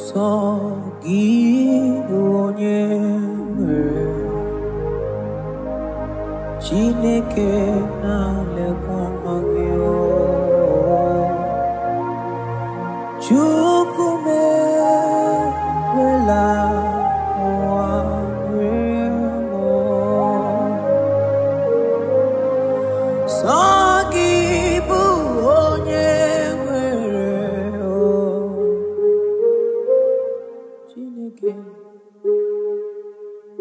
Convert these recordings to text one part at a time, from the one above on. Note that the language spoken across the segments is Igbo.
Sọ gị bụ onye nwere Chineke na-alekwa ọma gị o. Chukwu m ekwela ụwa rie m o. Sọ gị bụ onye nwere o. Chineke,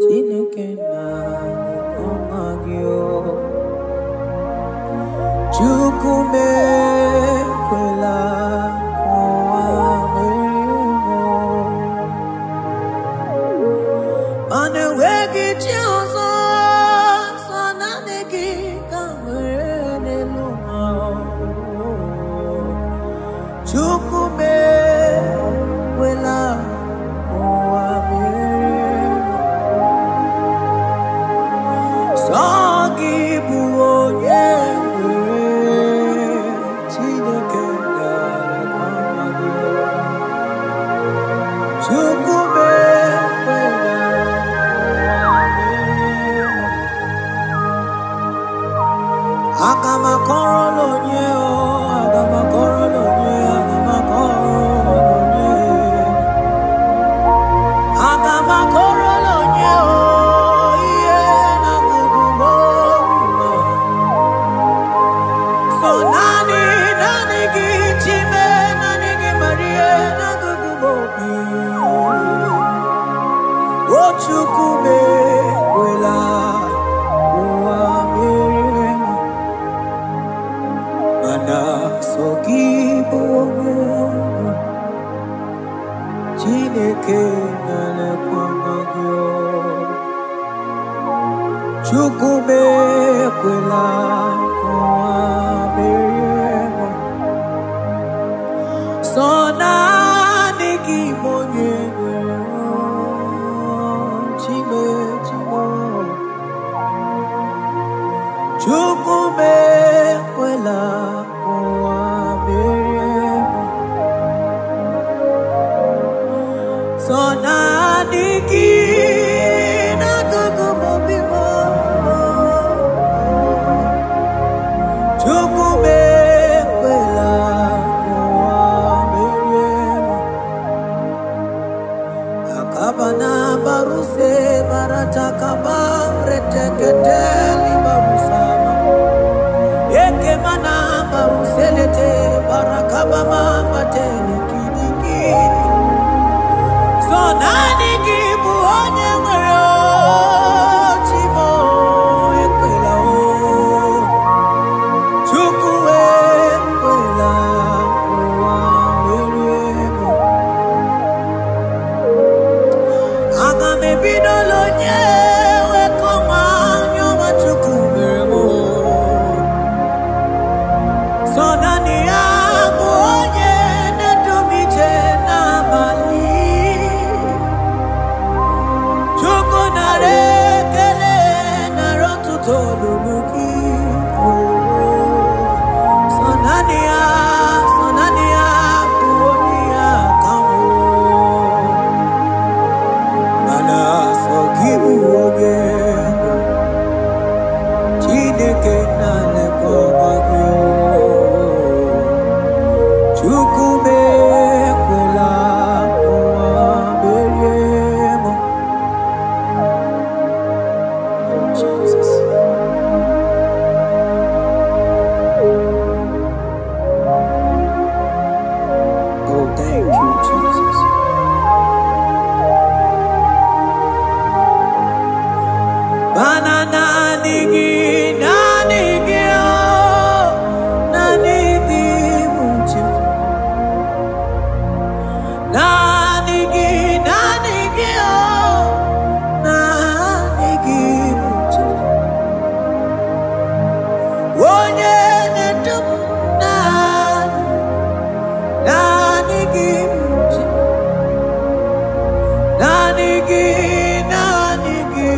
Chineke na-alekwa ọma gị o. Chukwu m ekwela ka ụwa merie m o. Mana enweghị chi ọzọ, sọ naanị gị ka m nwere n'elu ụwa o. Chukwu m ekwela ka ụwa merie m. Sọ gị bụ onye nwere Chineke na-alekwa ọma gị o. Chukwu m ekwela ụwa merie m. Aga m akọrọ n'onye o, aga m akọrọ n'onye, aga m akọrọ n'onye. Aga m akọrọ n'onye o, ihe na-agụgụ m obi m. So naanị, naanị gị Chime, naanị gị Maria, na-agụgụ m obi. O Chukwu m ekwela ka ụwa merie m. Mana sọ gị bụ onye nwe, Chineke na-elekwa ọma gị o. Chukwu m ekwela ka ụwa merie m. Sọ naanị gị bụ onye nwere o, Chime, Chime. Chukwu m ekwela ka ụwa merie m. Sọ naanị gị na-agụgụ m obi m. Chukwu m ekwela ka ụwa merie m. Akabana baruse baratakaba reteketeli barusama. Ekemana baruselete barakabama batele kidikidi. So naanị gị bụ onye nwere o, Chimo ekwela o. Chukwu ekwela ka ụwa merie m. Aga m ebidola onye wekọma anya ọma Chukwu mere m o. Sọ naanị ya bụ onye na-edu m ije n'abalị. Chukwu nara ekele nara ọtụtụ olulu gị. Sọ naanị ya, sọ naanị ya bụ onye ya ka m o. Mana sọ gị bụ onye nwe, Chineke na-alekwa ọma gị o. Chukwu m ekwela ka ụwa merie m. Oh, Jesus. Oh, thank you, Jesus. Mana naanị gị, naanị gị, oh, naanị gị bụ chi m. Naanị gị, naanị gị, oh, naanị gị bụ chi m. Onye na-edu m naanị, naanị gị bụ chi m. Naanị gị, naanị gị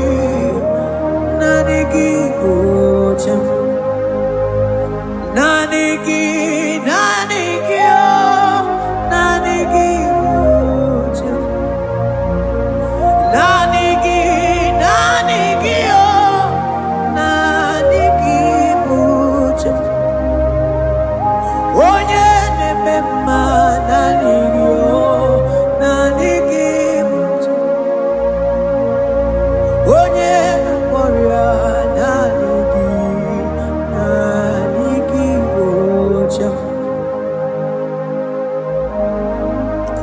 bụ chi m. Naanị gị, naanị gị, oh, naanị gị bụ chi m. Naanị gị, naanị gị, oh, naanị gị bụ chi m. Onye na-eme mma, naanị gị, oh, naanị gị bụ chi m. Onye na-agwọ ọrịa, naanị gị, naanị gị bụ chi m.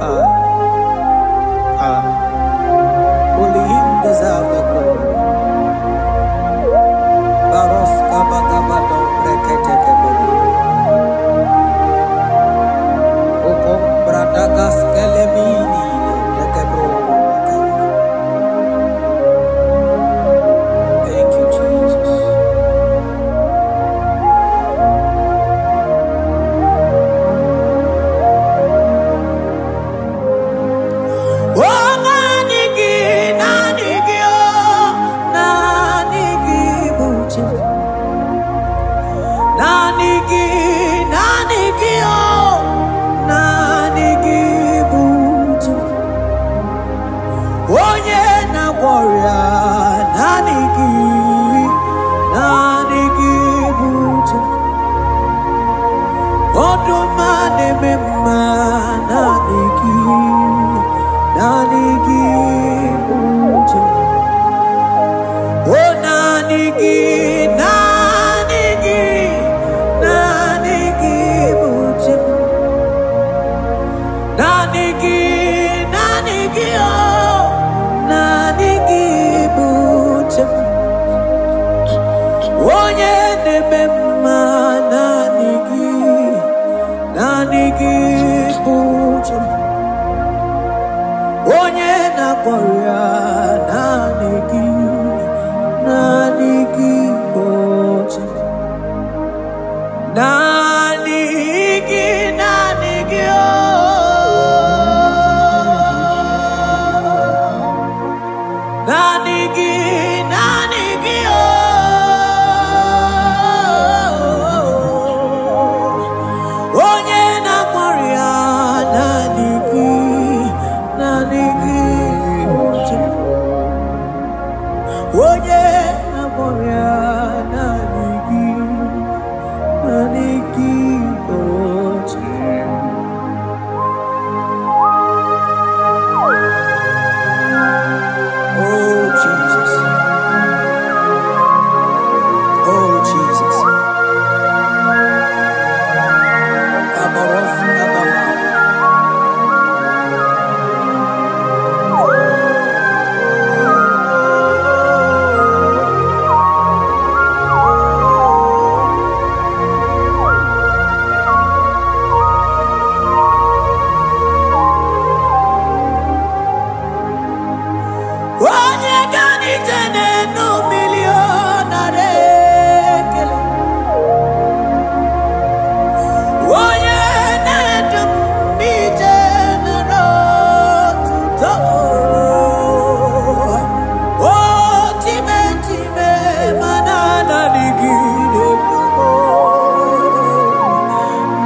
Ah, ah. Only him deserves the glory. Baros kabakabado breketekebelu. Okombradagas kelemini dekebro. Thank you, Jesus. Oh, naanị gị, naanị gị, oh, naanị gị bụ chi m. Naanị gị, naanị gị, oh, naanị gị bụ chi m. Onye na-agwọ ọrịa, naanị gị, naanị gị bụ chi m. Ọdụm a na-eme mma, naanị gị, naanị gị bụ chi m. Oh, naanị gị, naanị gị, naanị gị bụ chi m. Naanị gị, naanị gị, oh, naanị gị bụ chi m. Onye na-eme mma, naanị gị, naanị gị bụ chi m. Onye na-agwọ ọrịa, naanị gị, naanị gị bụ chi m. Naanị gị, naanị gị, oh. Naanị gị, naanị gị, oh. Onye na-agwọ ọrịa, naanị gị, naanị gị bụ chi m. Onye na-agwọ ọrịa, naanị gị, naanị gị bụ chi m. Oh Jesus, oh Jesus. Kabaros kabama. Onye ga n'ije n'enu mmiri ọ nara ekele. Onye na-edu m ije nara otuto. O chime chime mana naanị gị na-edu m.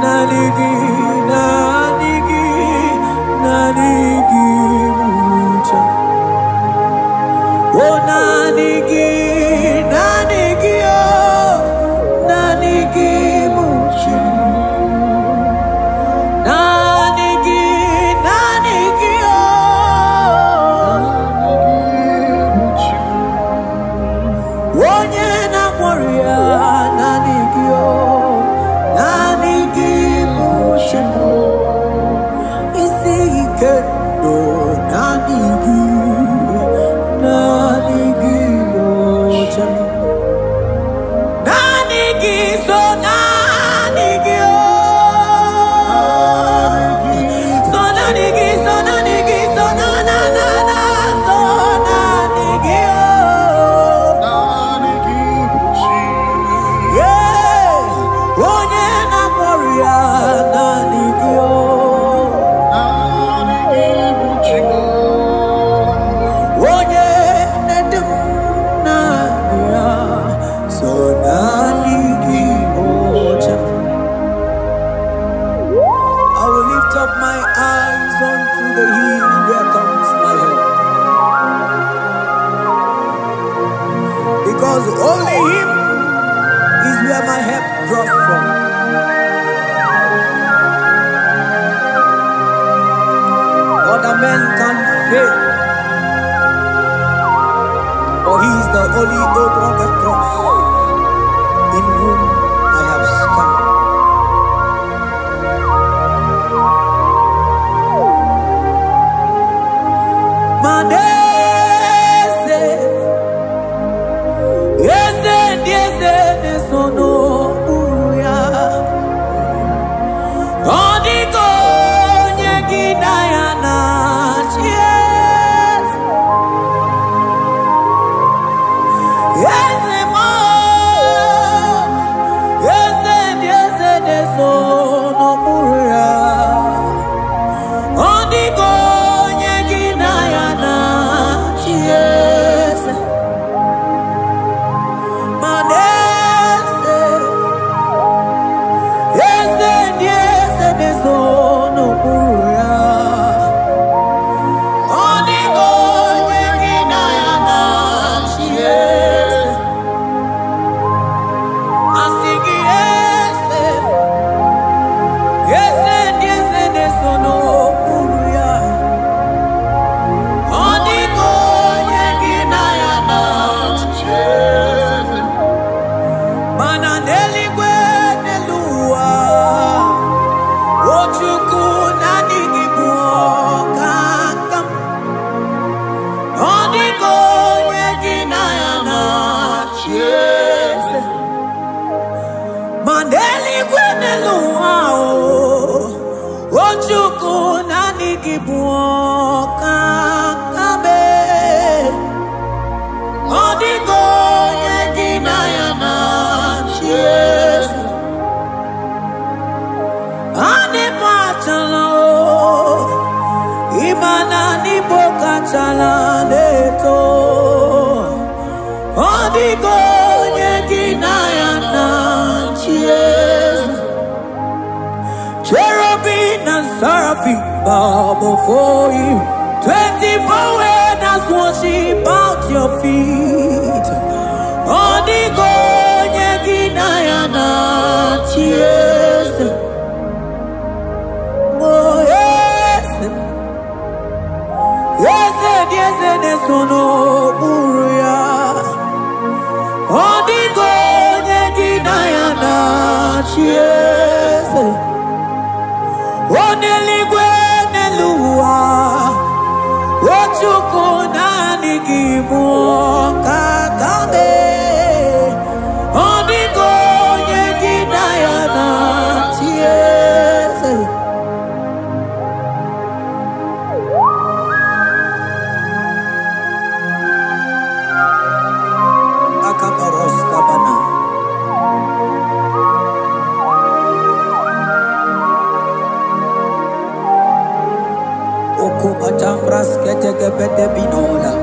Naanị gị, naanị gị, naanị gị bụ chi m. Oh, naanị gị, naanị gị, oh, naanị gị bụ chi m. Naanị gị, naanị gị, oh, onye na-agwọ ọrịa, naanị gị, oh, naanị gị bụ chi m. Isi ike ndụ, naanị gị, naanị gị bụ chi m. Naanị gị so naanị gị oh. So naanị gị, so naanị gị, so na na na na, so naanị gị oh. Because only Him is where my help draws from. Other men can fail, but He is the only old rugged cross in whom I have stand. Manese, eze ndi eze na-eso n'okpuru ya. Ọ dịghị onye gị na ya na-achị eze. Eze m, eze ndị eze na-eso n'okpuru ya. Ọ dịghị onye gị na ya na-achị eze. Manese, eze ndị eze na-eso n'okpuru ya. Ọ dịghị onye gị na ya na-achị eze. Asị gị eze, eze ndị eze na-eso n'okpuru ya. Ọ dịghị onye gị na ya na-achị eze. Mana n'eluigwe n'elu ụwa, o Chukwu naanị gị bụ ọkaka m. Ọ dịghị onye gị na ya na-achị eze. Ma n'eluigwe n'elu ụwa, o Chukwu naanị gị bụ ọkaka m. Ọ dịghị onye gị na ya na-achị eze. Anyị machala o, ịma na n'Igbo kachala na-eto. Ọ dịghị onye gị na ya na-achị eze. Cherubim and seraphim bow before you. 24 elders worship at your feet. Ọ dịghị onye gị na ya na-achị eze. Oh, eze, eze dị eze na-eso n'okpuru ya. Ọ dịghị onye gị na ya na-achị eze. O n'eluigwe n'elu ụwa, o Chukwu naanị gị bụ ọkaka m. Ọ dịghị onye gị na ya na-achị eze. Akabaros kabana. Okubatambras ketekebete binola.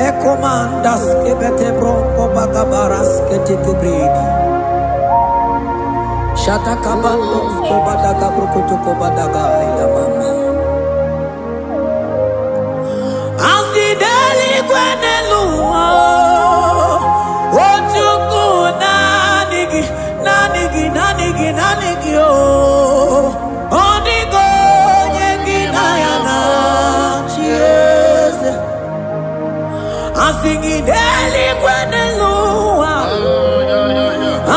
Ekomandas kebete bronco bagabaras ketekebredi. Shatakabandos kobadaga brukutu kobadaga ila mama. Asideli kwenelu, o Chukwu naanị gị, naanị gị, naanị gị, naanị gị o. Ọ dịghị onye gị na ya na-achị eze. Asị gị n'eluigwe n'elu ụwa,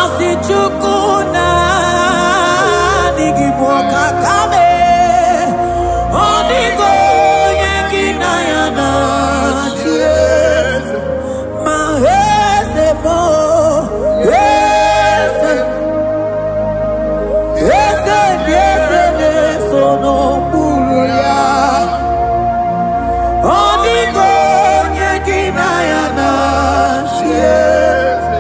asị Chukwu naanị gị bụ ọkaka m. Ọ dịghị onye gị na ya na-achị eze. Ma eze m, eze, eze ndị eze na-eso n'okpuru ya. Ọ dịghị onye gị na ya na-achị eze.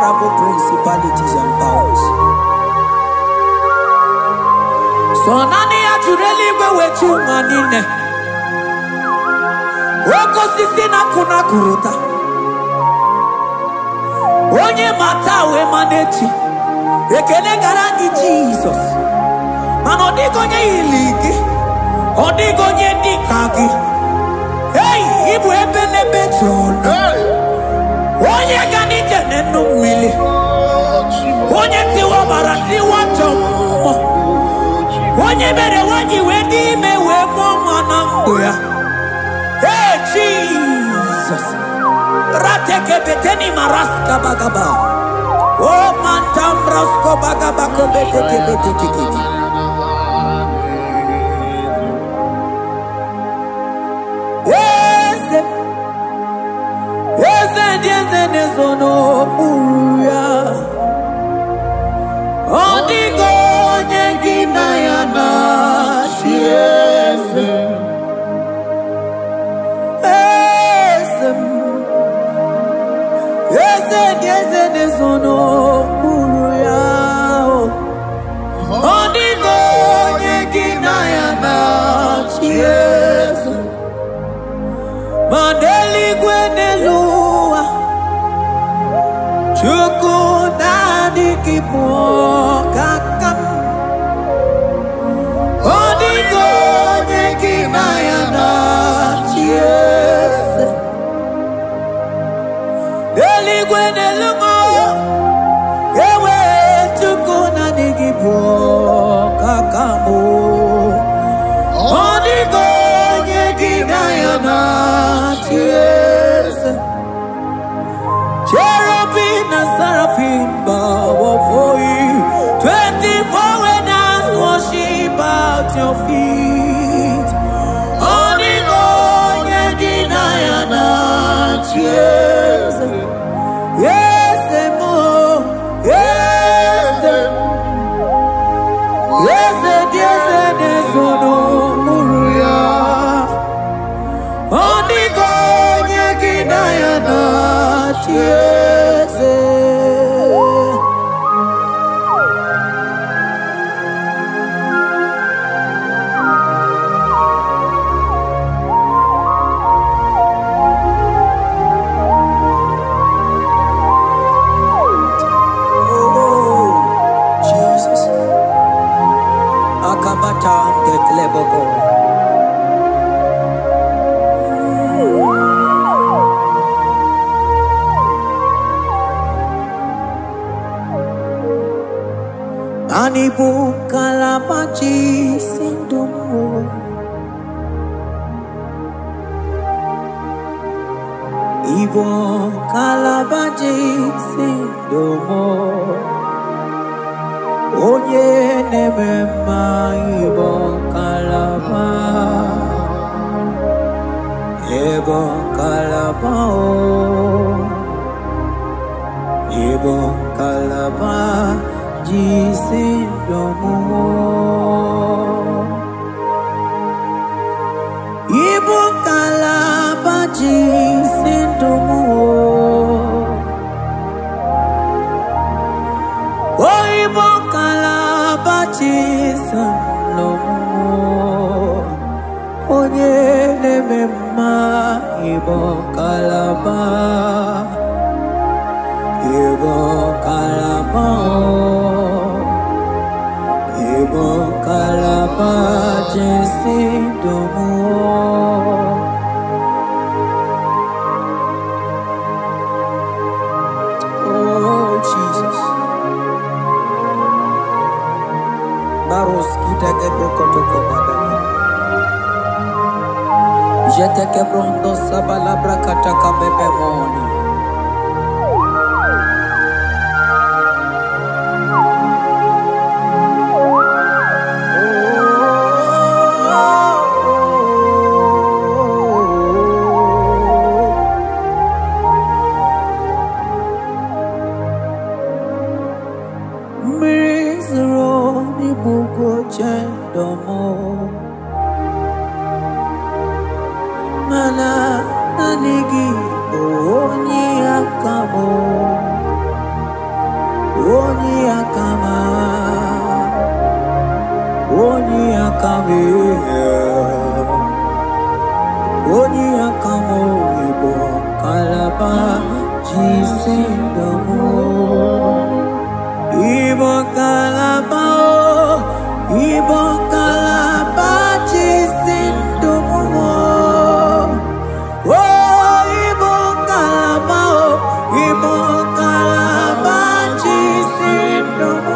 Unbearable principalities and powers. So nani ya juru eluigwe wee chi ụwa niile. Oke osisi na-akụ na-akụrụta. Onye mata wee ma n'echi. Ekele gara gị Jizọs. Mana ọ dịghị onye yiri gị. Ọ dịghị onye dị ka gị. Hey, ịbụ ebe n'ebe tụrụ. Onye ga n'ije n'enu mmiri. Onye tiwa ọbara tiwa ajọ mmụọ. Onye mere nwanyị wee dị ime wee mụọ nwa na ndụ ya. Hey, Jesus. Ratekebeteni maraska bagaba. Oh, mantambrasko bagaba kobetekebetekete. Eze, eze ndị eze na-ezo n'okpuru ya. Ọ dịghị onye gị na ya na-achị eze. Eze m, eze ndị eze na-ezo n'okpuru ya. Ọ dịghị onye gị na ya na-achị eze. Ma n'eluigwe n'elu ụwa, Chukwu naanị gị bụ ọkaka m. Ọ dịghị onye gị na ya na-achị eze. N'eluigwe n'elu ụwa, ewe Chukwu naanị gị bụ ọkaka m. Ọ dịghị onye gị na ya na-achị eze. Cherubim and seraphim bow before you. 24 elders worship at your feet. Ọ dịghị onye gị na ya na-achị eze. Eze m, eze m, eze dị eze na-ezo n'okpuru ya. Ọ dịghị onye gị na ya na-achị eze. Oh, Jesus. Akabata ndekleboko. Ani bụ ngalaba si ndụ m. Ịbụ ngalaba si ndụ m. Onye na-eme mma ịbụ ngalaba. Ịbụ ngalaba o. Ịbụ ngalaba ji ndụ m. Ịbụ ngalaba ji ndụ m. O ịbụ ngalaba ji ndụ m. Onye na-eme mma ịbụ ngalaba. Ịbụ ngalaba o. Ịbụ ngalaba ji ndụ m. Oh, Jesus. Baroski teke brokotoko badaka. Jeteke brondo sabala brakataka bebemoni. Mmiri zoro n'igbugo chendomo. Mana naanị gị bụ ngalaba jisi ndụ m. Ịbụ ngalaba o, ịbụ ngalaba jisi ndụ m. O, ịbụ ngalaba o, ịbụ ngalaba jisi ndụ m.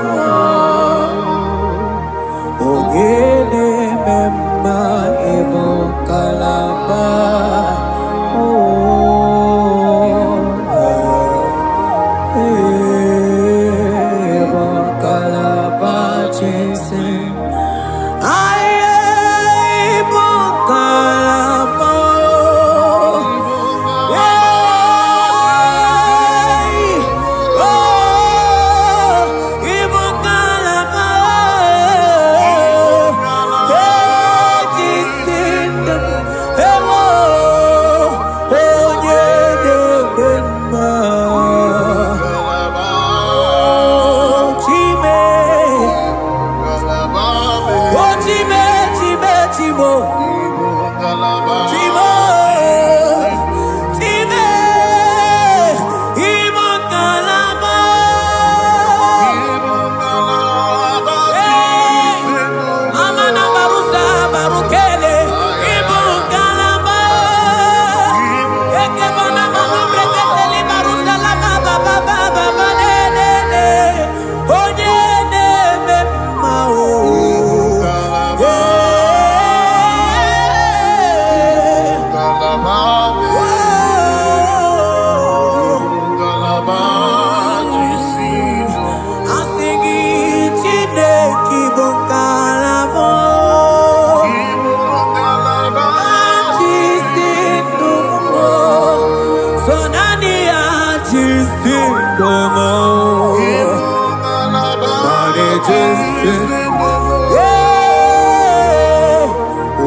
Oge na-eme mma, ịbụ ngalaba. Ịbụ ngalaba jisi. Aye, ịbụ ngalaba. Hey, oh, ịbụ ngalaba. Hey, jisi ndụ m. Ewo, onye na-eme mma. Oh, Chime, oh, Chime, Chime, Chimo, Chimo, Chime, Ibo Kalaba. Hey, Amana Barusa Barukele, Ibo Kalaba. Ekebana Mama Breketeli Barusa la Baba Baba Baba Ne Ne Ne. Onye na-eme mma o. Hey. Oh. Asị gị Chineke bụ ngalaba jisi ndụ m, so naanị ya jisi ndụ m. Naanị jisi. Ee,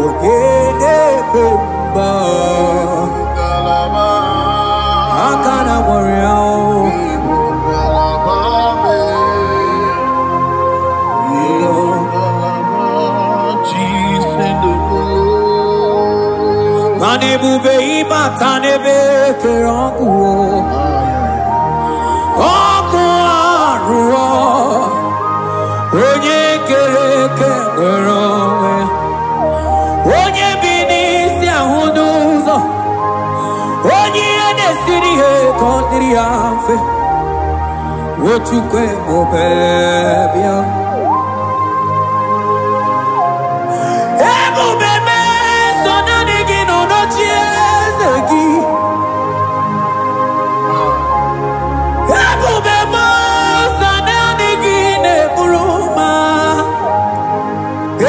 onye na-eme mma, aka na gwọrọ ya o. Mana ebube ịbata n'ebe kere ọkụ o. Ọkụ arụọ, onye kere eke nwere onwe, onye bi n'isi ahụ n'ụzọ, onye ihe na-esiri ihe ka ọ dịrị ya mfe. Ochukwu ebube bịa, ebube mee so naanị gị nọ n'oche eze gị. Ebube mee so naanị gị na-eburu ma.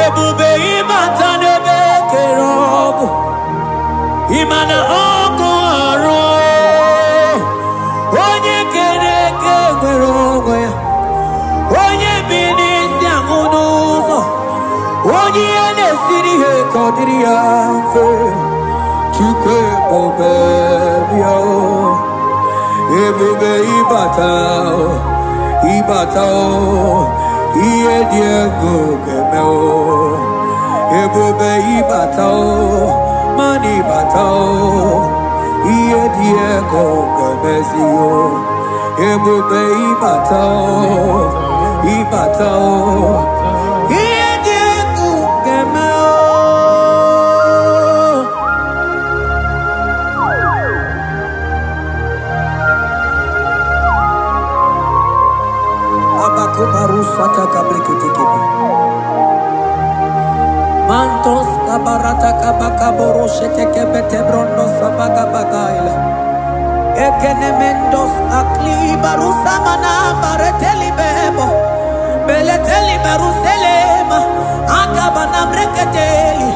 Ebube ịbata n'ebe kere ọkụ, ịma na ọkụ arụ, onye kere eke nwere onwe ya, onye bi n'isi ahụ n'ụzọ, onye ihe na-esiri ihe ka ọ dịrị ya mfe. Chukwu ebube bịa o. Ebube ịbata o, ịbata o, ihe dị egwu ga-eme o. Ebube ịbata o, mana ịbata o, ihe dị egwu ga-emezi o. Ebube ịbata o, ịbata o, ihe dị egwu ga-eme o. Abakubarusata kabreketekebe. Mantos kabarata kabakaboro shetekebete brondo sabagabagaila. Ekenemendos akli barusamana bareteli bebo. Beleteli baruselema. Akabana breketeli.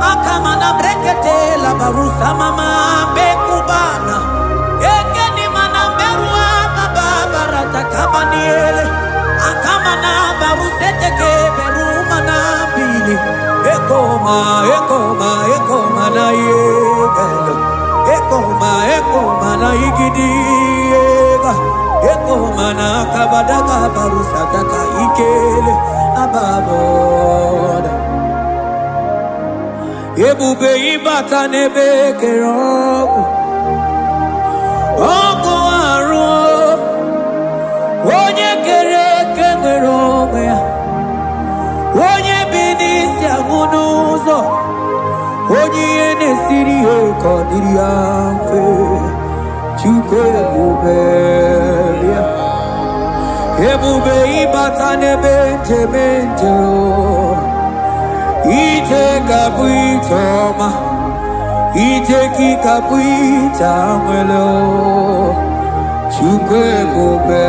Akamana breketela barusamama bekubana. Ekenimana berua baba barata kabaniele. Akamana baruseteke berumana bili. Ekoma, ekoma, ekoma na yegelo. Ekoma, ekoma na igidi ega. Ekoma na kabadaka barusataka ikele ababoda. Ebube ịbata n'ebe kere ọgwụ. Onye ihe na-esiri ihe ka ọ dịrị ya mfe. Chukwu ebube bịa. Ebube ịbata n'ebe njem nje. Ije ga-abụ ije ọma. Ije gị ga-abụ ije anwele. Chukwu ebube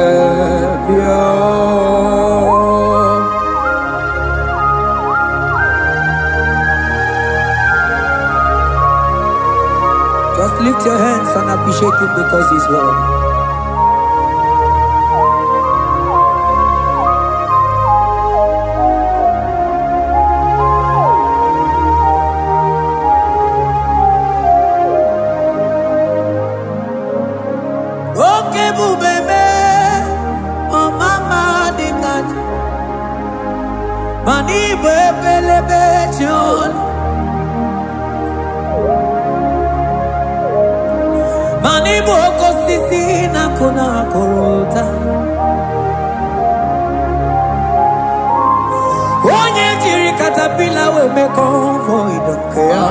bịa. Just lift your hands and appreciate him because he's worthy. Oke ebube me, ọmama dị ka ji, mana ịbụ ebelebe ji olu. Mana ịbụ oke osisi na-akụ na-akụrụ ụta. Onye jiri katapila wee mee convoy nke ya.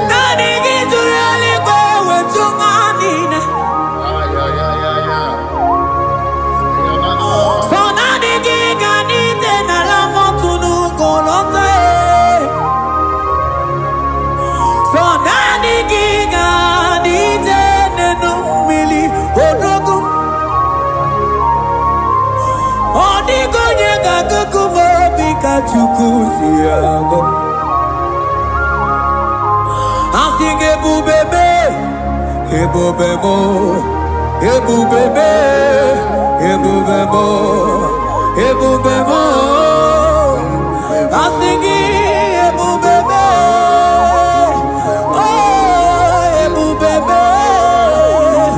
Naanị gị jụrụ eluigwe wee jụ ụwa niile. Sọ naanị gị ga n'ite n'ala mọtụ n'ugwu lọta e. Sọ naanị gị ga n'ite n'enu mmiri odogwu. Ọ dịghị onye ga-agụgụ m obi ka Chukwu si agụ. Asị gị ebube mee, ebube mụ, ebube mee, ebube mụ, ebube mụ. Asị gị ebube mee, oh ebube mee.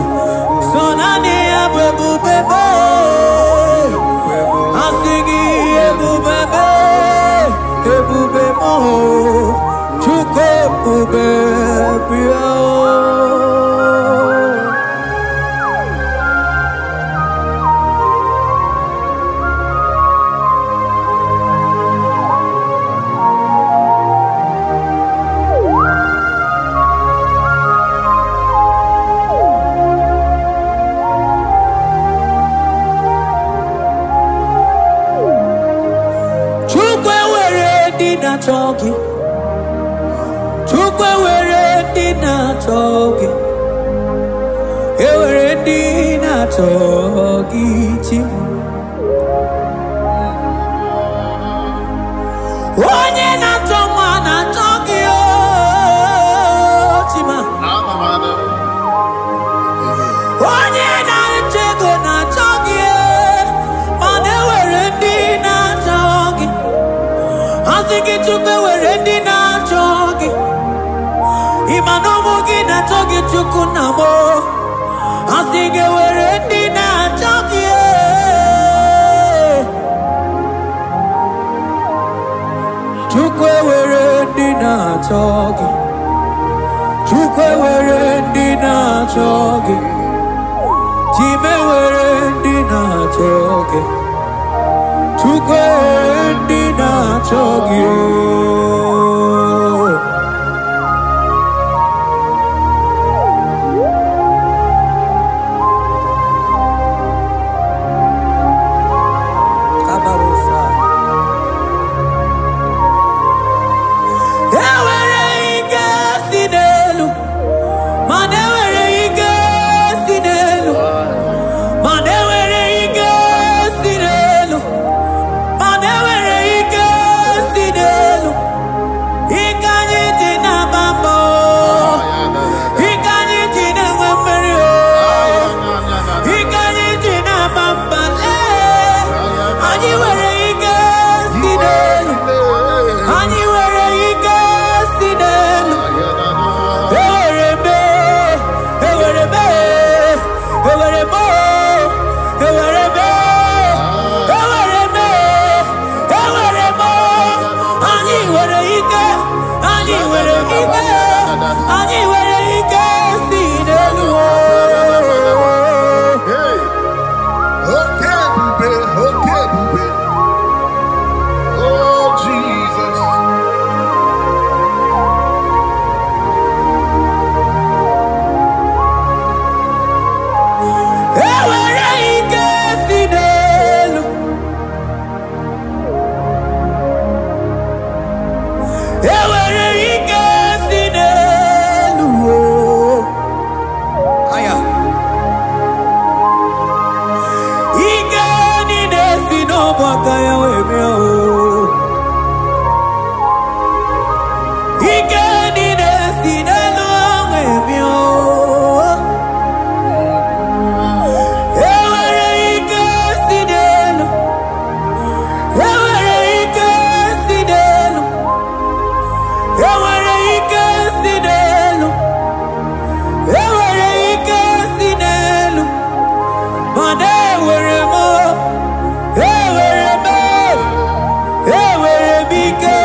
Sọ naanị ya bụ ebube mee. Asị gị ebube mee, ebube mụ. Chukwu ebube bịa. Chukwu ewere ndị na-achọ gị. Chukwu ewere ndị na-achọ gị. Ewere ndị na-achọ gị chi. Onye na-achọ nwa na-achọ gị o Chima. Onye na-achọ ego na-achọ gị, mana ewere ndị na-achọ gị. Asị gị Chukwu ewere ndị na-achọ gị. Ịma na ụmụ gị na-achọ gị Chukwu nna m. Asị gị ewere ndị na-achọ gị. Chukwu ewere ndị na-achọ gị. Chukwu ewere ndị na-achọ gị. Chima ewere ndị na-achọ gị. Chukwu ewere ndị na-achọ gị. Kabarosa. Ewere ike si n'elu, mana ewere ike si n'elu, mana ewere ike si n'elu, mana ewere ike si n'elu. aka ya wee bịa o. Ike niile si n'elu wee bịa o. Enwere ike si n'elu, enwere ike si n'elu, enwere ike si n'elu, enwere ike si n'elu, mana enwere m, enwere m, enwere m ike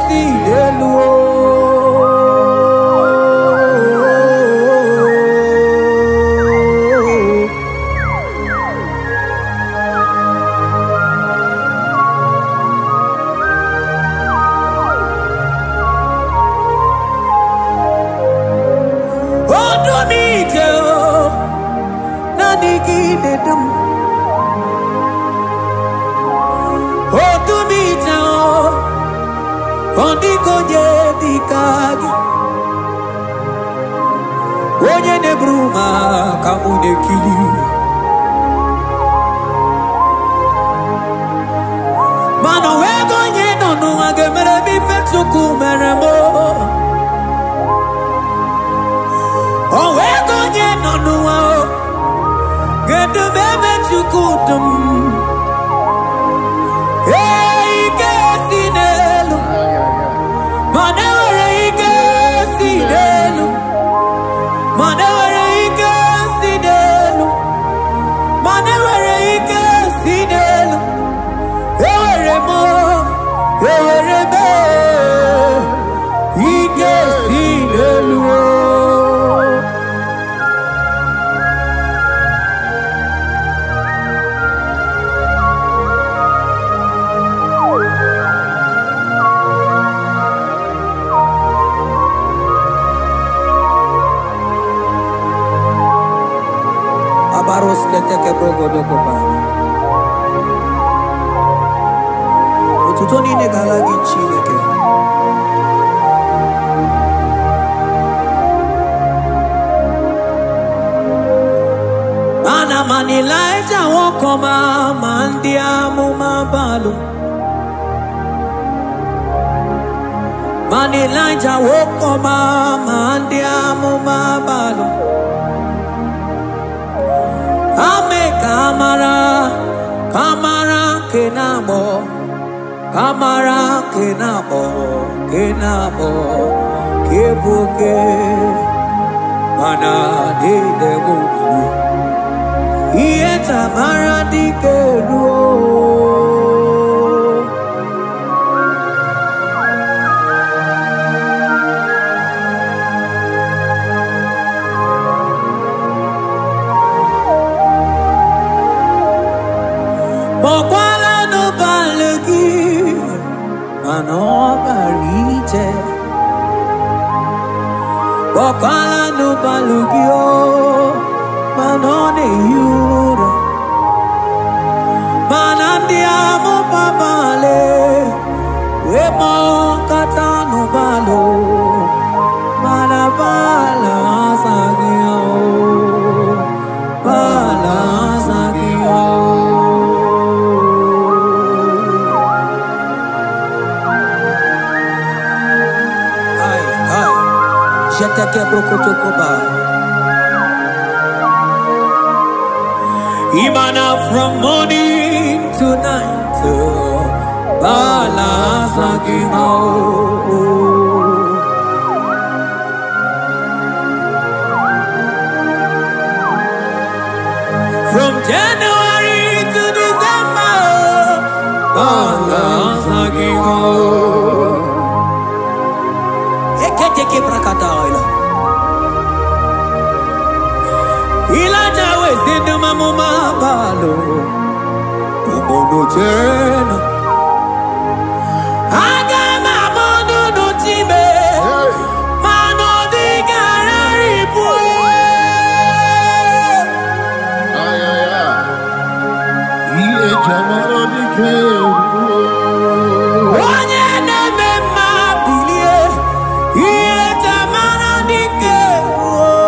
si n'elu o. Odu m ije o, naanị gị na-edu m. Odu m ije o, ọ dịghị onye dị ka gị. Onye na-eburu m aka mụ na-ekili. Mana o nweghị onye nọ n'ụwa ga-emere m ife Chukwu mere m o. O nweghị onye nọ n'ụwa o ga-edu m ebe Chukwu du m. Ee, ike si n'elu, mana enwere ike si n'elu, mana enwere ike si n'elu, mana enwere ike si n'elu. Enwere m, enwere m ike si n'elu o. Abaros keteke brogodokobana. Otuto niile ga-ala gị Chineke. Mana mana Ịlaịja nwoke ọma ma ndị amụma Baalụ. Mana Ịlaịja nwoke ọma ma ndị amụma Baalụ. Ame ka mara, ka mara nke na-agbọ, ka mara nke na-agbọ, nke na-agbọ, nke bụ oke, mana niile bụ obibi. Ihe tamara dike ruo. Kpọkwala n'ụbalị gị, mana ọ bara ije. Kpọkwala n'ụbalị gị o, mana ọ na-ehi ụra. Mana ndị amụma Baale wee kpọkọta n'ụbalị, mana Baal azaghị ya o, Baal azaghị ya o. Ai, ai, Jeteke brokotokoba. Imana from morning to night, Baal azaghị ha o. From January to December, Baal azaghị ha o. Eketeke brakataila. Ịlaịja wee sị ndị amụma Baalụ, "Unu chere aga m ama n'unu chime, mana ọ dịghị ararịpụ." Ihe jamara dike ruo. Onye na-eme mma bilie, ihe tamara dike ruo.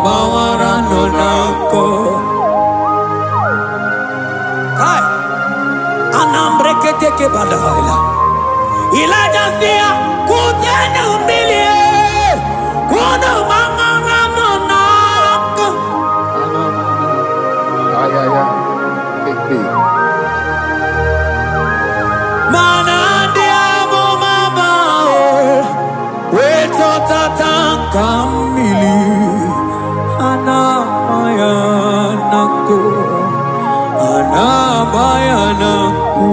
gbawara nọ na nkụ. Kai, anambreketeke badaila. Elijah sị ya, kutenu mmiri, kunu gbawara nọ na nkụ. Mana ndị amụma Baal wee chọtata nka mmiri ha na-ama ya na nkụ, ha na-ama ya na nkụ.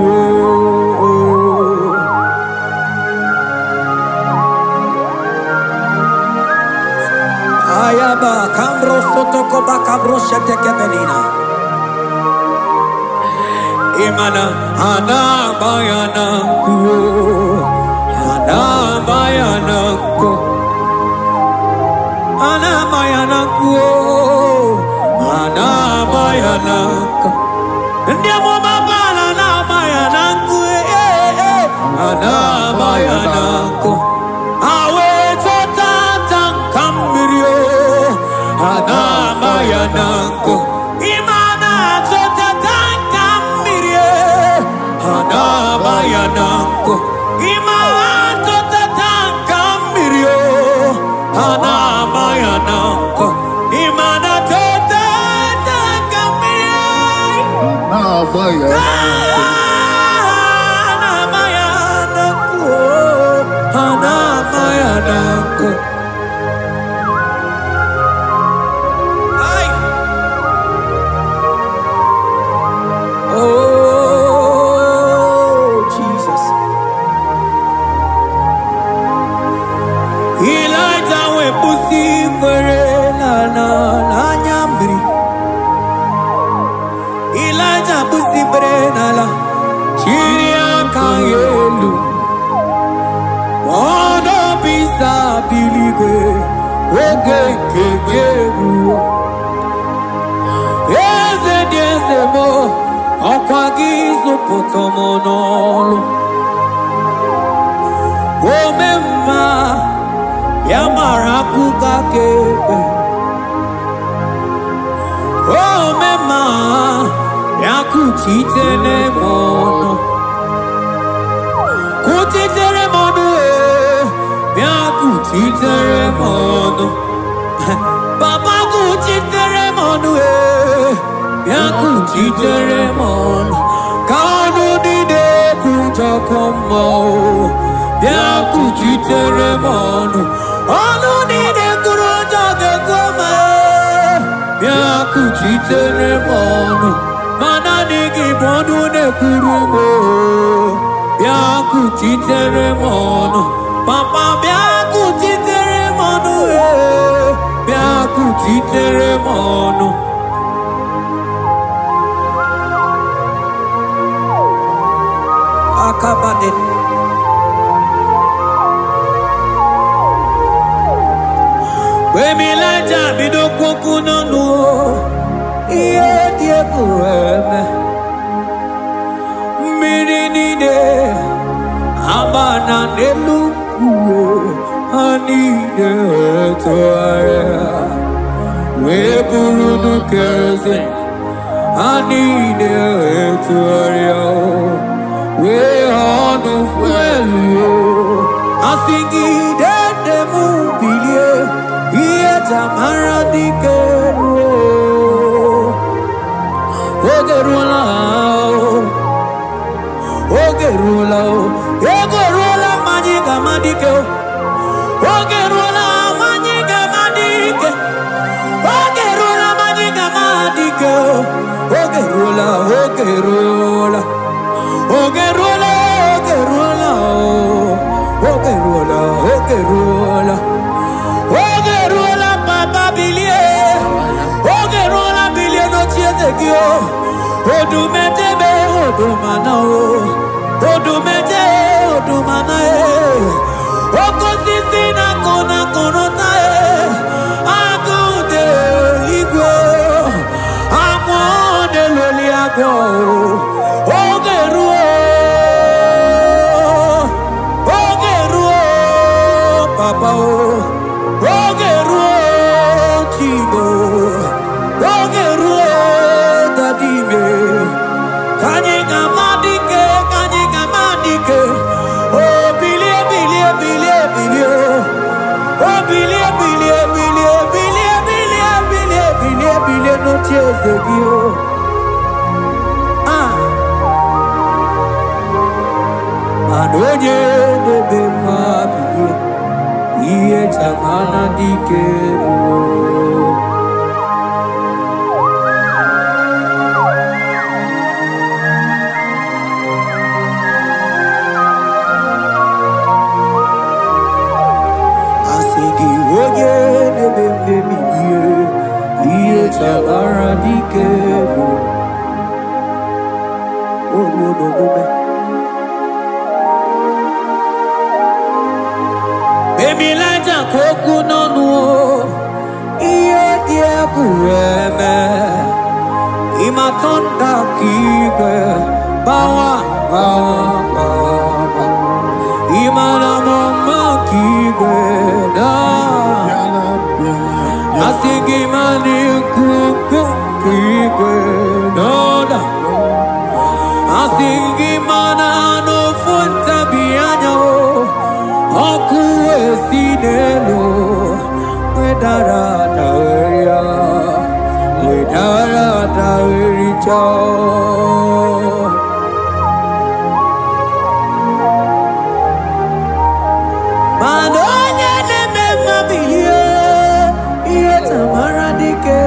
Ayaba kambro sotokoba kabro sheteke benina. Imana anabayana ku, anabayana ku, anabayana ku, anabayana ku. Ndiamo mabala anabayana ku, eh anabayana ku. Awe tata kamirio, anabayana ku. Imana tata Anabayananko, Imato tatangamirio. Anabayananko, Imana tatangamirio. Anabayananko, Anabayananko. Ay. Oh. Elijah wee busi nwere n'anya mmiri. Elijah busi nwere n'ala, chiri aka ya elu. Ọnọbisa biligwe, oge nke gị eruo. Eze dị eze m, ọkwa gị zụpụta m n'ọlụ. Ome mma, ya mara akụkọ akaebe. Ome mma, ya kuchitere m ọnụ. Kuchitere m ọnụ, ya kuchitere m ọnụ. Papa kuchitere m ọnụ, ya kuchitere m ọnụ. Ka ọnụ niile kwujọkọ mmụọ. Bịa kuchitere m ọnụ. Ọnụ niile kwuru ụjọ ga-ekwu ma bịa kuchitere m ọnụ. Ma naanị gị bụ ọnụ na-ekwuru m. Bịa kuchitere m ọnụ. Papa bịa kuchitere m ọnụ. Bịa kuchitere m ọnụ. Akabade. Elijah bido kwokwu n'ọnụ, ihe dị egwu eme. Mmiri niile agba na n'elu nkwụ, ha niile tụgharịa wee bụrụ nnukwu eze. Ha niile tụgharịa wee ọnụ fuelu. Asị gị dede m bilie, ihe jamara dike ruo. Oge ruola, oge ruola, oge ruola ma anyị ga-ama dike. Oge ruola ma anyị ga-ama dike. Oge ruola ma anyị ga-ama dike. Oge ruola, oge ruola, oge ruola, oge ruola, oge ruola, oge ruola. Oge ruola, papa bilie. Oge ruola, bilie n'oche eze gị o. Odumetebe odumana o. Odumete odumana e. Oke osisi na-akụ na-akụrụta e. Agụ dị eluigwe. Agwọ na-eloli agwọ. Oge ruo. Oge ruo, papa o. Oge ruo, Chibo. n'oche eze gị o. Ah, mana onye na-eme mma bilie, ihe chamana dike bụ. Asị gị onye na-eme mmebi ihe chamara dike bụ o ruo n'omume. Emilaja ka okwu n'ọnụ o, ihe dị egwu eme. Ịmatọnda ka igwe gbawa gbawa gbawa. Ịmara m mma ka igwe daa. Asị gị ma n'ikuku ka igwe n'ọda. Asị gị mana n'ofu ntabi anya o, ọkụ esi n'elu wedara dawere wedara dawericha. Mana onye na-eme mma bilie, ihe tamara dike.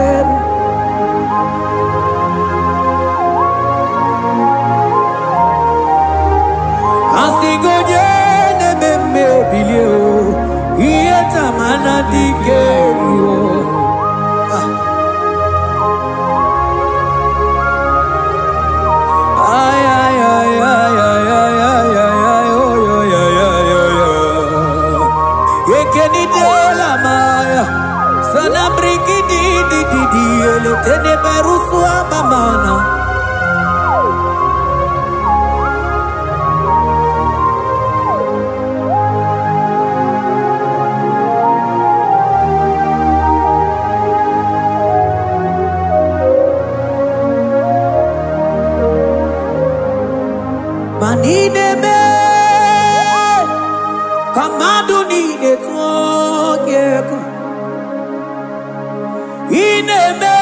Asị gị onye na-eme mma ebilie o, ihe tamara dike ruo. Ay, ay, ay, ay, ay, ay, ay, ay, ay, oy, oy, ay, ay, oy, oy. Ekenidela maya, sanabriki di di di di, eletene berusu amamana. Ma n'ime ka mmadụ niile tụọ gị egwu. Ị na-eme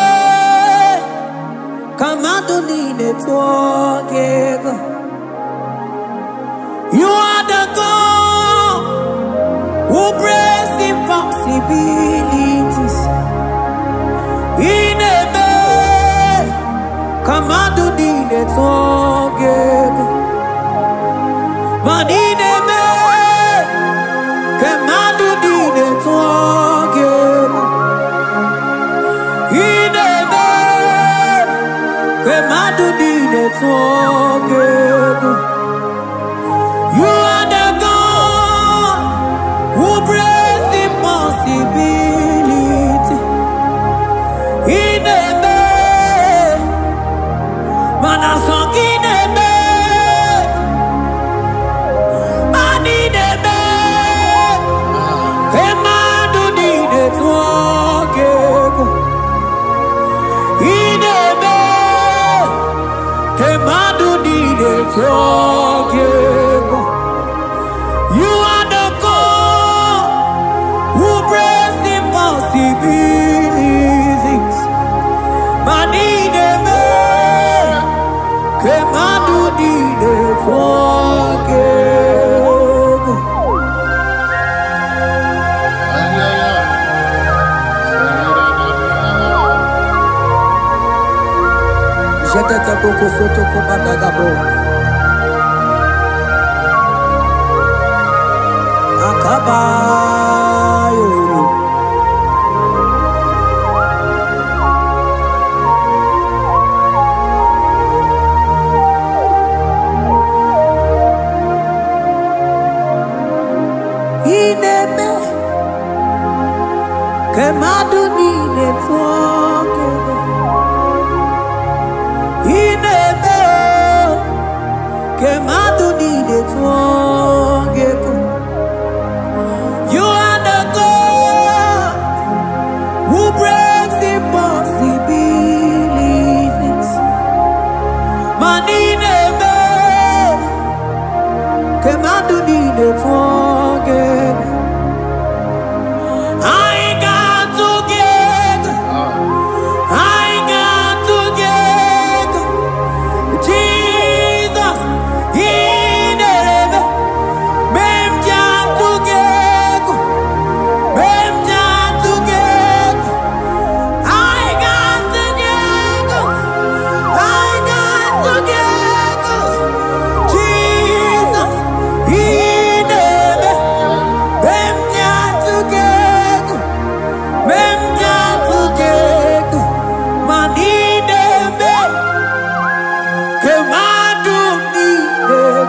ka mmadụ niile tụọ gị egwu. You are the God who breaks impossibilities. Ị na-eme ka mmadụ niile tụọ gị egwu. Ma ị na-eme ka mmadụ niile tụọ gị egwu. Ị na-eme ka mmadụ niile tụọ gị egwu. You are the God who breaks impossibility. Ị na-eme mana sọ gị na-eme. Ma ị na-eme ka mmadụ niile tụọ gị egwu. Ị na-eme ka mmadụ niile tụọ gị egwu. You are the God who breaks impossibilities. Ma ị na-eme ka mmadụ niile tụọ gị egwu. Jetete boko soto kobadagabo. Akabayo. Ị na-eme ka mmadụ niile tụọ gị egwu. Ị na-eme ka mmadụ niile tụọ gị egwu. You are the God who breaks impossibilities. Ma ị na-eme ka mmadụ niile tụọ gị egwu. Anyị ga-atụ gị egwu. Anyị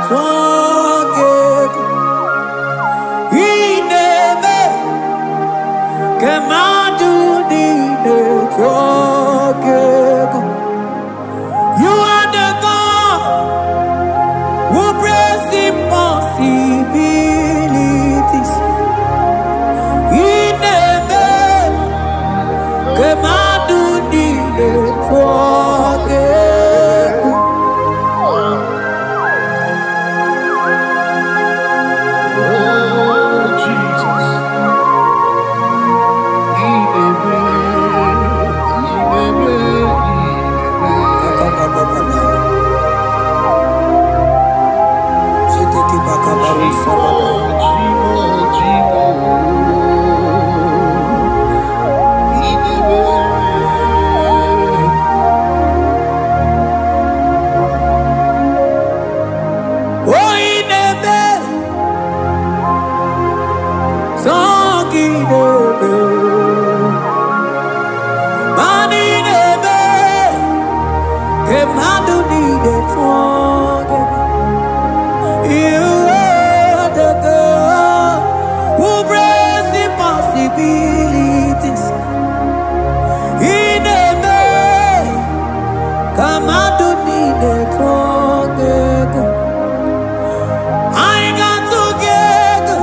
tụọ gị egwu. Ị na-eme ka mmadụ niile tụọ gị egwu. You are the God who brings impossibilities. Ị na-eme ka mmadụ niile tụọ gị egwu. Oh, Jesus. Ị na-eme, ị na-eme, ị na-eme. Chimo, Chimo, Chimo. Ị na-eme. Oh, ị na-eme sọ gị na-eme. Mana ị na-eme ka mmadụ niile tụọ gị egwu. You are the God who brings impossibilities. Ị na-eme ka mmadụ niile tụọ gị egwu. Anyị ga-atụ gị egwu.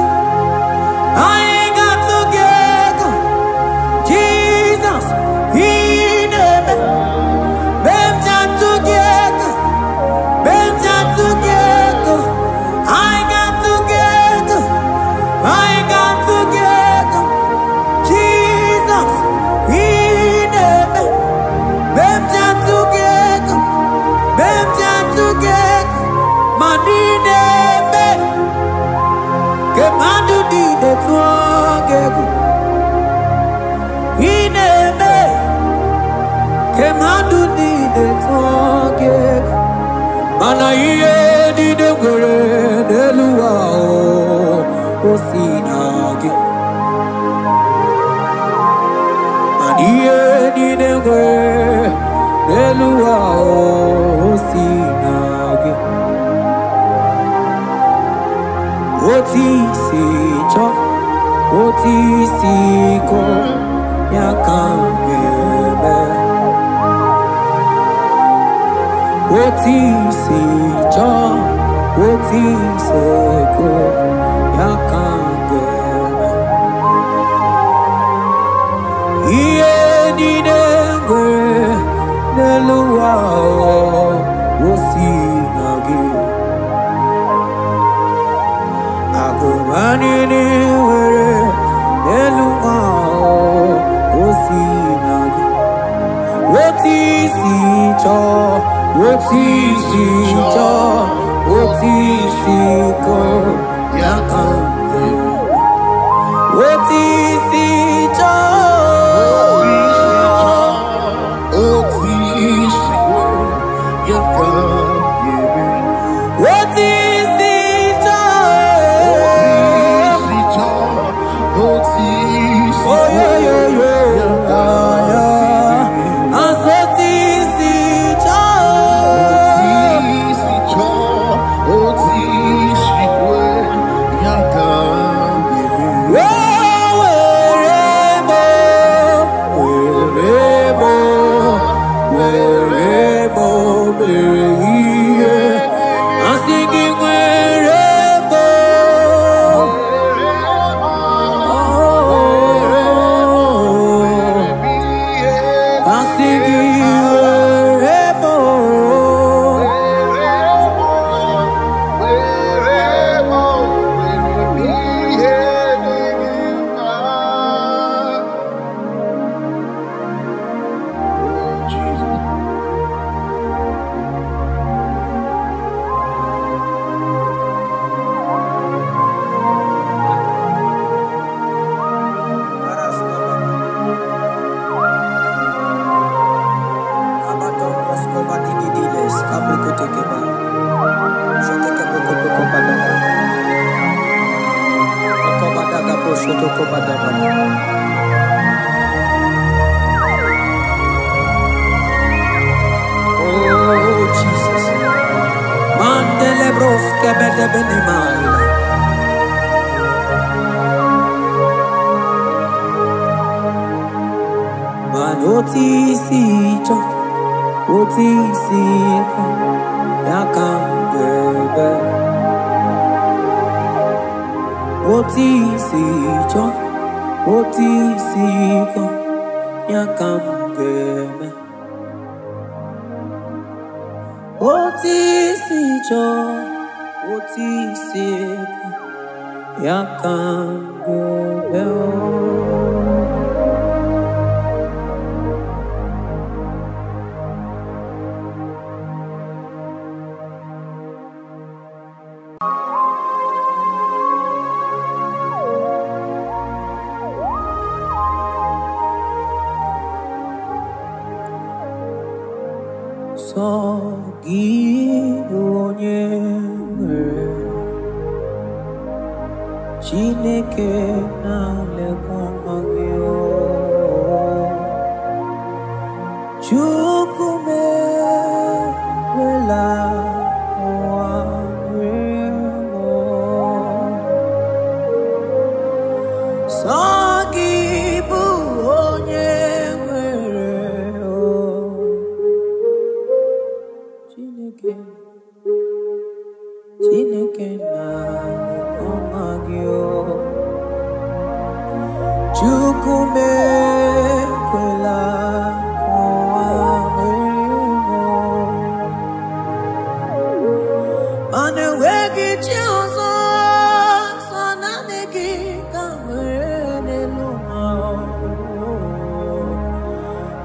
Anyị ga-atụ gị egwu. Jizọs, ị na-eme. Mgbe m ji atụ gị egwu. Mgbe m ji atụ gị egwu. Anyị ga-atụ gị egwu. Anyị ga-atụ gị egwu. Jizọs, ị na-eme. Mgbe m ji atụ gị egwu. Mgbe m ji atụ gị egwu. Ma ndị na-eme ka mmadụ niile tụọ gị egwu. Ị na-eme ka mmadụ niile tụọ gị egwu. Mana ihe niile nwere n'elu ụwa o si na gị. Mana ihe niile nwere n'elu ụwa o si na gị. Otu isi chọọ, otu isi kọọ, ya ka m ga-eme. Otu isi chọọ, otu isi kọọ, ya ka m ga-eme. Ihe niile nwere n'elu ụwa o si na gị. Akụba niile nwere n'elu ụwa o si na gị. Otu isi chọọ, otu isi chọọ, otu isi kọọ, ya ka m ga-eme. Otu isi chọọ, otu isi chọọ, oyoyoyo, ya, asị otu isi chọọ. Lebros kebedebenimaila. Mana otu isi chọ, otu isi kọ, ya ka m ga-ebe. Otu isi chọ, otu isi kọ, ya ka m ga-eme. Otu isi chọ, otu isi kọ, ya ka m ga-eme. Sọ gị bụ onye nwere Chineke na-alekwa nwa gị o. Chukwu m ekwela ụwa rie m o. Sọ gị bụ onye nwere o. Chineke, Chineke na-alekwa nwa gị o. Chukwu m ekwela ka ụwa merie m o. Mana enweghị chi ọzọ, sọ naanị gị ka m nwere n'elu ụwa o.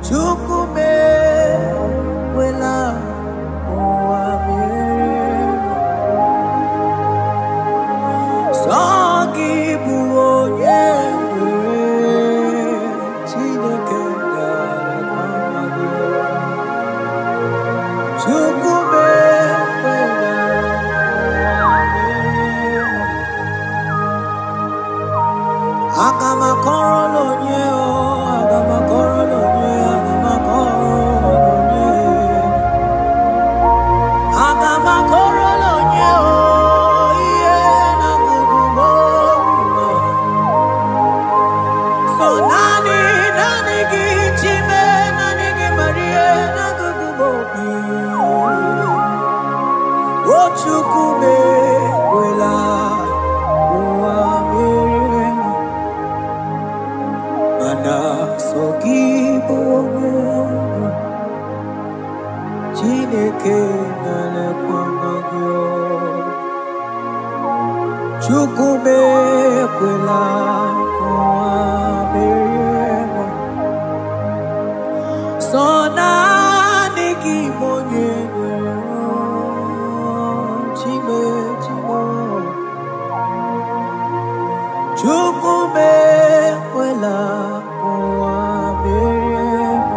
Chukwu m ekwela ka ụwa merie m. Sọ gị bụ onye nwere Chineke na-alekwa nwa gị o. Chukwu m ekwela ụwa merie m. Aga m akọrọ n'onye o, aga m akọrọ n'onye, aga m akọrọ n'onye. Aga m akọrọ n'onye o, ihe na-agụgụ m obi m. So naanị, naanị gị Chime, naanị gị Maria, na-agụgụ m obi. O Chukwu m ekwela ka ụwa merie m. Mana sọ gị bụ onye mbụ, Chineke na-elekwa nwa gị o. Chukwu m ekwela ka ụwa merie m. Sọ naanị gị bụ onye nwere o, Chime, Chime. Chukwu m ekwela ka ụwa merie m.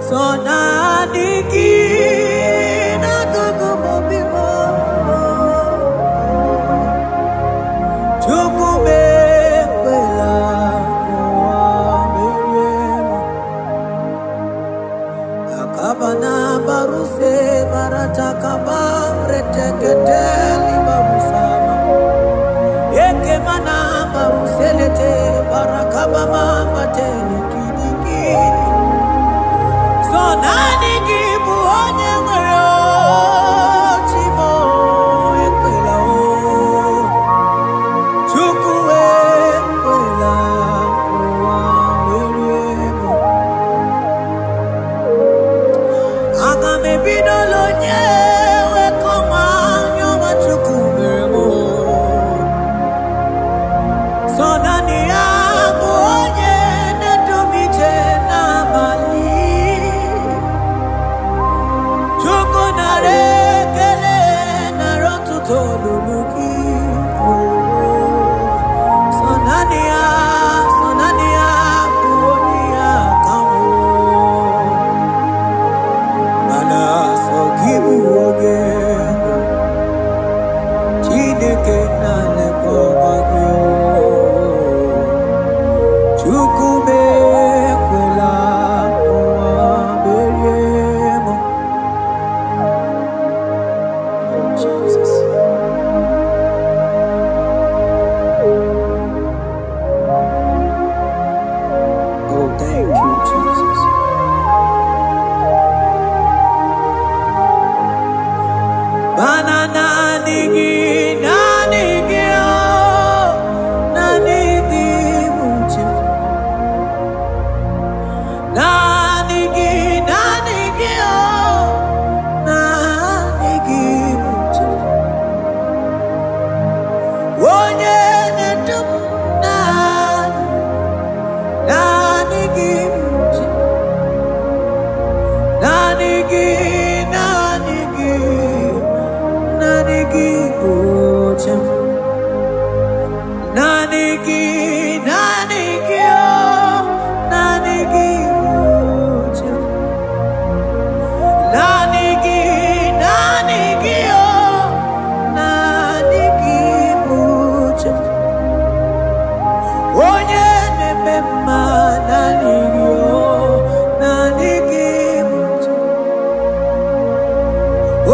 Sọ naanị gị na-agụgụ m obi m. Chukwu m ekwela ka ụwa merie m. Akabana baruse baratakaba reteketeli barusama. Ekemana baruselete barakabama matele kidikidi. So naanị gị bụ onye nwere o, Chimo ekwela o. Chukwu ekwela ka ụwa merie m. Aga m ebidola onye wekọma anya ọma Chukwu mere m o. Sọ naanị ya bụ onye na-edu m ije n'abalị. Chukwu nara ekele nara ọtụtụ olulu gị. Sọ naanị ya, sọ naanị ya bụ onye ya ka m o. Mana sọ gị bụ onye mbụ, Chineke na-alekwa nwa gị o. Chukwu m ekwela ka ụwa merie m. Naanị gị, naanị gị, oh, naanị gị bụ chi m. Naanị gị, naanị gị, oh, naanị gị bụ chi m. Onye na-edu m, naanị, naanị gị bụ chi m. Naanị gị, naanị gị, naanị gị bụ chi m. Naanị gị, naanị gị, oh, naanị gị bụ chi m. Naanị gị, naanị gị, oh, naanị gị bụ chi m. Onye na-eme mma, naanị gị, oh, naanị gị bụ chi m.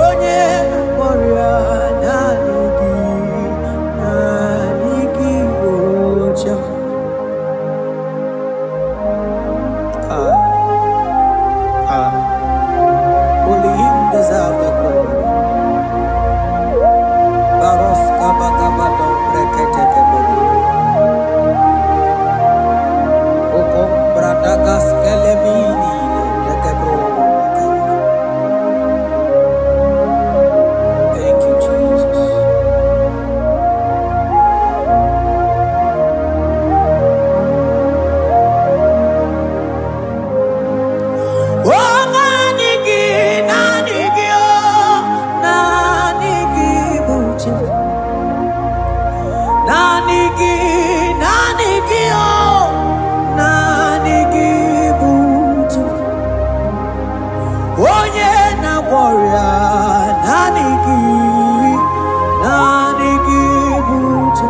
Onye na-agwọ ọrịa, naanị gị, naanị gị bụ chi m. Ah, ah. Only him deserves the glory. Baros kabakabado breketekebelu. Okom bradagas kelemini lekebro. Thank you, Jesus. Oh, naanị gị, naanị gị, oh, naanị gị bụ chi m. Naanị gị, naanị gị, oh, naanị gị bụ chi m. Onye na-agwọ ọrịa, naanị gị, naanị gị bụ chi m.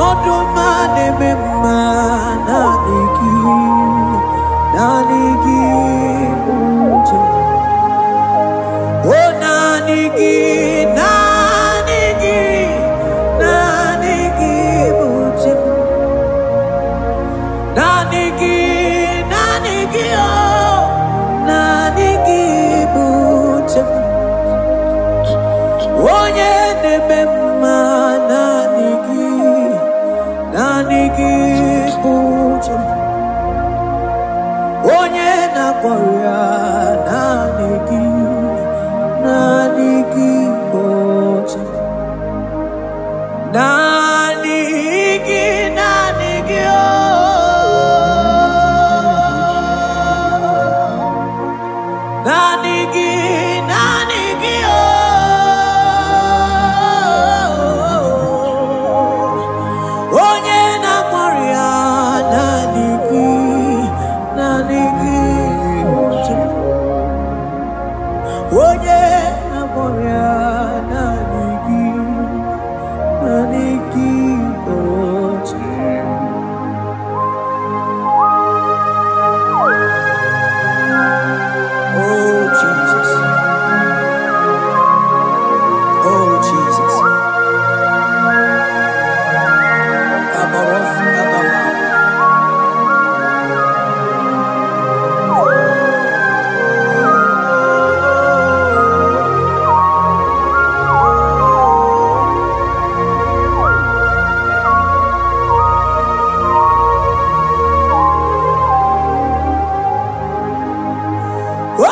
Ọdụm a na-eme mma, naanị gị, naanị gị bụ chi m. Oh, naanị gị, naanị gị, naanị gị bụ chi m. Naanị gị, naanị gị, oh, naanị gị bụ chi m. Onye na-eme mma, naanị gị, naanị gị bụ chi m. Onye na-agwọ ọrịa, naanị gị, naanị gị bụ chi m. Naanị gị, naanị gị, oh. Naanị gị, naanị gị, oh. Onye na-agwọ ọrịa, naanị gị, naanị gị bụ chi m. Onye na-agwọ ọrịa, naanị gị, naanị gị bụ chi m. Oh Jesus, oh Jesus. Kabaros kabama.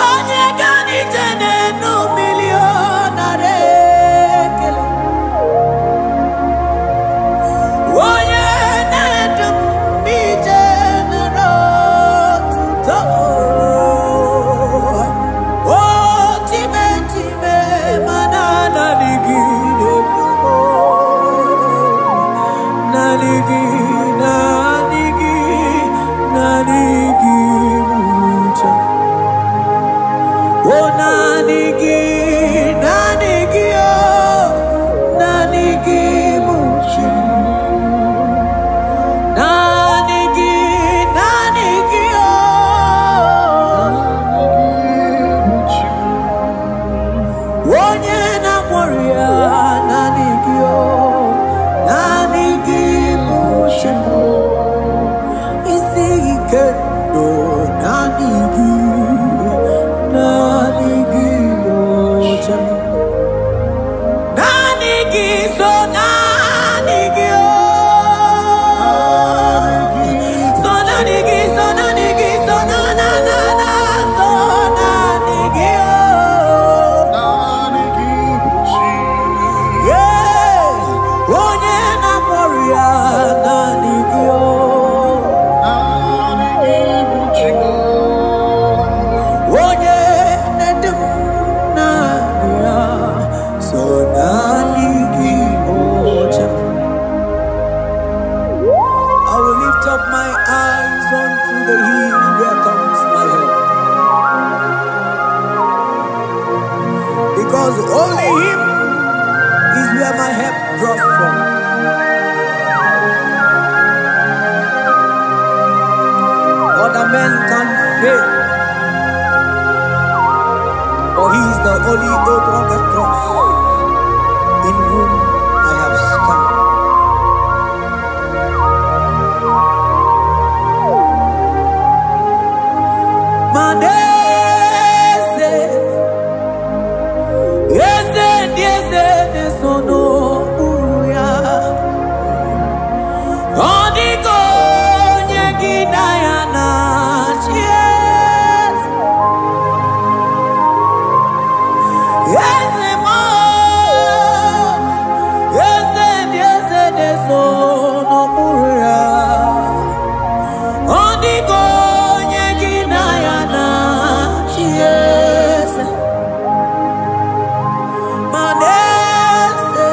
Onye ga n'ije n'enu mmiri ọ nara ekele. Onye na-edu m ije nara otuto. O chime chime mana naanị gị na-edu m. Naanị gị, naanị gị, naanị gị bụ chi m. Oh, naanị gị, naanị gị, oh, naanị gị bụ chi m. Naanị gị, naanị gị, oh, onye na-agwọ ọrịa, naanị gị, oh, naanị gị bụ chi m. Isi ike ndụ, naanị gị, naanị gị bụ Because only Him is where my help draws from. Other men can fail, but He is the only old rugged cross in whom I have stand. Manese, eze ndi eze na-eso n'okpuru ya. Ọ dịghị onye gị na ya na-achị eze. Eze m, eze ndị eze na-eso n'okpuru ya. Ọ dịghị onye gị na ya na-achị eze. Mana eze,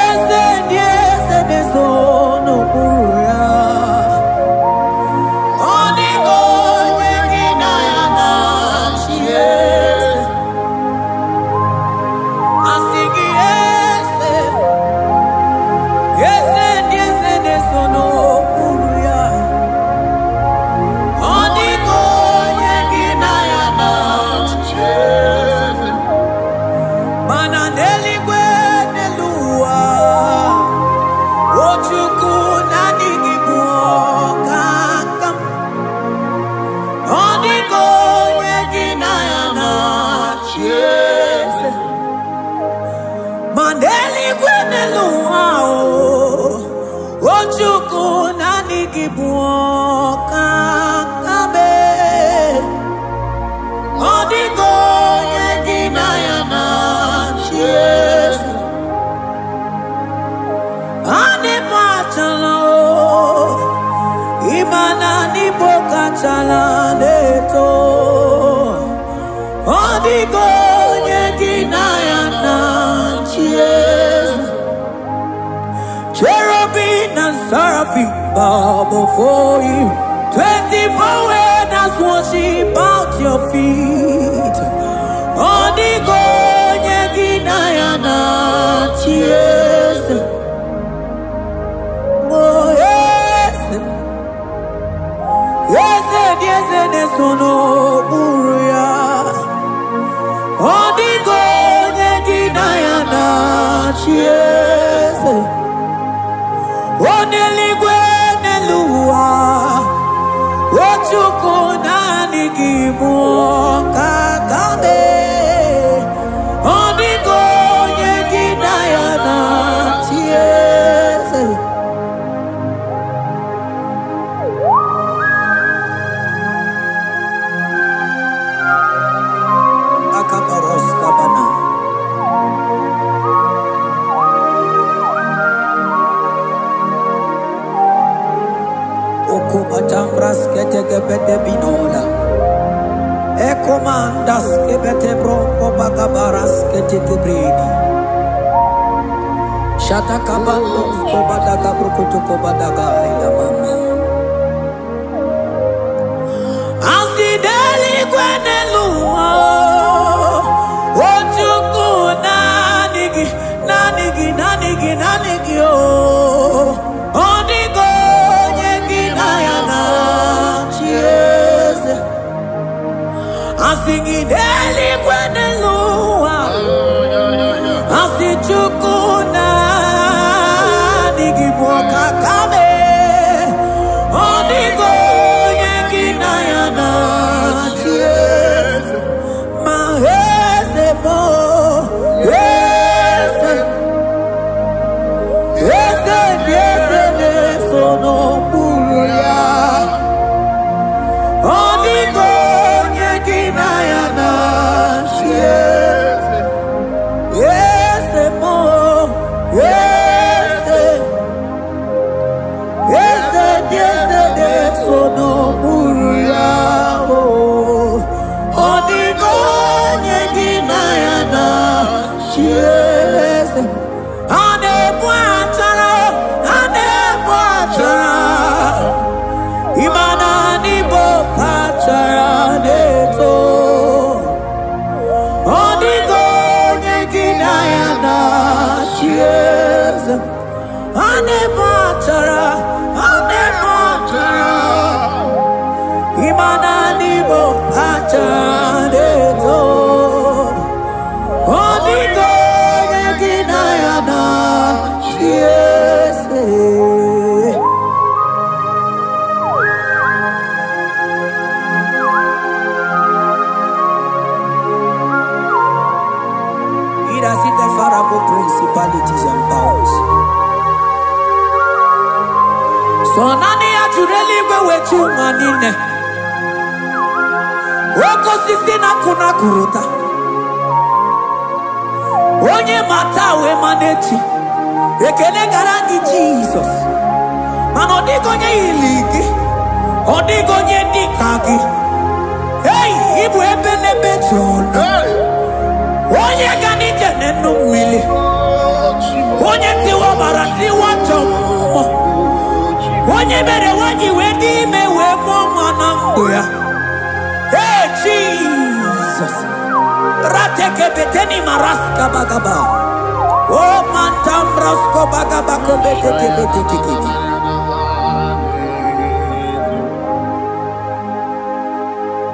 eze ndị eze na-eso n'okpuru ya. Ọ dịghị onye gị na ya na-achị eze. Asị gị eze, eze ndị eze na-eso n'okpuru ya. Ọ dịghị onye gị na ya na-achị eze. Mana n'eluigwe n'elu ụwa, o Chukwu naanị gị bụ ọkaka m. Ọ dịghị onye gị na ya na-achị eze. Ma n'eluigwe n'elu ụwa, o Chukwu naanị gị bụ ọkaka m. Ọ dịghị onye gị na ya na-achị eze. Anyị machala o, ịma na n'Igbo kachala na-eto. Ọ dịghị onye gị na ya na-achị eze. Cherubim and seraphim bow before you. 24 elders worship at your feet. Ọ dịghị onye gị na ya na-achị eze. Oh, eze, eze dị eze na-eso n'okpuru ya. Ọ dịghị onye gị na ya na-achị eze. O n'eluigwe n'elu ụwa, o Chukwu naanị gị bụ ọkaka m. Ọ dịghị onye gị na ya na-achị eze. Akabaros kabana. Okubatambras ketekebete binola. Ekomandas kebete bronco bagabaras ketekebredi. Shatakabandos kobadaga brukutu kobadaga ila mama. Asideli gwenelu, o Chukwu naanị gị, naanị gị, naanị gị, naanị gị o. Ọ dịghị onye gị na ya na-achị eze. Asị gị n'eluigwe n'elu ụwa, asị Chukwu naanị gị bụ ọkaka m. Ọ dịghị onye gị na ya na-achị eze. Ma eze bụ eze, eze dị eze na-eso n'okpuru ya. Ọ dịghị onye gị na ya na-achị eze. were eluigwe wee chi ụwa niile. Oke osisi na-akụ na-akụrụta. Onye mata wee ma n'echi. Ekele gara gị Jizọs. Mana ọ dịghị onye yiri gị. Ọ dịghị onye dị ka gị. Ei, ịbụ ebe n'ebe jụrụ. Onye ga n'ije n'enu mmiri. Onye tiwa ọbara tiwa ajọ mmụọ. Onye mere nwaanyị wee dị ime wee mụọ nwa na ndụ ya. Hey, Jesus. Ratekebeteni maraska bagaba. Oh, mantambrasko bagaba kobetekebetekeke.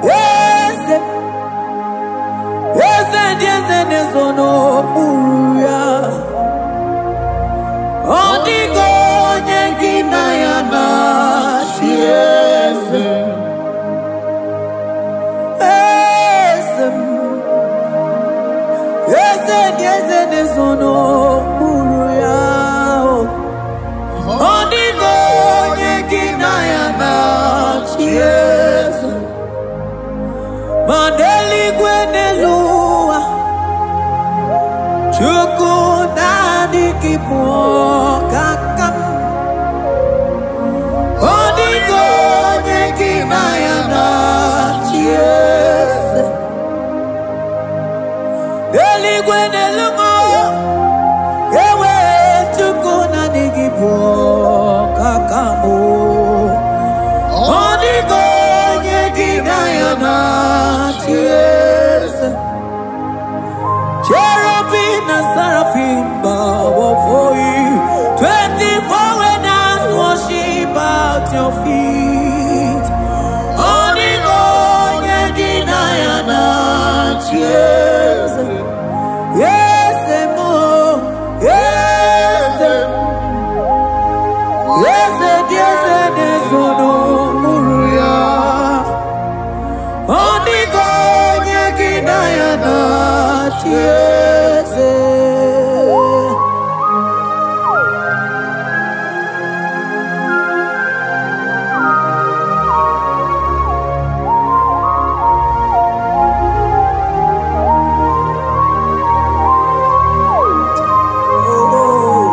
Eze, eze ndị eze na-ezo n'okpuru ya. Ọ dịghị onye gị na ya na-achị eze. Eze m, eze ndị eze na-ezo n'okpuru ya. Ọ dịghị onye gị na ya na-achị eze. Ma n'eluigwe n'elu ụwa, Chukwu naanị gị bụ ọkaka m. Ọ dịghị onye gị na ya na-achị eze. N'eluigwe n'elu ụwa, ewe Chukwu naanị gị bụ ọkaka m. Ọ dịghị onye gị na ya na-achị eze. Cherubim and seraphim bow before you. 24 elders worship at your feet. Ọ dịghị onye gị na ya na-achị eze. Eze m, eze m, eze dị eze na-ezo n'okpuru ya. Ọ dịghị onye gị na ya na-achị eze. Oh,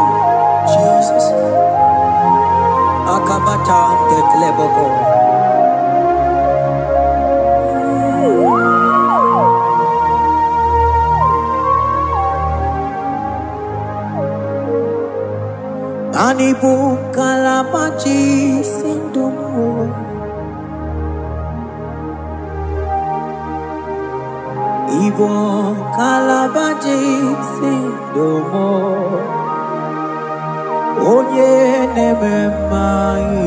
Jesus. Akabata ndekleboko. Ani bụ ngalaba si ndụ m o. Ịbụ ngalaba si ndụ m o. Onye na-eme mma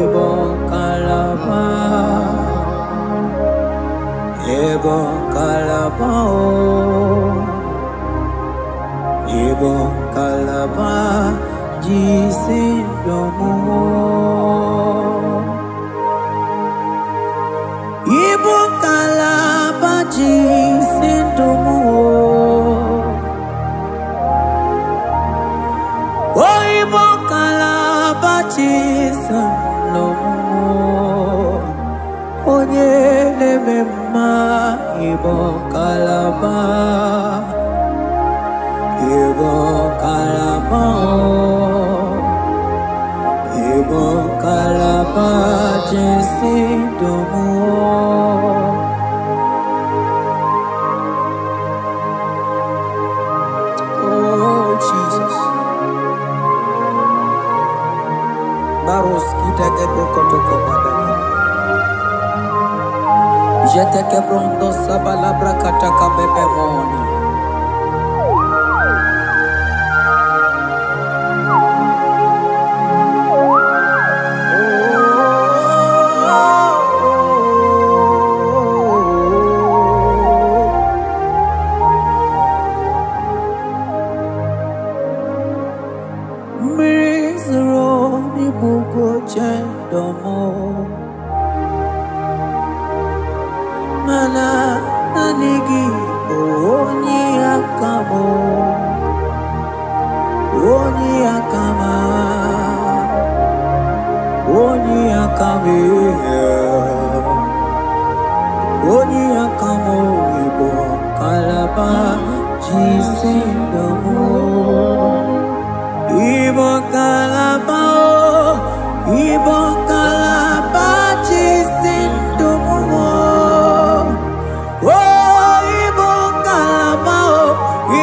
ịbụ ngalaba. Ịbụ ngalaba o. Ịbụ ngalaba ji ndụ m o. Ịbụ ngalaba ji si ndụ m o. O ịbụ ngalaba ji si ndụ m o. Onye na-eme mma ịbụ ngalaba. Ịbụ ngalaba o. Ịbụ ngalaba ji si ndụ m o. Oh, Jesus. Baroski teke brokotoko badaka. Jeteke brondo sabala brakataka bebemoni. Mmiri zoro n'igbugo chendomo. Mana naanị gị bụ onye Akame Onye akamo ibo kalaba jisindomo Ibo kalaba o Ibo kalaba jisindomo Oh Ibo kalaba o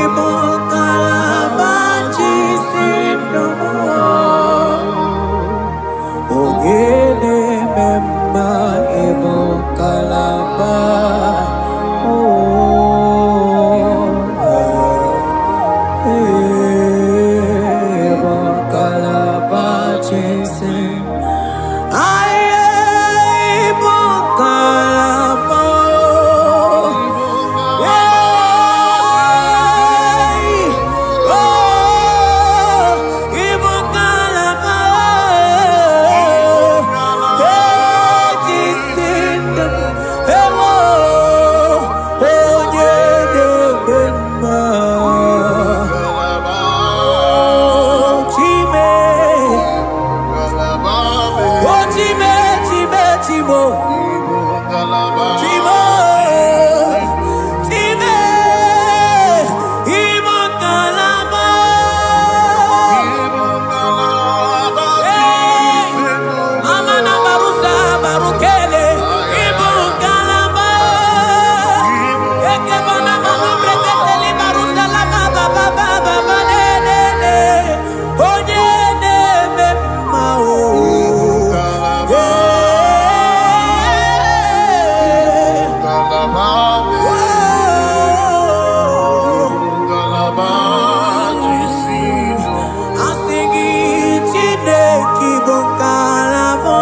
Ibo kalaba jisindomo Ogene memma ibo kalaba oh ibo kalaba jisi ay ibo kalaba hey oh ibo kalaba Amana barusa barukele ibu kalaba ekebana mama breketeli barusa la baba baba baba ne ne ne onye ne me ma o Asị gị Chineke bụ ngalaba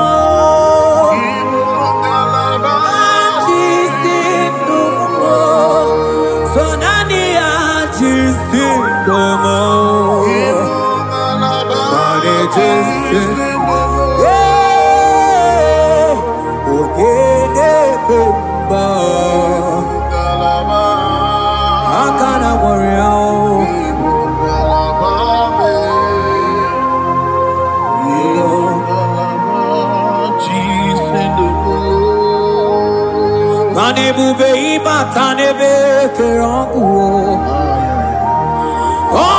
Jisi ndụ m so naanị ya jisi ndụ m Naanị jisi Ee, onye na-eme mma aka na gwọrọ ya o Mana ebube ịbata n'ebe kere ọkụ o.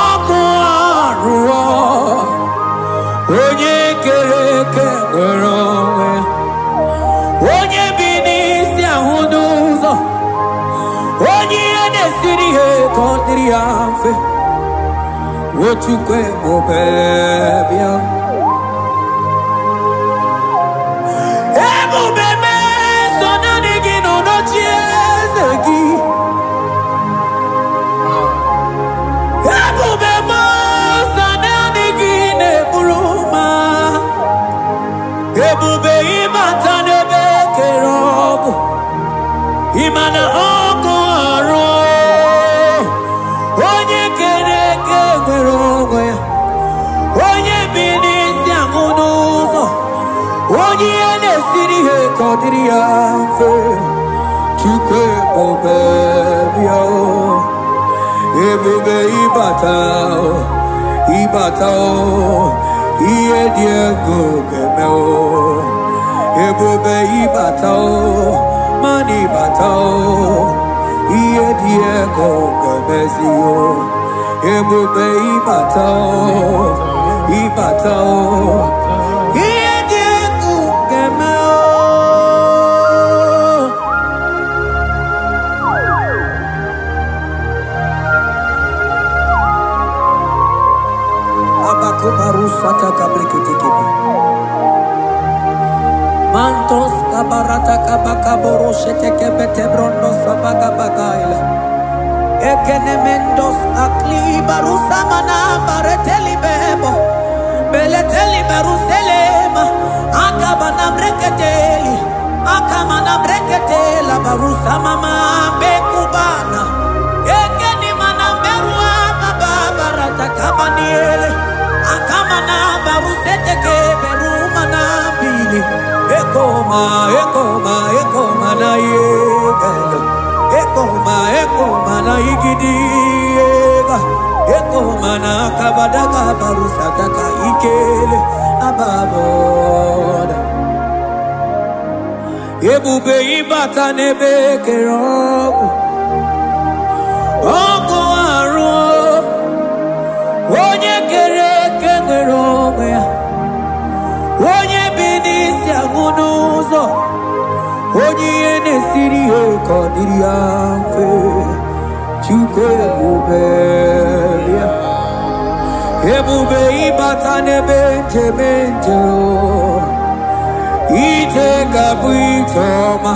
Ọkụ arụọ onye kere eke nwere onwe onye bi n'isi ahụ n'ụzọ onye ihe na-esiri ihe ka ọ dịrị ya mfe Ochukwu ebube bịa ebube meso naanị gị nọ n'oche eze gị ebube meso naanị gị na-eburu ma ebube ịbata n'ebe kere ọkụ ịma na ọkụ arụ onye kere eke nwere onwe ya onye bi n'isi ahụ n'ụzọ onye ihe na-esiri ihe ka ọ dịrị ya mfe Chukwu ebube bịa o ebube ịbata o ịbata o ihe dị egwu ga-eme o ebube ịbata o mana ịbata o ihe dị egwu ga-emezi o ebube ịbata o ịbata o ihe dị egwu ga-eme o Abakubarusata kabreketekebe. Mantos kabarata kabakaboro shetekebete brondo sabagabagaila. Ekenemendos akli barusamana bareteli bebo. Beleteli baruselema. Akabana breketeli. Akamana breketela barusamama bekubana. Ekenimana berua baba barata kabaniele. Akamana baruseteke berumana bili. Ekoma, ekoma, ekoma na yegelo. Ekoma, ekoma na igidiega. Ekoma na kabadaka barusataka ikele ababoda. Ebube ịbata n'ebe kere ọkụ. Ọkụ arụ onye kere eke nwere onwe ya. Onye bi n'isi agwụ n'ụzọ. Onye ihe na-esiri ya ka ọ dịrị ya mfe. Chukwu ebube ya. Ebube ịbata n'ebe njem njem. Ije ka bụ ije ọma.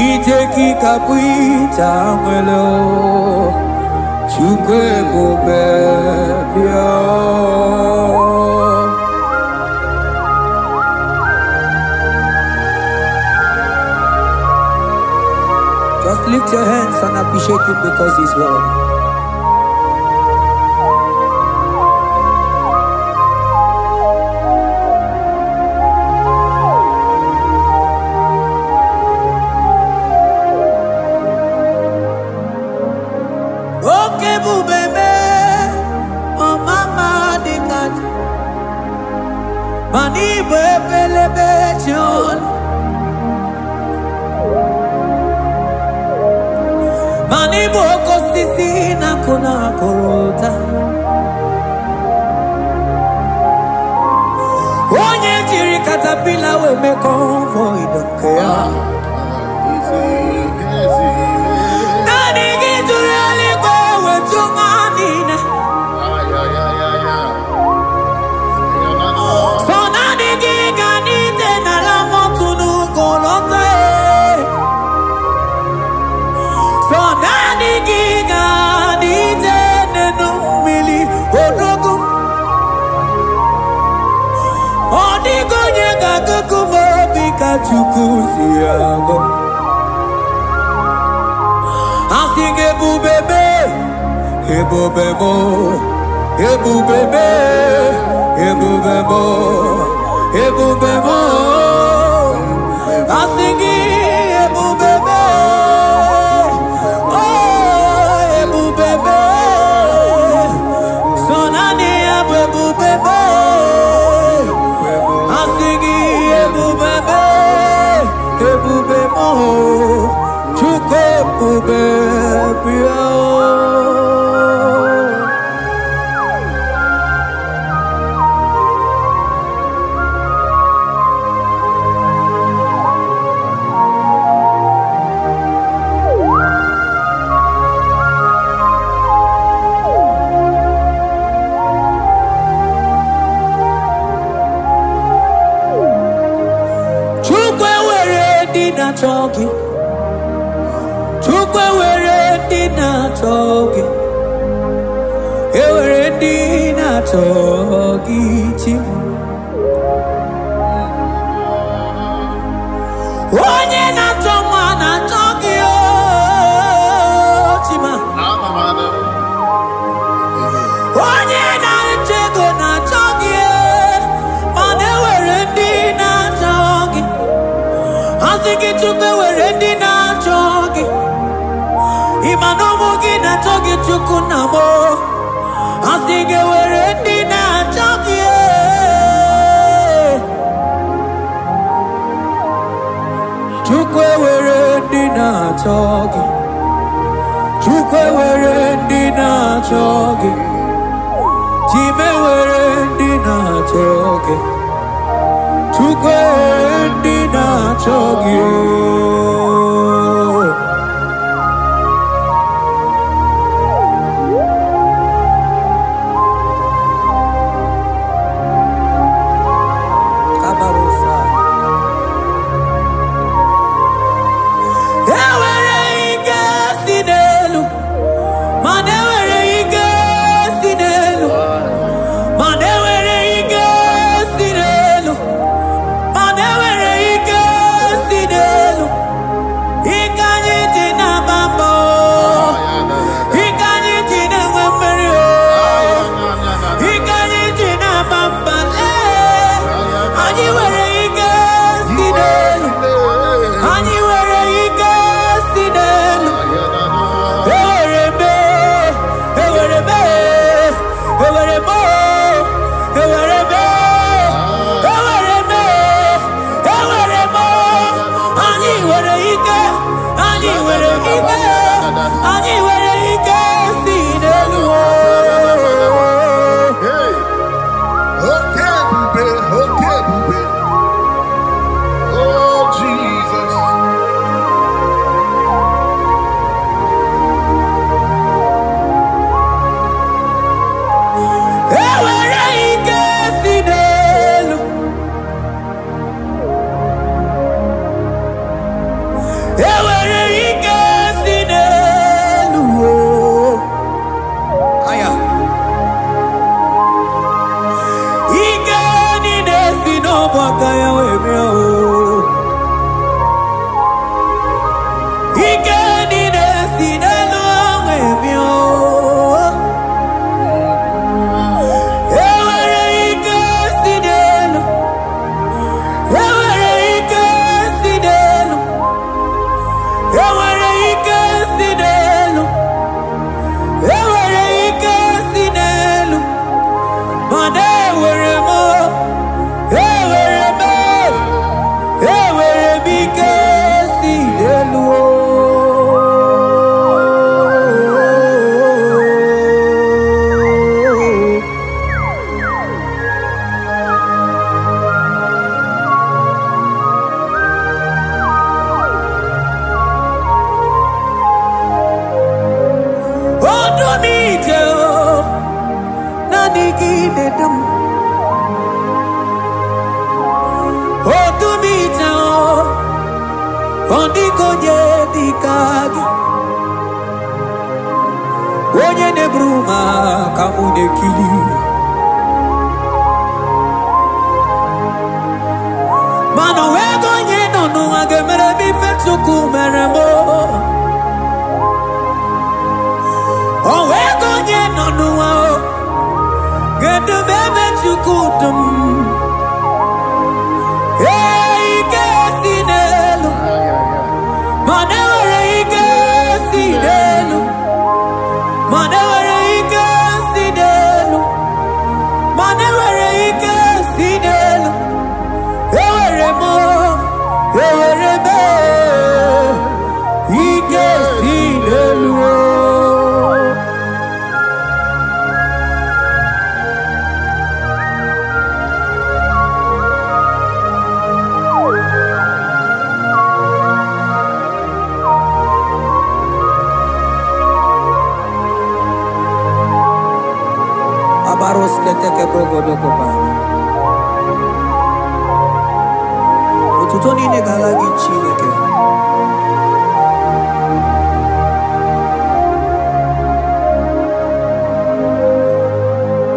Ije gị ka bụ ije anwele. Chukwu ebube bịa. Just lift your hands and appreciate him because he's worthy. Oke ebube me, ọmama dịka ji, mana ịbụ ebelebe ji olu. Mana ịbụ oke osisi na-akụ na-akụrụ ụta. Onye jiri katapila wee mee convoy nke ya. Naanị gị jụrụ eluigwe wee jụ ụwa niile. So naanị gị ga n'ite n'ala mọtụ n'ugwu lọta e. So naanị gị ga n'ite n'enu mmiri odogwu. Ọ dịghị onye ga-agụgụ m obi ka Chukwu si agụ. Asị gị ebube mee, ebube mụ, ebube mee, ebube mụ, ebube mụ. Asị gị ebube mee, oh ebube mee. So naanị ya bụ ebube mee. Asị gị ebube mee, ebube mụ. Chukwu ebube bịa. Chukwu ewere ndị na-achọ gị. Chukwu ewere ndị na-achọ gị. Ewere ndị na-achọ gị chi. Onye na-achọ nwa na-achọ gị o Chima. Onye na-achọ ego na-achọ gị mana ewere ndị na-achọ gị. Asị gị Chukwu ewere ndị na-achọ gị. Ịma na ụmụ gị na-achọ gị Chukwu nna m. Asị gị ewere ndị na-achọ gị. Chukwu ewere ndị na-achọ gị. Chukwu ewere ndị na-achọ gị. Chima ewere ndị na-achọ gị. Chukwu ewere ndị na-achọ gị. Kabarosa. Ewere ike si n'elu, mana ewere ike si n'elu, mana ewere ike si n'elu, mana ewere ike si n'elu. gị na-edu m. Odumije, ọ dịghị onye dị ka gị. Onye na-eburu m aka mụ na-ekiri. Mana onwego onye nọ n'ụwa ga-emere m ife Chukwu mere m. Onwego onye nọ n'ụwa ga-edu m ebe Chukwu du m. Ee, ike si n'elu, mana enwere ike si n'elu, mana enwere ike si n'elu, mana enwere ike si n'elu. Ewere m, ewere m, ike si n'elu. Abaros keteke brogodokobana. Otuto niile ga-ala gị Chineke.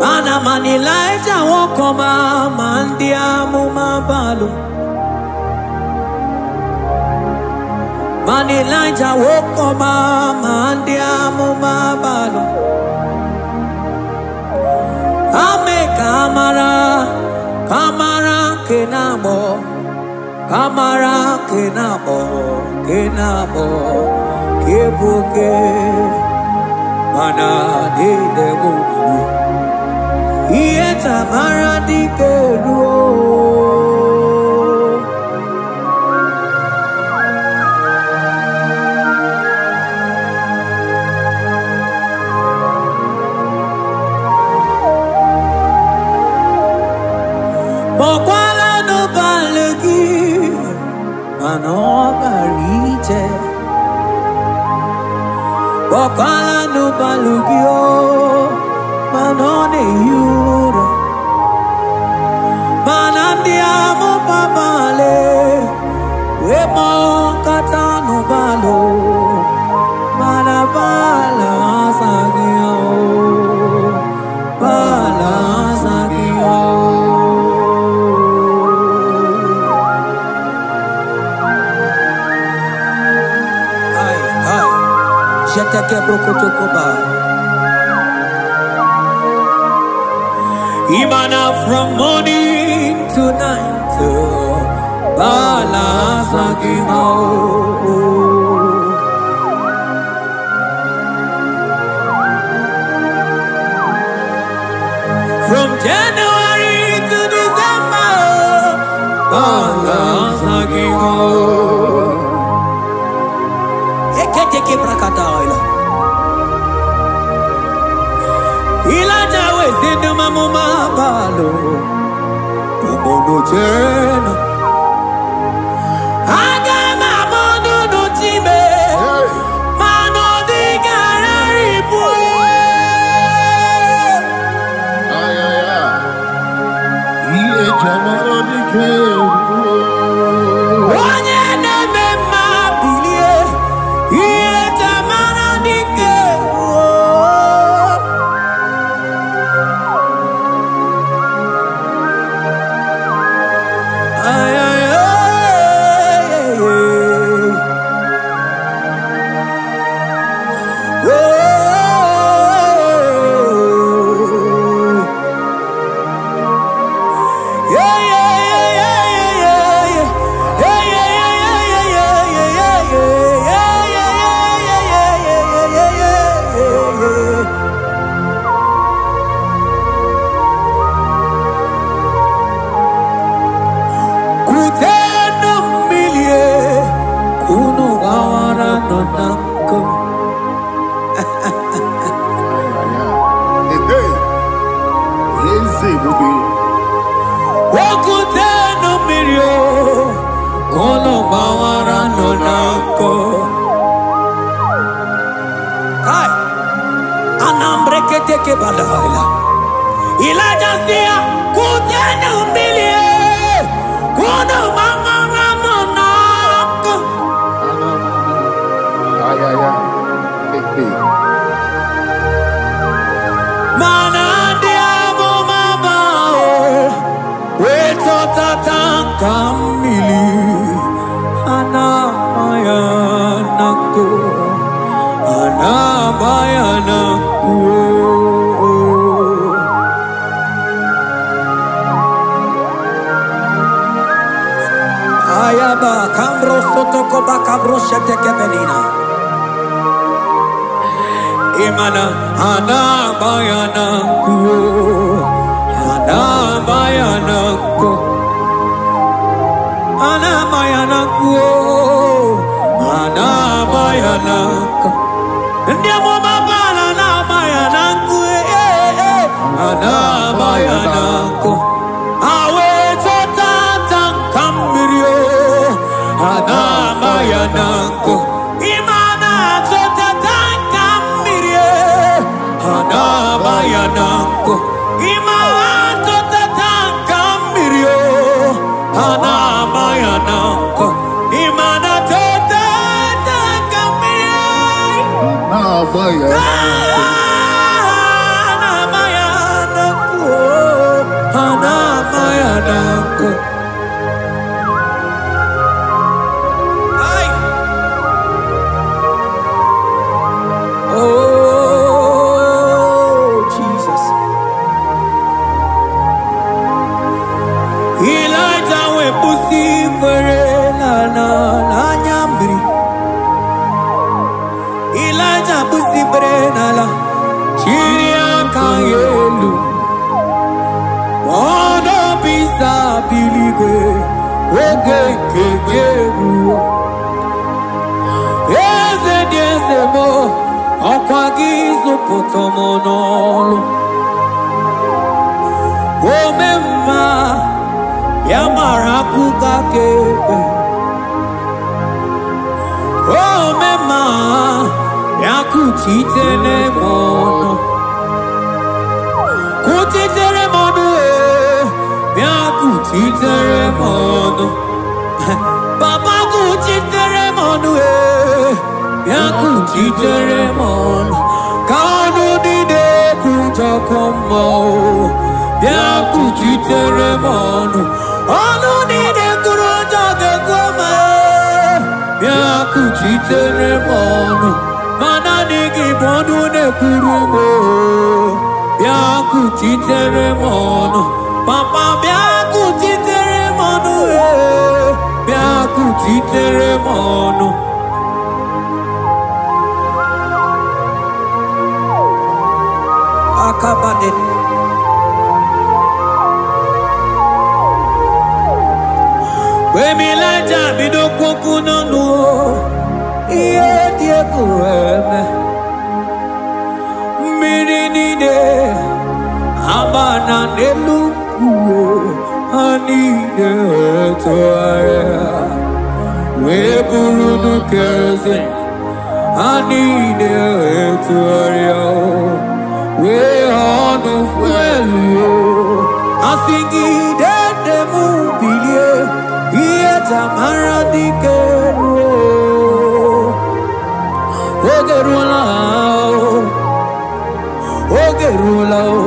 Mana mana Elijah nwoke ọma ma ndị amụma Baalụ. Mana Elijah nwoke ọma ma ndị amụma Baalụ. Ame kamara, kamara kenamo, kamara kenamo, kenamo, kebuke, mana dide mumi, iye tamara dike ruo. Mokwala no balagi, mana ọ gara ije. Mokwala no balagi o, mana ọ na-ehi ụra. Mana ndị amụma Baale, wee kpọkọta n'ụbalụ, mana Baal azaghị ya o, Baal azaghị ya o. Ai, ai, Jeteke brokotokoba. Imana from morning to night, Baal azaghị ha o. From January to December, Baal azaghị ha o. Eketeke brakataila. Elijah wee ndị amụma Baalụ, ụmụnụ chenụ. Aga m ama n'ụnụ chime, mana ọ dịghị ararịpụ. Ihe jamara dike ruo. Onye na-eme mma bilie, ihe tamara dike ruo. Ay, ay, ay, ay, ay. Oh. Yeah, yeah, yeah, yeah, yeah, yeah. Yeah, yeah, yeah, yeah, yeah, yeah, yeah, yeah, yeah, yeah, yeah, yeah, yeah, yeah, yeah, yeah, yeah. Kutenu mmilie, kunu gbawara nọ na nkụ. Eze ebube. Okutenu mmiri o, kunu gbawara nọ na nkụ. Kai, anambreketeke badaila. Ịlaịja sị ya kutenụ mmiri kunu gbamara m n'ọkụ. Mana ndị amụma Baal wee chọtata nka mmiri a na-ama ya na nkụ, a na-ama ya na nkụ. Ayaba kambro sotoko bakabro sheteke benina. Imana anabayana ku, anabayana ku, anabayana ku, anabayana ku. Ndi amụma Baal anabayana ku, anabayana ku. Awe chọtata nka mmiri o, anabayana ku. Imana chọtata nka mmiri e, anabayana ku. Imana chọtata nka mmiri o, anabayana ku. Imana chọtata nka mmiri e. Anabayana ku, anabayana ku. Ai. Oh, Jesus. Elijah wee kwụsị ikpere n'ala n'anya mmiri. Elijah kwụsị ikpere n'ala, chiri aka ya elu. Ọnọbisa biligwe, oge nke gị eruo. Eze dị eze m, ọkwa gị zụpụta m n'ọlụ. Ome mma, ya mara akụkọ aka ekpe. Ome mma, ya kuchitere m ọnụ. Kuchitere m ọnụ ee, bịa kuchitere m ọnụ. Papa kuchitere m ọnụ ee, bịa kuchitere m ọnụ. Ka ọnụ niile kwujọkọ mma o, bịa kuchitere m ọnụ. Ọnụ niile kwuru njọ ga-ekwu ma ee, bịa kuchitere m ọnụ. Ma naanị gị bụ ọnụ na-ekwuru m o, bịa kuchitere m ọnụ. Papa bịa kuchitere m ọnụ ee, bịa kuchitere m ọnụ. Akabade. Mgbe Ịlaịja bido kwokwu n'ọnụ o, ihe dị egwu eme. Mmiri niile agbana n'elu nkwụ ha niile tụgharịa wee bụrụ nnukwu eze. Ha niile tụgharịa wee ọnụ fuelu. Asị gị dede m bilie, ihe tamara dike ruo. Oge ruola o, oge ruola o,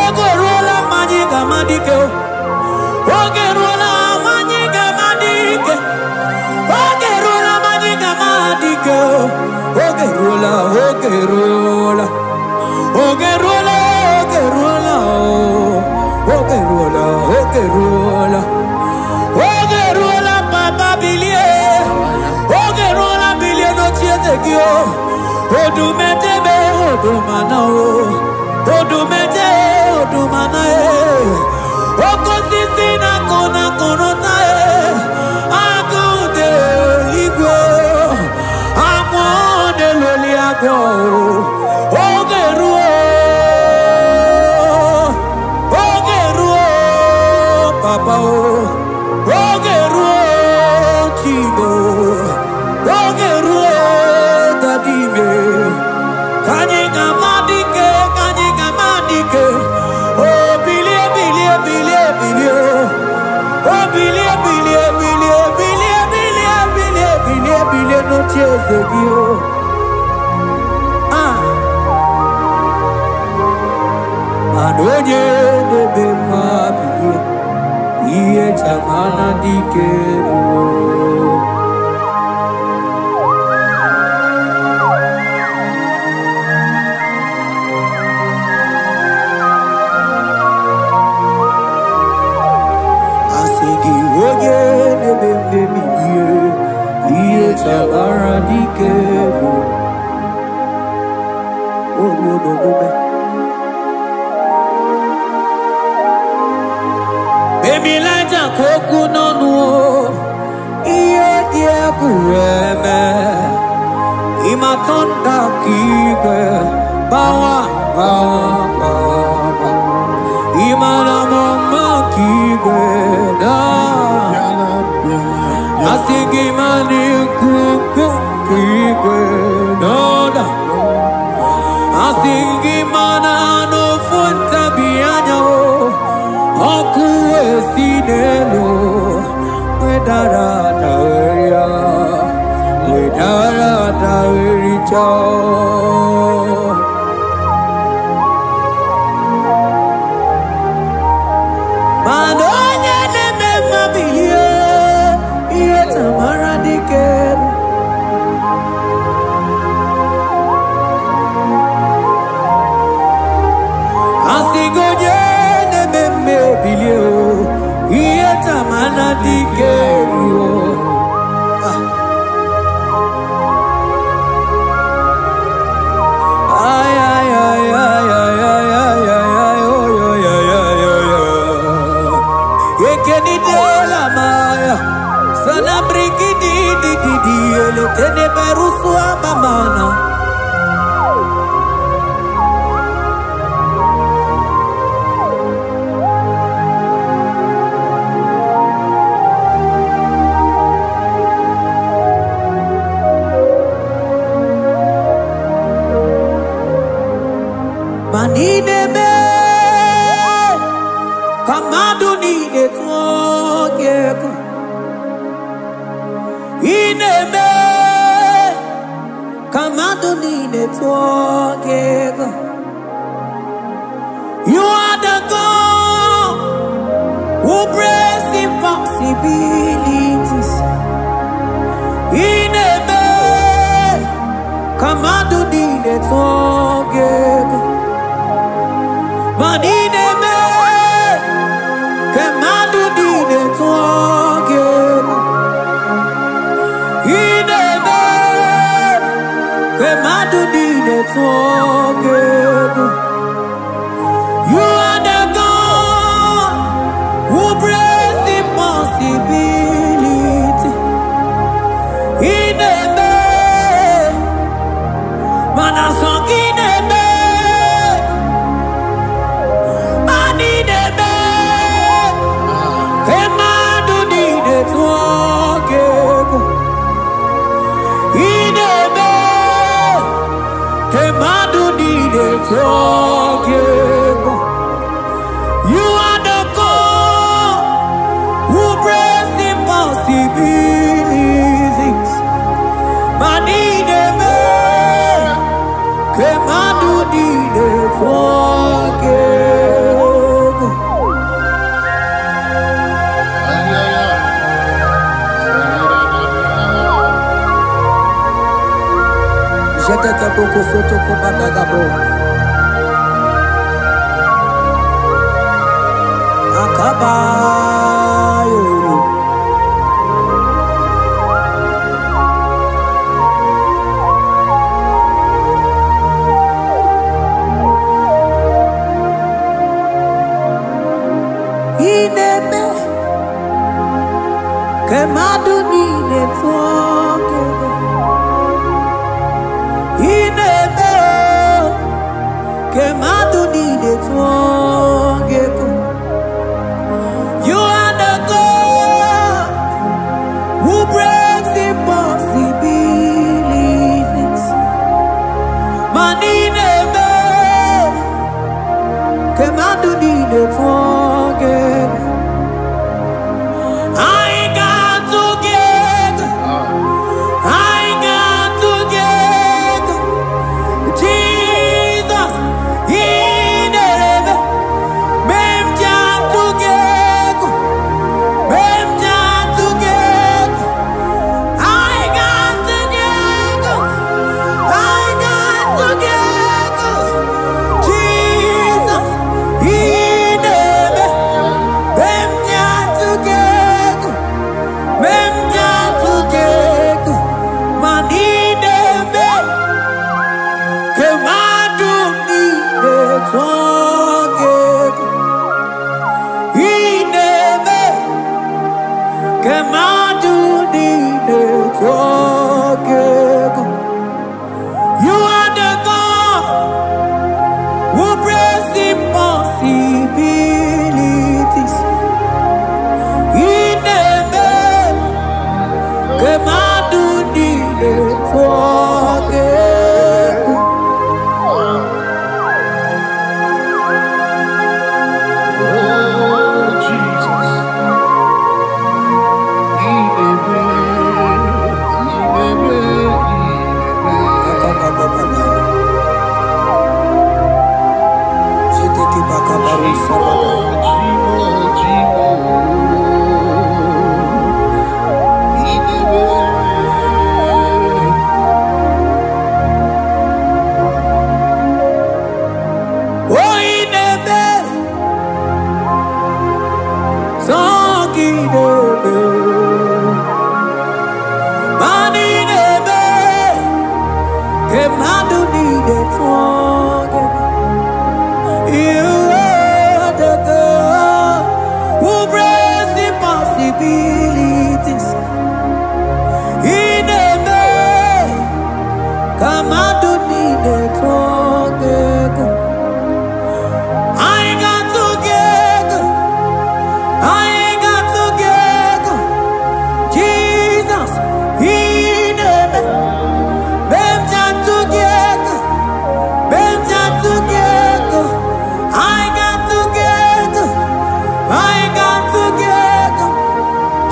ego ruola ma anyị ga-ama dike o. Oge ruola ma anyị ga-ama dike. Oge ruola ma anyị ga-ama dike o. Oge ruola, oge ruola. Oge ruola, oge ruola o. Oge ruola, oge ruola. Oge ruola papa bilie. Oge ruola bilie n'oche eze gị o. Odumetebe odumana o. Odumete odumana e. Oke osisi na-akụ na-akụrụta e. Agụ dị eluigwe. Agwọ na-eloli agwọ o. Oge ruo. Oge ruo papa o. Oge ruo Chibo. Oge ruo dadime. Ka anyị ga-ama dike, ka anyị ga-ama dike. O n'oche eze gị o. Ah, mana onye na-eme mma bilie, ihe chamana dike ruo. Asị gị onye na-eme mmebi ihe chamara dike ruo. O ruo n'omume. Emilaja ka okwu n'ọnụ o, ihe dị egwu eme. Ịma tọnda ka igwe gbawa gbawa gbawa. Ịmara mma ka igwe daa. Bịala, bịala, bịala. Asị gị ma n'ikuku ka igwe n'ọda. Asị gị mana n'ofu ntabi anya o, ọkụ esi n'elu wedara dawere wedara dawericha. Mana onye na-eme mma bilie, ihe tamara dike. Asị gị onye na-eme mma ebilie o, ihe tamara dike ruo. Ay, ay, ay, ay, ay, ay, ay, ay, ay, oy, oy, ay, ay, oy, oy. Ekenidela maya, sana brigidi di di di, eletene berusu amamana. Ma n'ime ka mmadụ niile tụọ gị egwu. Ị na-eme ka mmadụ niile tụọ gị egwu. You are the God who breaks impossibilities. Ị na-eme ka mmadụ niile tụọ gị egwu. Ma ị na-eme ka mmadụ niile tụọ gị egwu. Ị na-eme ka mmadụ niile tụọ gị egwu. You are the God who breaks impossibility. Ị na-eme mana sọ gị na-eme. Ma ị na-eme ka mmadụ niile tụọ gị egwu. Ị na-eme ka mmadụ niile tụọ gị egwu. You are the God who breaks impossibilities. Ma ị na-eme ka mmadụ niile tụọ gị egwu. Ay, ay, ay. Jetete boko soto kobadagabo. Akabayo. Ị na-eme ka mmadụ niile tụọ gị egwu. Ị na-eme ka mmadụ niile tụọ gị egwu. You mmadụ niile tụọ gị. You are the God who brings impossibilities. Ị na-eme ka mmadụ niile tụọ gị egwu. Anyị ga-atụ gị egwu. Anyị ga-atụ gị egwu. Jizọs, ị na-eme. Mgbe m ji atụ gị egwu, mgbe m ji atụ gị egwu, anyị ga-atụ gị egwu, anyị ga-atụ gị egwu.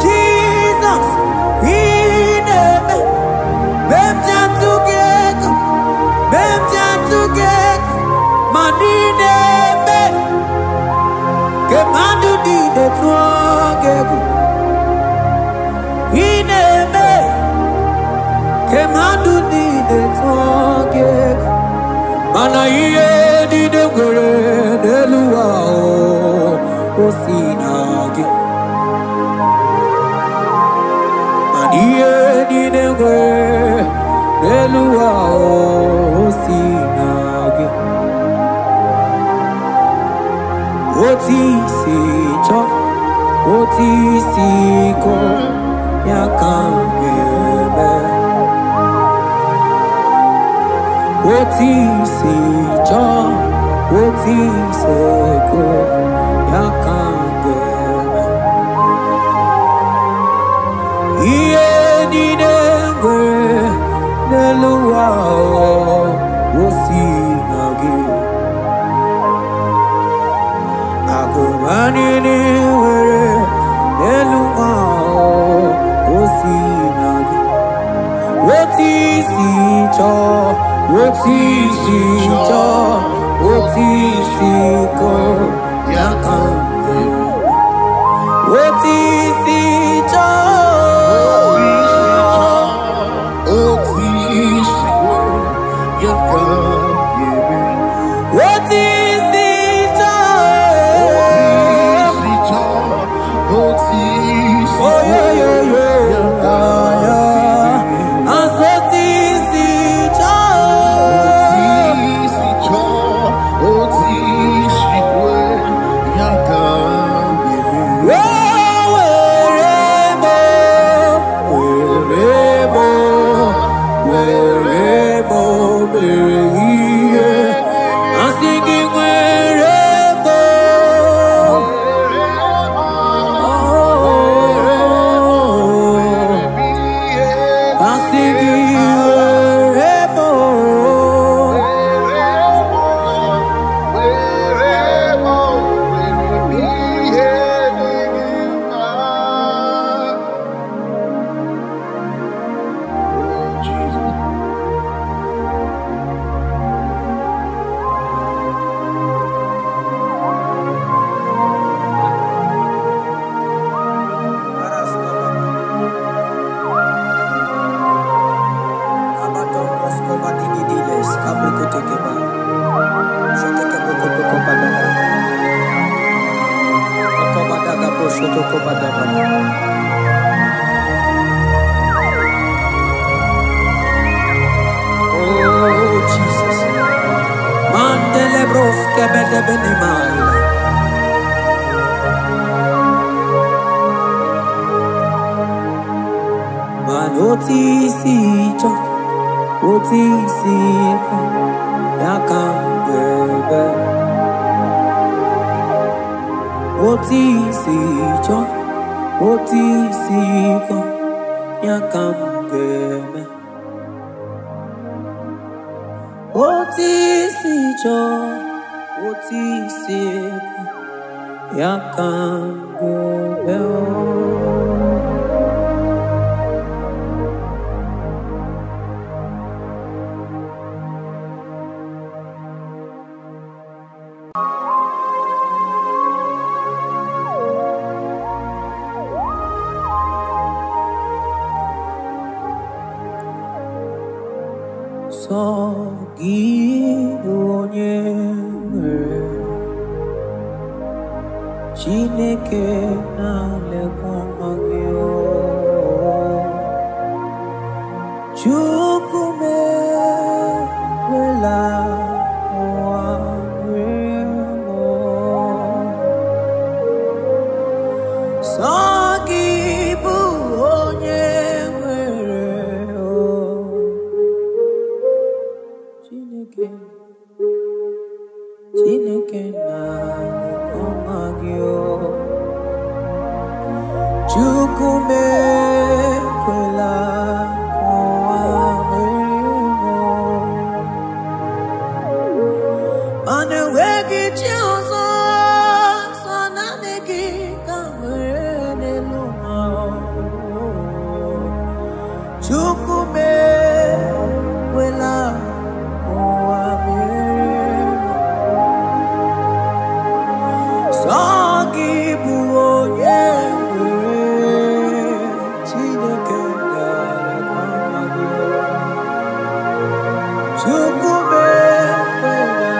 Jizọs, ị na-eme. Mgbe m ji atụ gị egwu, mgbe m ji atụ gị egwu, ma ndị na-eme ka mmadụ niile tụọ gị egwu. Ị na-eme ka mmadụ niile tụọ gị egwu. Mana ihe niile nwere n'elu ụwa o si na gị. Mana ihe niile nwere n'elu ụwa o si na gị. Otu isi chọọ, otu isi kọọ, ya ka m ga-eme. Otu isi chọọ, otu isi kọọ, ya ka m ga-eme. Ihe niile nwere n'elu ụwa o si na gị. Akụba niile nwere n'elu ụwa o si na gị. Otu isi chọọ, otu isi chọọ, otu isi kọọ, ya ka m ga-eme. Otu isi chọọ, otu isi chọọ, oyoyoyo, aya, asị otu isi chọọ. Were mo, mere ihe. Asị gị were mo. Oh, asị gị were mo. Oh, Jesus. Mandele bros kebele bene maila. Man oti si cho, oti si ko, ya ka m ga-eme. Oti si cho, oti si ko, ya ka m ga-eme. Oti si cho, oti si ko, ya ka m ga-eme. Sọ gị bụ onye nwere Chineke na-alekwa nwa gị o. Chukwu mee ekwela ụwa merie m. Sọ gị bụ onye nwere o. Chineke, Chineke na-elekwa gị o. Chukwu m ekwela ka ụwa merie m. Mana enweghị chi ọzọ, sọ naanị gị ka m nwere n'elu ụwa. Chukwu m ekwela ka ụwa merie m. Sọ gị bụ onye nwere. Chineke na-elekwa gị. Chukwu m ekwela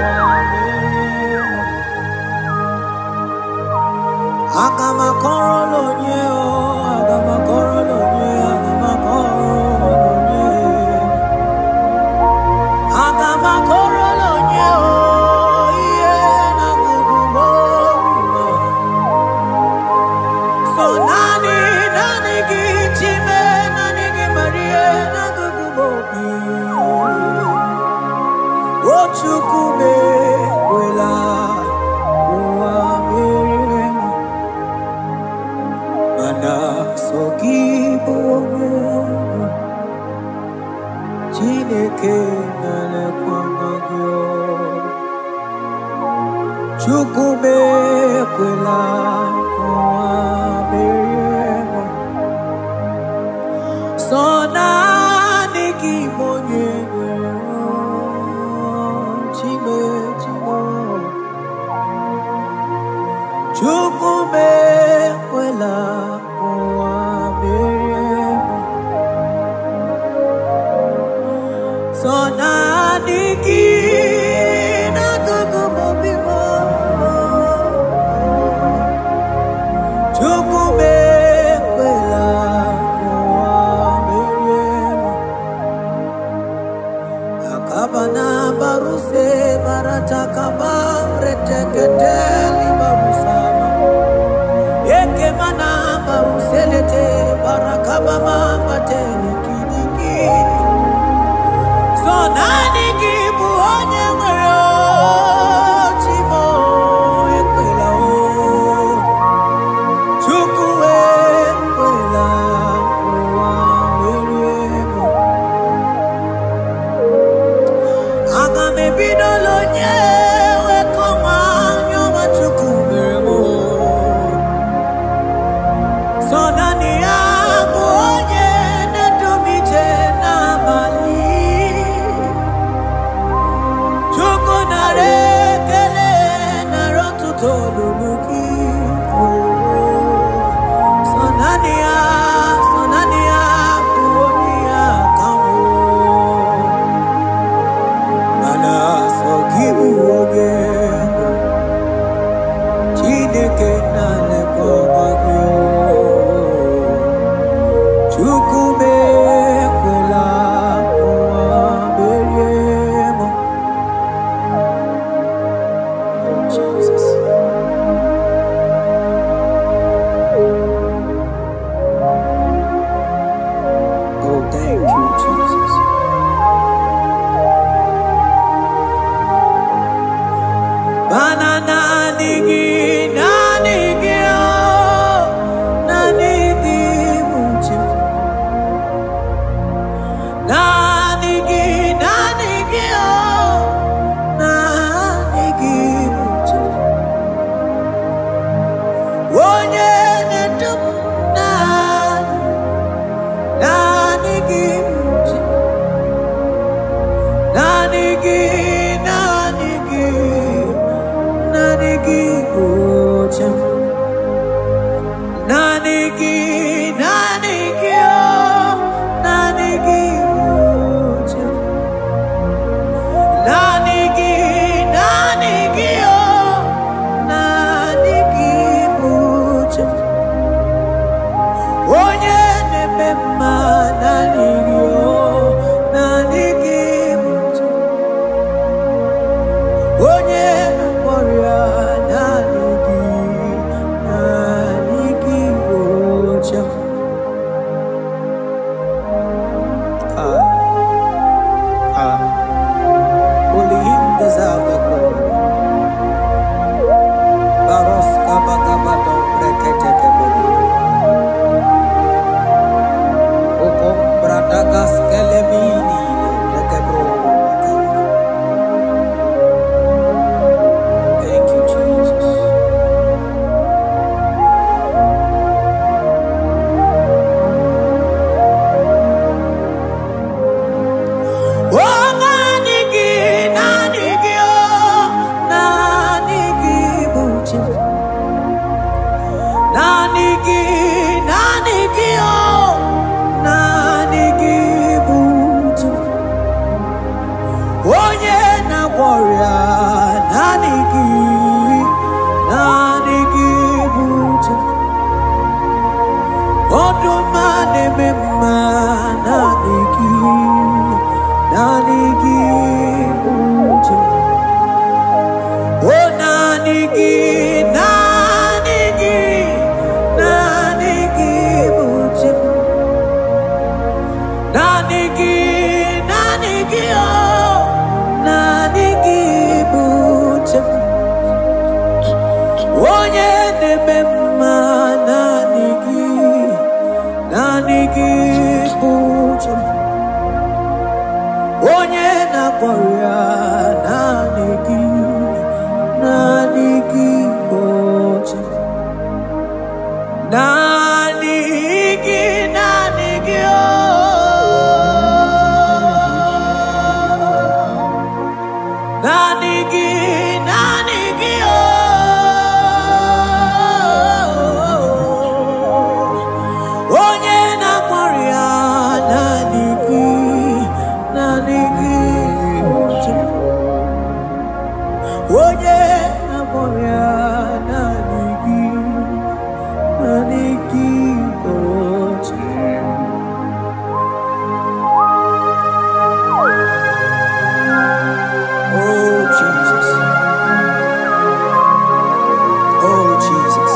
ụwa merie m. Aga m akọrọ n'onye o, aga m akọrọ n'onye, aga m akọrọ n'onye. Aga m akọrọ n'onye o, ihe na-agụgụ m obi m. So naanị, naanị gị Chime, naanị gị Maria, na-agụgụ m obi. O Chukwu m ekwela ụwa merie m. Mana sọ gị bụ onye nwe. Chineke na-elekwa gị o. Chukwu m ekwela ka ụwa merie m. Sọ naanị gị bụ onye nwere o. Chime, Chime. Chukwu m ekwela ka ụwa merie m. Sọ naanị gị na-agụgụ m obi m. Chukwu m ekwela ka ụwa merie m. Akabana baruse baratakaba reteketeli barusama. Ekemana baruselete barakabama batele kidikidi. So naanị gị bụ onye nwere o, Chimo ekwela o. Chukwu ekwela ụwa merie m. Aga m ebidola onye wekọma anya ọma Chukwu mere m. Sọ naanị ya bụ onye na-edu m ije n'abalị. Chukwu nara ekele nara ọtụtụ olulu gị. Sọ naanị ya, sọ naanị ya bụ onye ya ka m. Mana sọ gị bụ onye nwe. Chineke na-elekwa gị o. Chukwu m ekwela ụwa merie m. Oh, Jesus. Oh, thank you, Jesus. Mana naanị gị, naanị gị, oh, naanị gị bụ chi m. Naanị gị, naanị gị, oh, naanị gị bụ chi m. Onye na-edu m naanị, naanị gị bụ chi m. Naanị gị, naanị gị, naanị gị bụ chi m. Naanị gị, naanị gị, oh, naanị gị bụ chi m. Naanị gị, naanị gị, oh, naanị gị bụ chi m. Onye na-eme mma, naanị gị, oh, naanị gị bụ Onye na-agwọ ọrịa, naanị gị, naanị gị bụ chi. Ọdụm a na-eme mma, naanị gị, naanị gị bụ chi. O naanị gị, naanị gị, naanị gị bụ chi. Naanị gị, naanị gị, oh, naanị gị bụ chi. Onye na-eme mma, naanị gị, naanị gị bụ chi. Onye na-agwọ ọrịa, naanị gị, naanị gị bụ chi. Naanị gị, naanị gị, oh. Naanị gị, naanị gị, oh. Onye na-agwọ ọrịa, naanị gị, naanị gị bụ chi. Onye na-agwọ ọrịa, naanị gị, naanị gị bụ chi. Oh Jesus, oh Jesus.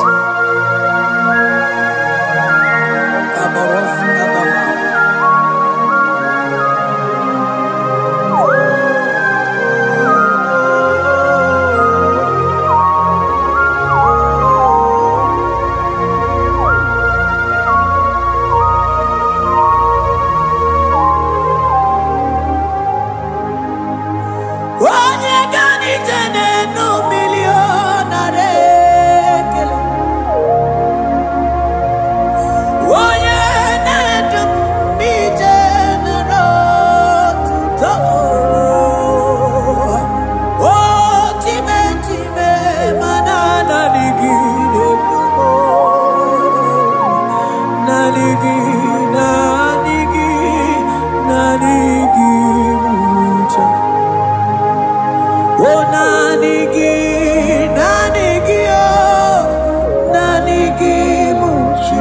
Kabaros kabama. Onye ga n'ije n'enu mmiri ọ nara ekele. Onye na-edu m ije nara otuto. O chime chime mana naanị gị na-edu m. Naanị gị, naanị gị, naanị gị bụ chi. Oh, naanị gị, naanị gị, oh, naanị gị bụ chi.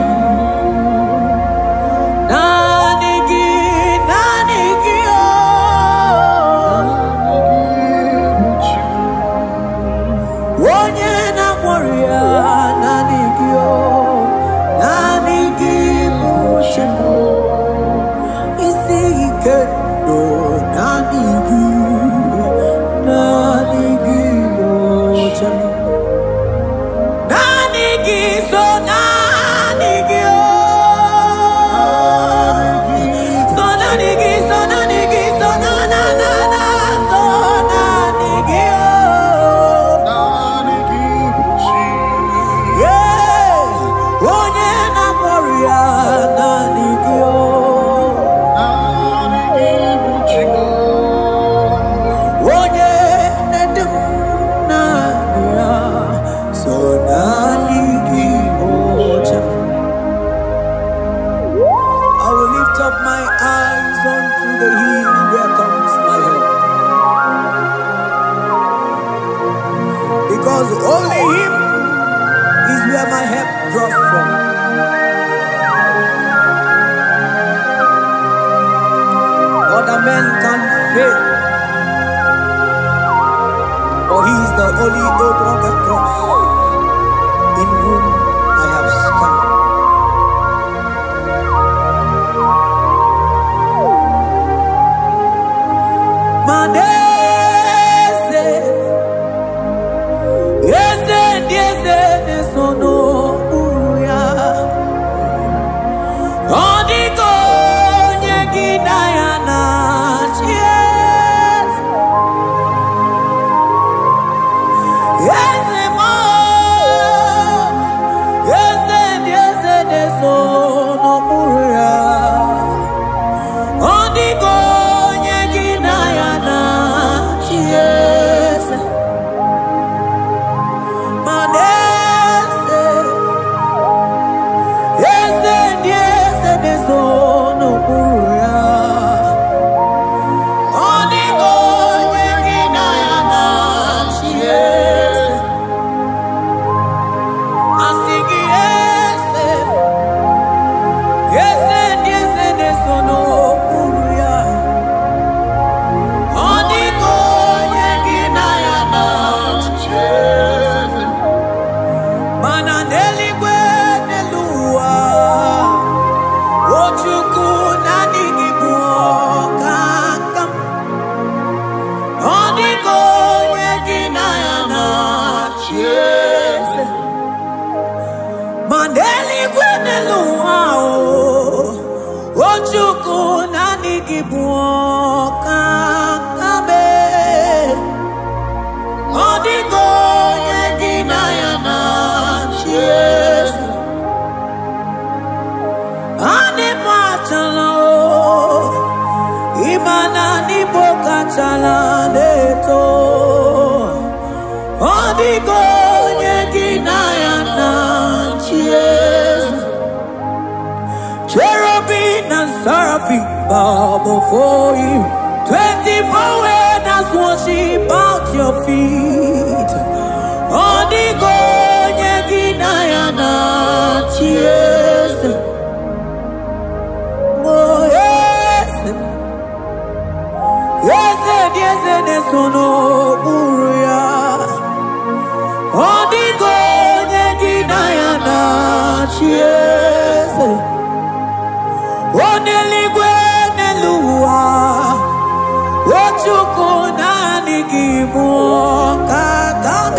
Naanị gị, naanị gị, oh, onye na-agwọ ọrịa, naanị gị, oh, naanị gị bụ chi. Isi ike ndụ, naanị gị, naanị gị bụ chi. Naanị gị so naanị gị oh. So naanị gị, so naanị gị, so na na na na, so naanị gị oh. Yeah. Onye na-agwọ ọrịa, naanị gị oh. Onye na-edu m naanị ya, so naanị gị bụ chi. I will lift up my eyes unto the hill where comes my help. Because only him is where my help draws from. Other men can fail, but he is the only old rugged cross in whom I have stand. Manese, eze ndị eze na-eso n'okpuru ya. Ọ dịghị onye gị na ya na-achị eze. Eze m, eze ndị eze na-eso n'okpuru ya. Ọ dịghị onye gị na ya na n'elu ụwa o, o Chukwu naanị gị bụ ọkaka m. Ọ dịghị onye gị na ya na-achị eze. Anyị bụ achala o, ịma na n'Igbo kachala na-eto. Ọ dịghị onye gị na ya na-achị eze. Cherubim and seraphim bow before you. 24 elders worship at your feet. Ọ dịghị onye gị na ya na-achị eze. Oh, eze, eze dị eze na-eso n'okpuru ya. Ọ dịghị onye gị na ya na-achị eze. O n'eluigwe n'elu ụwa, o Chukwu naanị gị bụ ọkaka m.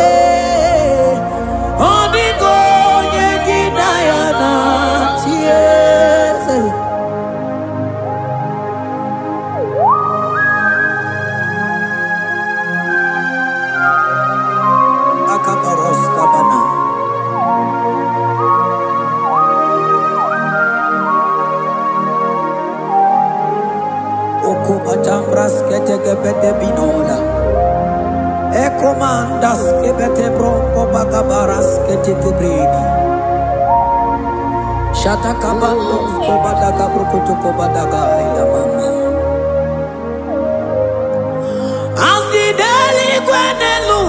Ọ dịghị onye gị na ya na-achị eze. Akabaros kabana. Okubatambras ketekebete binola. Ekomandas kebete bronco bagabaras ketekebredi. Shatakabandos kobadaga brukutu kobadaga ila mama. Asideli kwenelu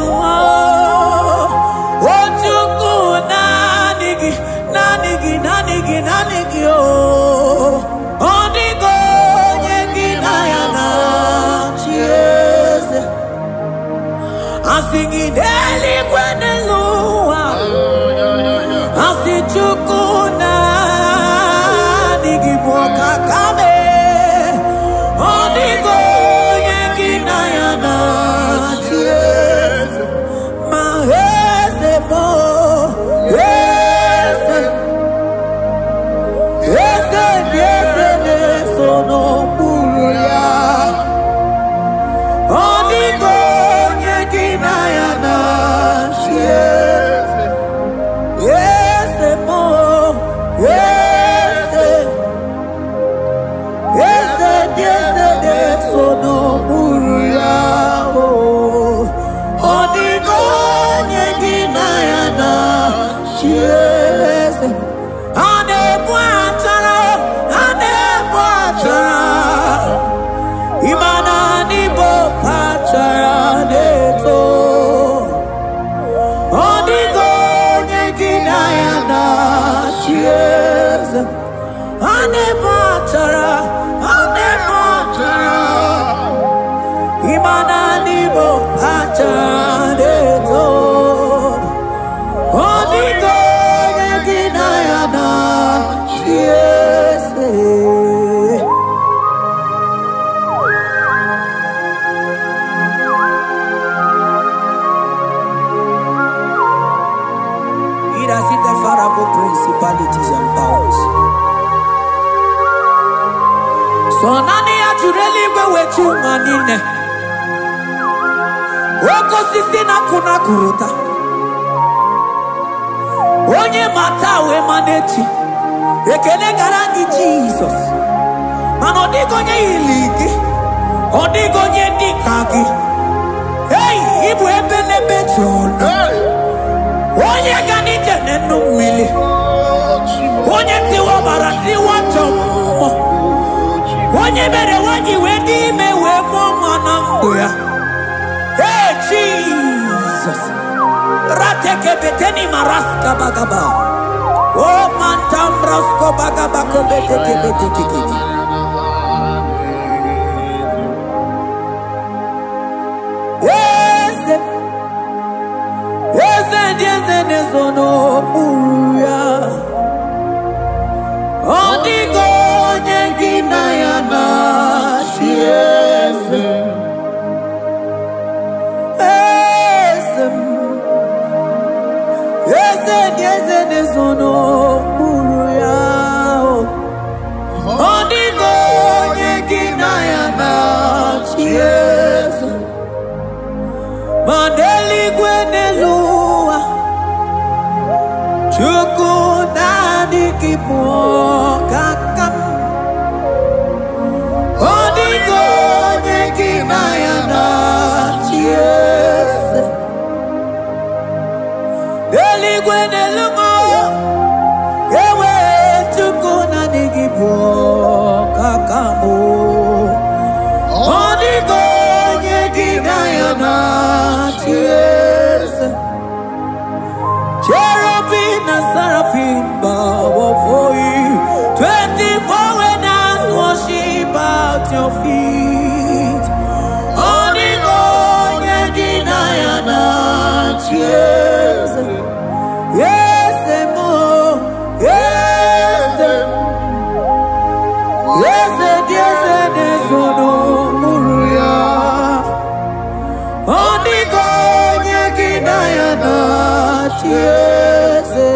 o Chukwu naanị gị, naanị gị, naanị gị, naanị gị o. Ọ dịghị onye gị na ya na-achị eze. Asị gị n'eluigwe n'elu ụwa, asị Chukwu naanị gị bụ ọkaka m. Ọ dịghị onye gị na ya na-achị eze. Ma eze bụ eze, eze dị eze na-eso n'okpuru ya. Ọ dịghị onye gị na ya na-achị eze. Eze bụ eze, eze dị eze na-eso n'okpuru ya. Ọ dịghị onye gị na ya na-achị eze. A na-ebu achara, a na-ebu achara, ịma na n'Igbo kachara na-eto. Ọ dịghị onye gị na ya na-achị eze. A na-ebu achara, a na-ebu achara, ịma na n'Igbo kachara na-eto. Ọ dịghị onye gị na ya na-achị eze. He that sitteth far above principalities and powers. So naanị ya jụrụ eluigwe wee chụ ụwa niile. Oke osisi na-akụ na-akụrụta. Onye ma taa wee ma n'echi. Ekele gara gị Jizọs. Mana ọ dịghị onye yiri gị. Ọ dịghị onye dị ka gị. Ei, ị bụ ebe n'ebe jụrụ. Onye ga n'ije n'enu mmiri. Onye tiwa ọbara tiwa ajọ mmụọ. Onye mere nwaanyị wee dị ime wee mụọ nwa na ndụ ya. Hey, Jesus. Ratekebeteni maraska bagaba. O mantambrasko bagaba kobetekebetekekeke. Eze, eze ndị eze na-ezo n'okpuru ya. Ọ dịghị onye gị na ya na-achị eze. Eze m, eze ndị eze na-ezo n'okpuru ya. eze. Ma n'eluigwe n'elu ụwa, Chukwu naanị gị bụ ọkaka m. Ọ dịghị onye gị na ya na-achị eze. N'eluigwe n'elu ụwa, ewe Chukwu naanị gị bụ ọkaka m. Ọ dịghị onye gị na ya na-achị eze. Cherubim and seraphim bow before you. 24 elders worship at your feet. Ọ dịghị onye gị na ya na-achị eze. Eze m, eze m, eze dị eze na-ezo n'okpuru ya. Ọ dịghị onye gị na ya na-achị eze.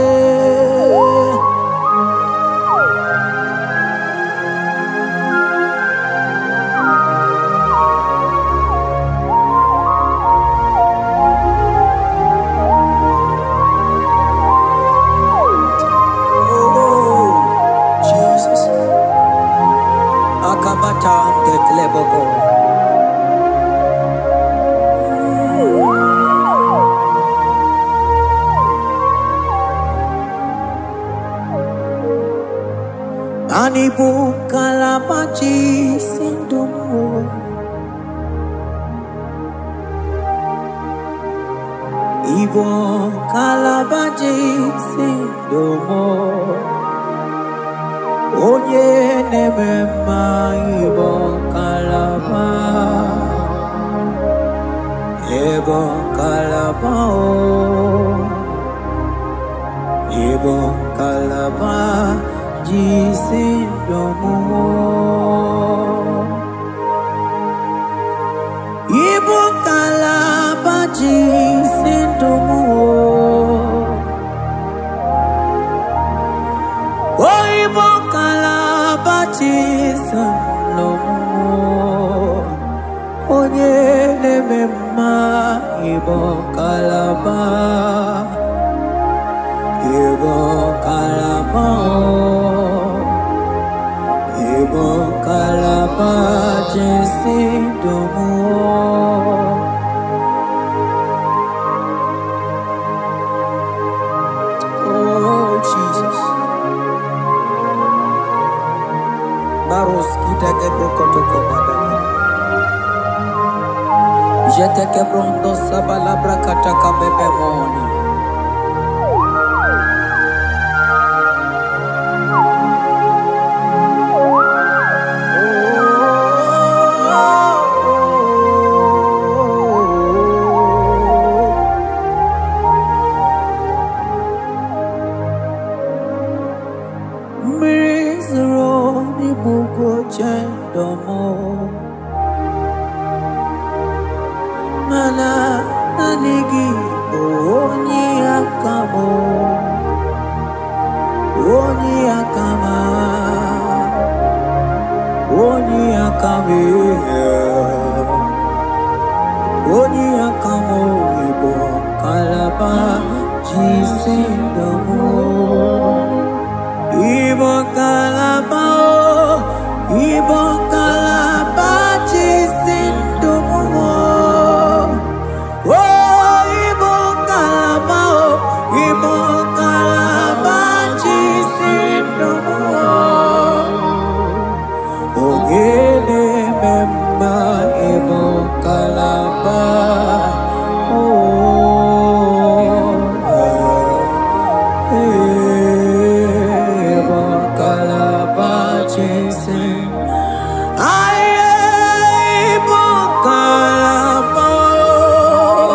Oh, Jesus. Akabata ndekleboko. Ani bụ ngalaba si ndụ m o. Ịbụ ngalaba si ndụ m o. Onye na-eme mma ịbụ ngalaba. Ịbụ ngalaba o. Ịbụ ngalaba si ndụ m o. Ịbụ ngalaba si ndụ m o. O ịbụ ngalaba si ndụ m o. Onye na-eme mma ịbụ ngalaba. Ịbụ ngalaba o. Ịbụ ngalaba si ndụ m o. Oh, Jesus. Baros kita kebrokotoko badaka. Jete kebrondo sabalabra kataka bebemoni. Mmiri zoro n'ibugo chendomo. Mana naanị gị bụ onye aka m, onye aka m, onye aka m, onye aka m ịbụ ngalaba ji si ndụ m. Ịbụ ngalaba o, ịbụ ngalaba ji si ndụ m o. Oh, ịbụ ngalaba o, ịbụ ngalaba ji si ndụ m o. Onye na-eme mma ịbụ ngalaba o. Ịbụ ngalaba ji si. Aye, ịbụ ngalaba o.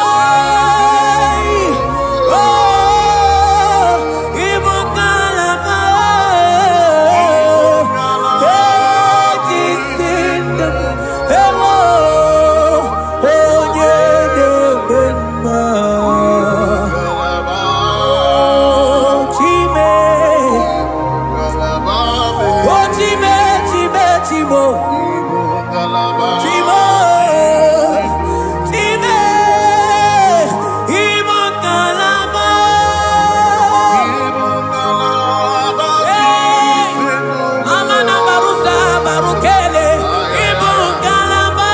Hey, oh, ịbụ ngalaba o. Hey, ji si ndụ m. Ewo. Chimo, Chime, Ibo Kalaba. Hey, Amana Barusa Barukele, Ibo Kalaba.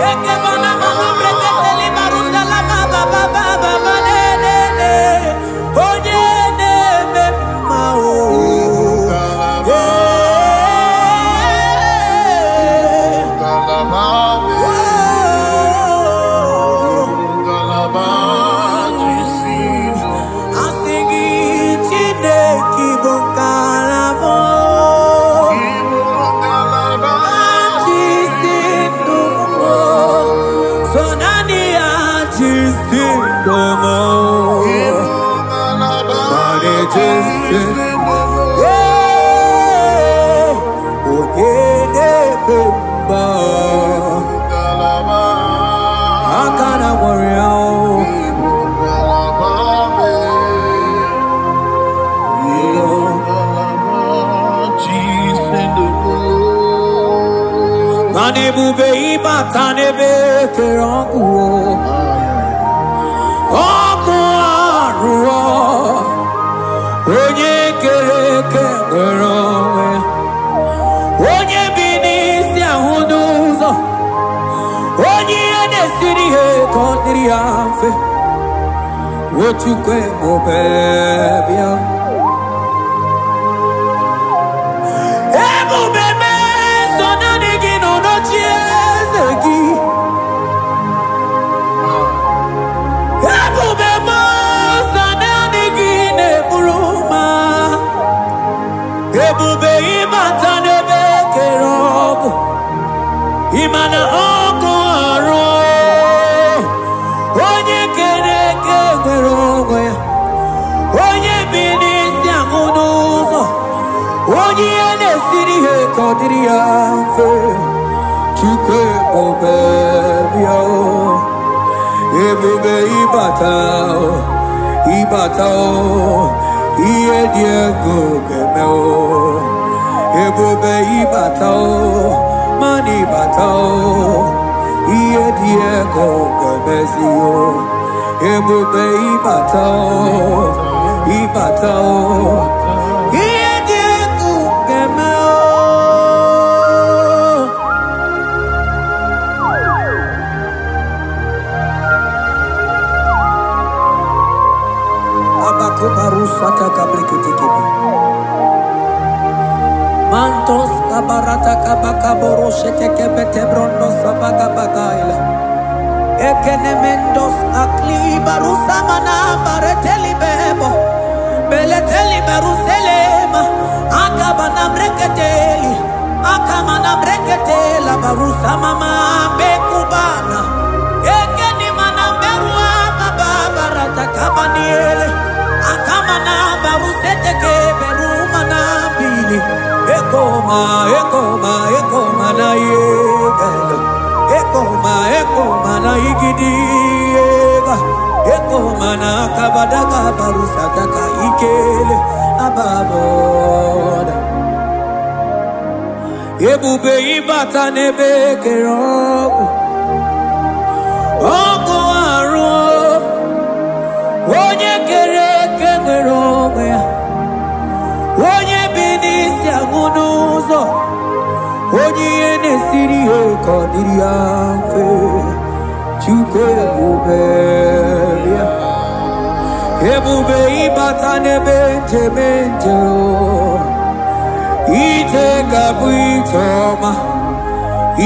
Ekebana Mama Breketeli Barusa la Baba Baba Baba Ne Ne Ne. Onye na-eme mma o. Yeah. Oh. Asị gị Chineke bụ ngalaba Jisi ndụ m so naanị ya jisi ndụ m Naanị jisi. Ee, onye na-eme mma aka na nwere ya o. Mana ebube ịbata n'ebe kere ọkụ o. Ọkụ arụọ onye kere eke nwere onwe onye bi n'isi ahụ n'ụzọ onye ihe na-esiri ihe ka ọ dịrị ya mfe Ochukwu ebube bịa ebube mee so naanị gị nọ n'oche eze gị ebube mee so naanị gị na-eburu ma ebube ịbata n'ebe kere ọkụ ịma na ọkụ arụ onye kere eke nwere onwe ya onye bi n'isi ahụ n'ụzọ onye ihe na-esiri ihe ka ọ dịrị ya mfe Chukwu ebube bịa o, ebube ịbata o, ịbata o, ihe dị egwu ga-eme o ebube ịbata o mana ịbata o ihe dị egwu ga-emezi o ebube ịbata o ịbata o ihe dị egwu ga-eme o. Abakubarusata kabriketekebi. Mantos kabarata kabakaboro shetekebete brondo sabagabagaila. Ekenemendos akli barusamana bareteli bebo. Beleteli baruselema. Akabana breketeli. Akamana breketela barusamama bekubana. Ekenimana berua baba barata kabaniele. Akamana baruseteke berumana bili. Ekoma, ekoma, ekoma na yegelo. Ekoma, ekoma na igidi ega. Ekoma na kabadaka barusataka ikele ababoda. Ebube ịbata n'ebe kere ọkụ. Ọkụ arụ onye kere eke nwere onwe ya. Onye bi n'isi ahụ n'ụzọ onye ihe na-esiri ihe ka ọ dịrị ya mfe Chukwu ebube bịa ebube ịbata n'ebe njem nje o. Ije ga-abụ ije ọma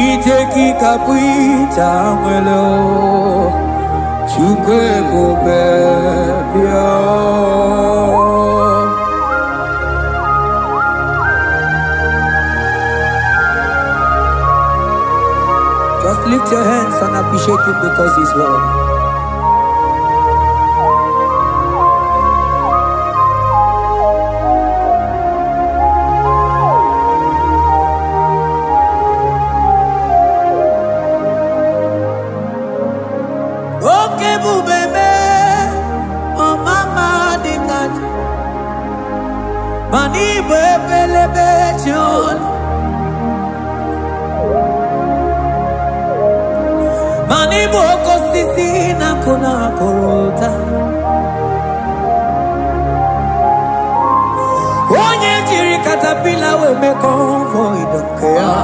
ije gị ga-abụ ije anwele o. Chukwu ebube bịa. Just lift your hands and appreciate him because he's worthy. Oke ebube mee, ọmama dị ka ji, mana ịbụ ebelebe chi olu. Mana ịbụ oke osisi na-akụ na-akụrụ ụta. Onye jiri katapila wee mee convoy nke ya.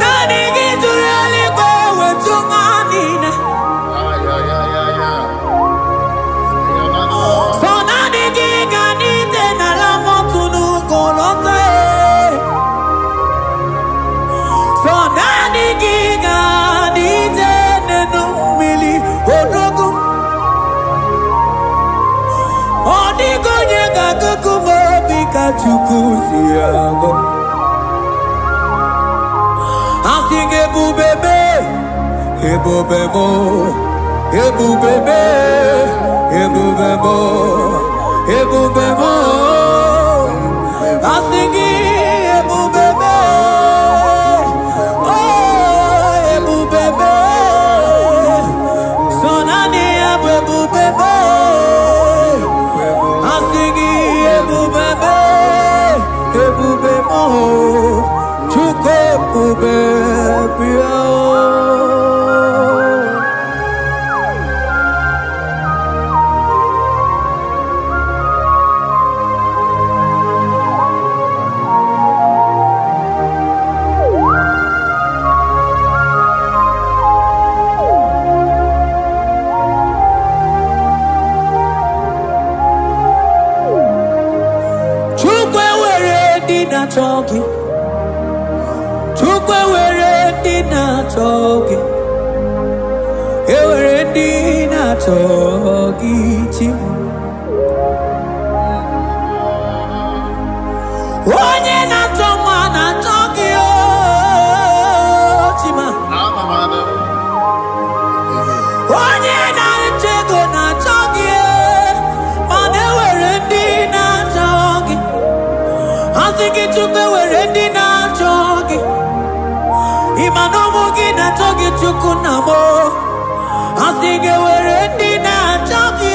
Naanị gị jụrụ eluigwe wee jụ ụwa niile. So naanị gị ga n'ite n'ala mọtụ n'ugwu lọta e. So naanị gị ga n'ite n'enu mmiri odogwu. Ọ dịghị onye ga-agụgụ m obi ka Chukwu si agụ. Asị gị ebube mee, ebube mụ, ebube mee, ebube mụ, ebube mụ. Asị gị ebube mee, oh ebube mee. So naanị ya bụ ebube mee. Asị gị ebube mee, ebube mụ, Chukwu ebube bịa. Chukwu ewere ndị na-achọ gị. Chukwu ewere ndị na-achọ gị. Ewere ndị na-achọ gị chi. Onye na-achọ nwa na-achọ gị o Chima. Onye na-achọ ego na-achọ gị mana ewere ndị na-achọ gị. Asị gị Chukwu ewere ndị na-achọ gị. Ị ma na ụmụ gị na-achọ gị Chukwu nna m. Asị gị ewere ndị na-achọ gị.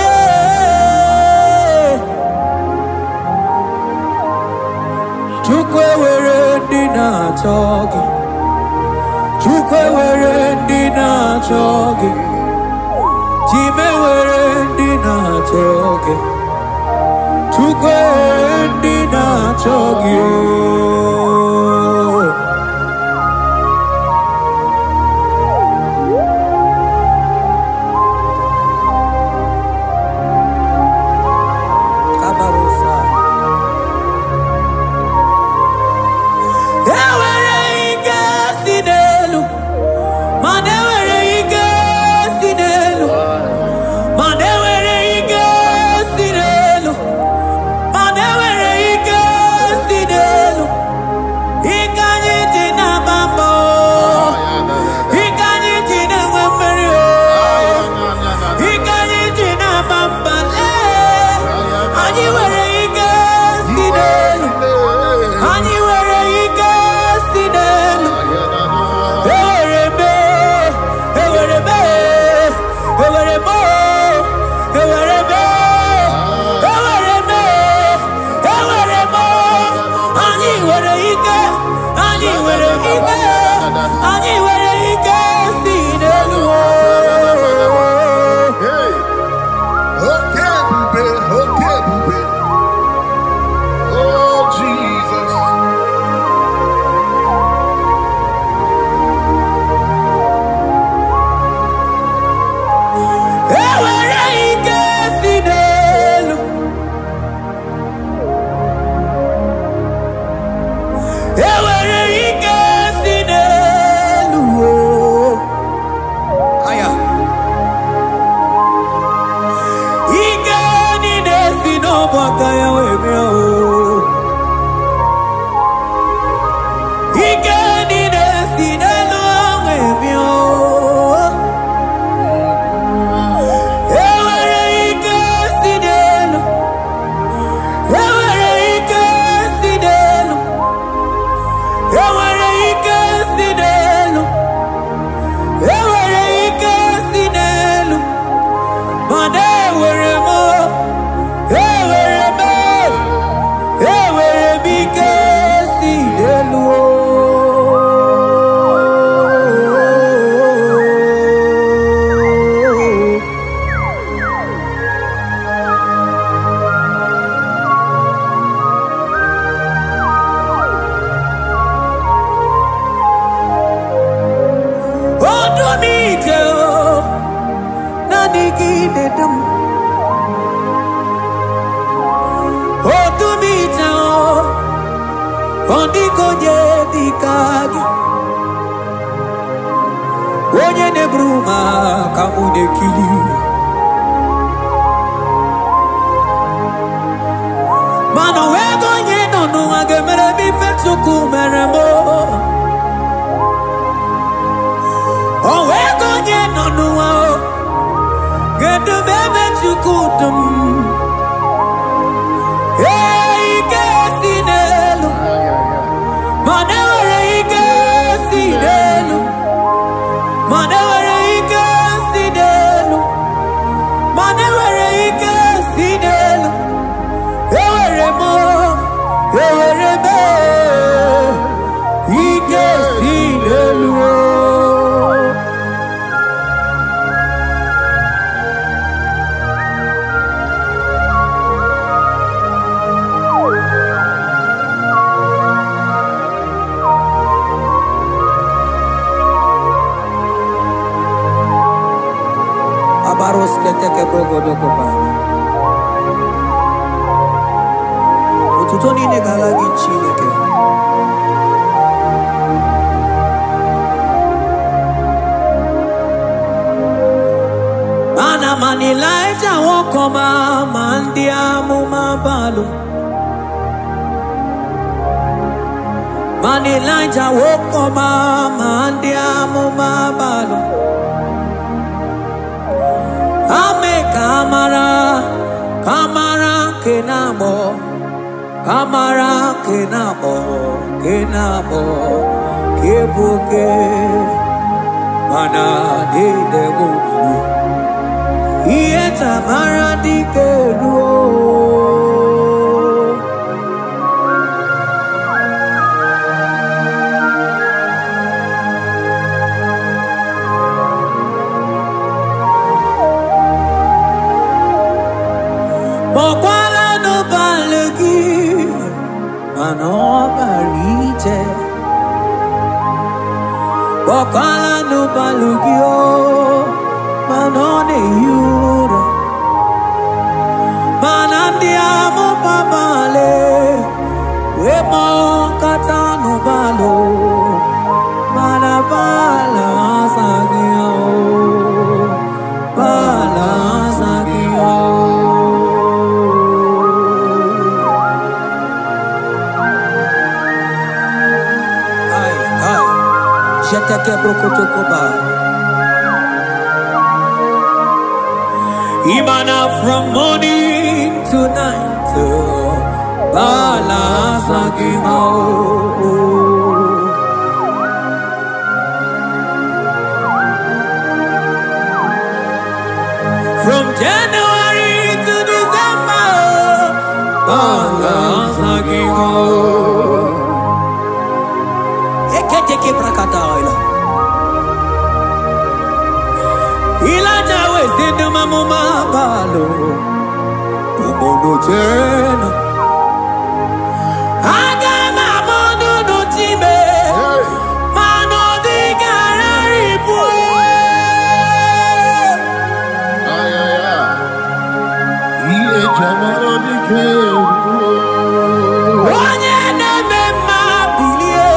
Chukwu ewere ndị na-achọ gị. Chukwu ewere ndị na-achọ gị. Chima ewere ndị na-achọ gị. Chukwu ewere ndị na-achọ gị. Kabarosa. Ewere ike si n'elu, mana ewere ike si n'elu, mana ewere ike si n'elu, mana ewere ike si n'elu. Ike anyị ji na-agba mbọ, ike anyị ji na-enwe mmeri o, ike anyị ji na-agba mba lee. Anyị nwere ike si n'elu, anyị nwere ike si n'elu. Ewere mee, ewere mee, ewere mee, ewere mee, ewere mee, ewere mee. Anyị nwere ike, anyị nwere ike, anyị nwere ike si n'elu o. Hey! Oke ebube, oke ebube. Oh, Jesus. Ewere ike si n'elu. Ewere ike si n'elu o. Aya. Ike niile si n'ọbụ aka ya wee bịa o. Ike niile si n'elu wee bịa o. Ewere ike si n'elu. Ewere ike si n'elu. Naanị gị na-edu m. Odumije ọ dịghị onye dị ka gị. Onye na-eburu m aka mụ na-ekili. Mana onwego onye nọ n'ụwa ga-emere m ife Chukwu mere m. Onwego onye nọ n'ụwa ga-edu m ebe Chukwu du m. Ee, ike si n'elu, mana enwere ike si n'elu, mana enwere ike si n'elu, mana enwere ike si n'elu. Ewere m, ewere m, ike si n'elu. Abaros keteke brogodokobana. Otuto niile ga-ala gị Chineke. Mana mana Elijah nwoke ọma ma ndị amụma Baalụ. Mana Elijah nwoke ọma ma ndị amụma Baalụ. Ame kamara, kamara nke na-agbọ, kamara nke na-agbọ, nke na-agbọ, nke bụ oke, mana niile gwụrụ. Ihe tamara dike ruo. Kpọkwala n'ụbalị gị, mana ọ bara ije. Kpọkwala n'ụbalị gị o, mana ọ na-ehi ụra. Mana ndị amụma Baale wee kpọkọta n'ụbalị, mana Baal azaghị ya o, Baal azaghị ya o. Ai, ai, Jeteke brokotokoba. Imana from morning to night, Baal azaghị ha o. From January to December, Baal azaghị ha o. Eketeke brakataila. Elijah wee sị ndị amụma Baalụ, "Unu chenụ, aga m ama unu chime, mana ọ dịghị ararịpụ." Ihe jamara dike ruo. Onye na-eme mma bilie,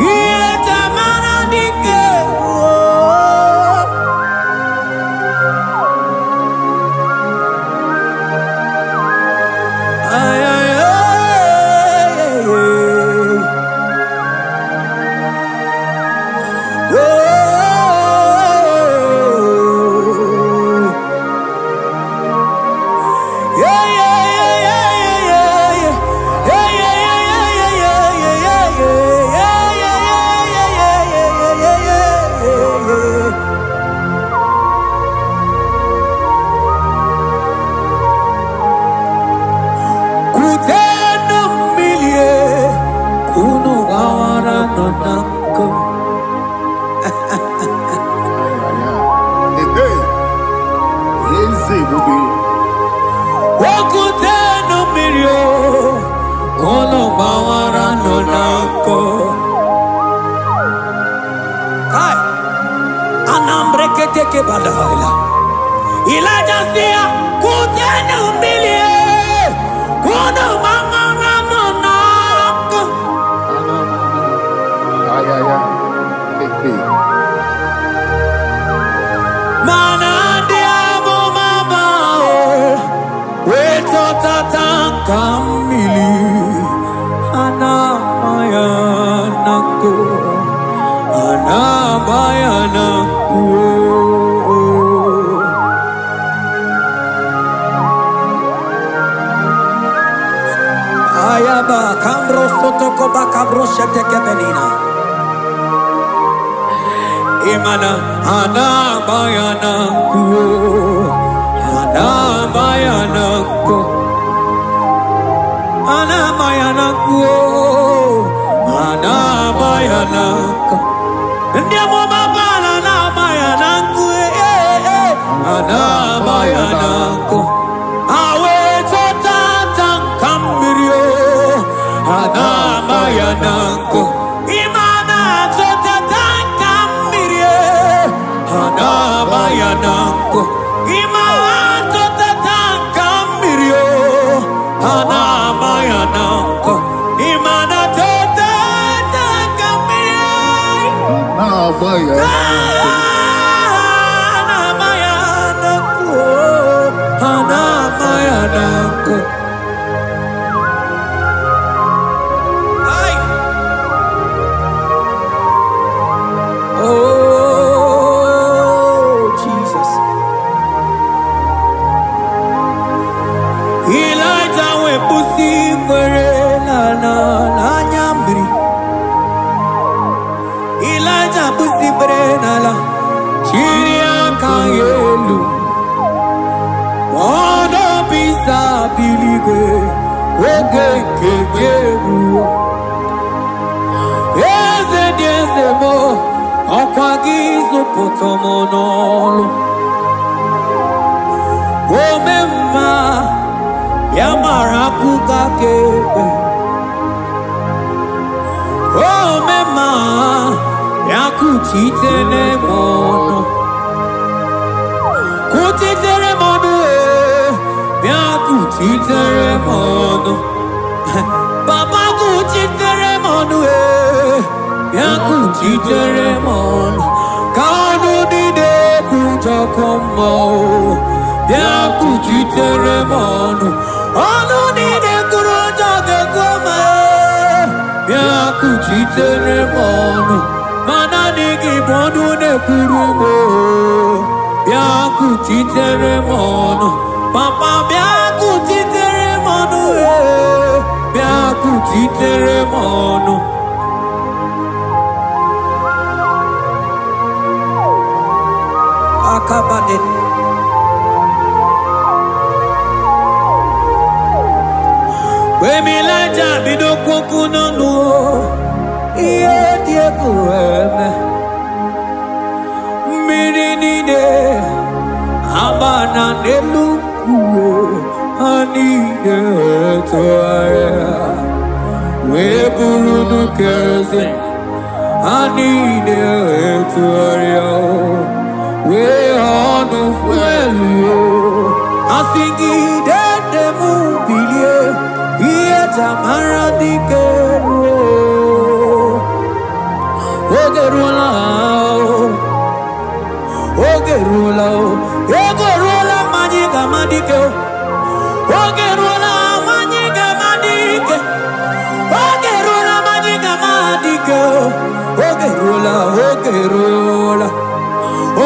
ihe tamara dike ruo. Ay, ay, ay, ay, ay. Oh. Yeah, yeah, yeah, yeah, yeah, yeah. Yeah, yeah, yeah, yeah, yeah, yeah, yeah, yeah. Yeah, yeah, yeah, yeah, yeah, yeah, yeah, yeah, yeah, yeah. Kutenu mmilie, kunu gbawara nọ na nkụ. Eze ebube. Okutenu mmiri o, unu gbawara nọ na nkụ. Kai, anambreketeke badaila. Ịlaịja sị ya, "Kutenu mmiri, kunu gbamara m n'ọkụ." Ayaya. Keke. Mana ndị amụma Baal wee tọtata ka mmiri a na-ama ya na nkụ, a na-ama ya na nkụ. Ayaba kambro sotoko bakabro sheteke benina. Imana anabayana ku, anabayana ku, anabayana ku, anabayana ku. Ndị amụma Baal anabayana ku, eh, eh, anabayana ku. Awe tọtata nka mmiri o, anabayana ku. Imana tọtata nka mmiri e, anabayana ku. Imana tọtata nka mmiri o, anabayana ku. Imana tọtata nka mmiri. Na-agba ya. Anabayana ku, anabayana ku. Ai! Oh, Jesus. Elijah wee kwụsị ikpere n'ala n'anya mmiri. Elijah kwụsị ikpere n'ala, chiri aka ya elu. Ọnọbisa biligwe, oge nke gị eruo. Eze dị eze m, ọkwa gị zụpụta m n'ọlụ. Ome mma, ya mara akụkọ aka ekpe. Ome mma, ya kuchitere m ọnụ. Kuchitere m ọnụ ee, bịa kuchitere m ọnụ. Papa kuchitere m ọnụ ee, bịa kuchitere m ọnụ. Ka ọnụ niile kwujọkọ mma o, bịa kuchitere m ọnụ. Ọnụ niile kwuru njọ ga-ekwu ma ee, bịa kuchitere m ọnụ. Ma naanị gị bụ ọnụ na-ekwuru m o. Bịa kuchitere m ọnụ. Papa bịa kuchitere m ọnụ ee, bịa kuchitere m ọnụ. Akabade. Mgbe Ịlaịja bido kwokwu n'ọnụ o, ihe dị egwu eme. Mmiri niile agba na n'elu nkwụ ha niile tụgharịa wee bụrụ nnukwu eze. Ha niile tụgharịa wee ọnụ fuelu. Asị gị dede m bilie, ihe jamara dike ruo. Oge ruola o, oge ruola o, ego ruola ma anyị ga-ama dike o. Oge ruola ma anyị ga-ama dike. Oge ruola ma anyị ga-ama dike o. Oge ruola, oge ruola.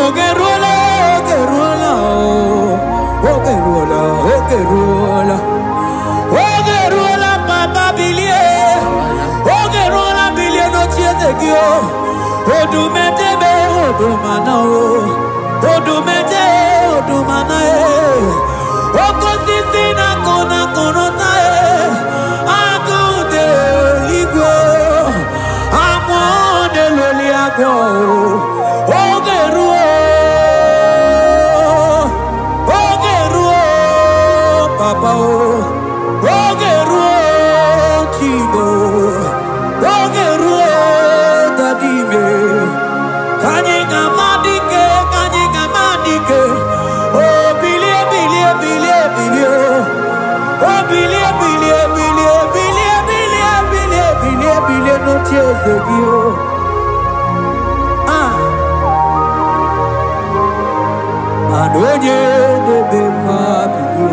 Oge ruola, oge ruola o. Oge ruola, oge ruola. Oge ruola papa bilie. Oge ruola bilie n'oche eze gị o. Odumetebe odumana o. Odumete odumana e. Oke osisi na-akụ na akụrụta e. Agụ dị eluigwe. Amụọ na-eloli agụ. Oge ruo. Oge ruo papa o. Oge ruo Chigo. Oge ruo dadime. Ka anyị ga-ama dike, ka anyị ga-ama dike. eze gị o. Ah, mana onye na-eme mma bilie,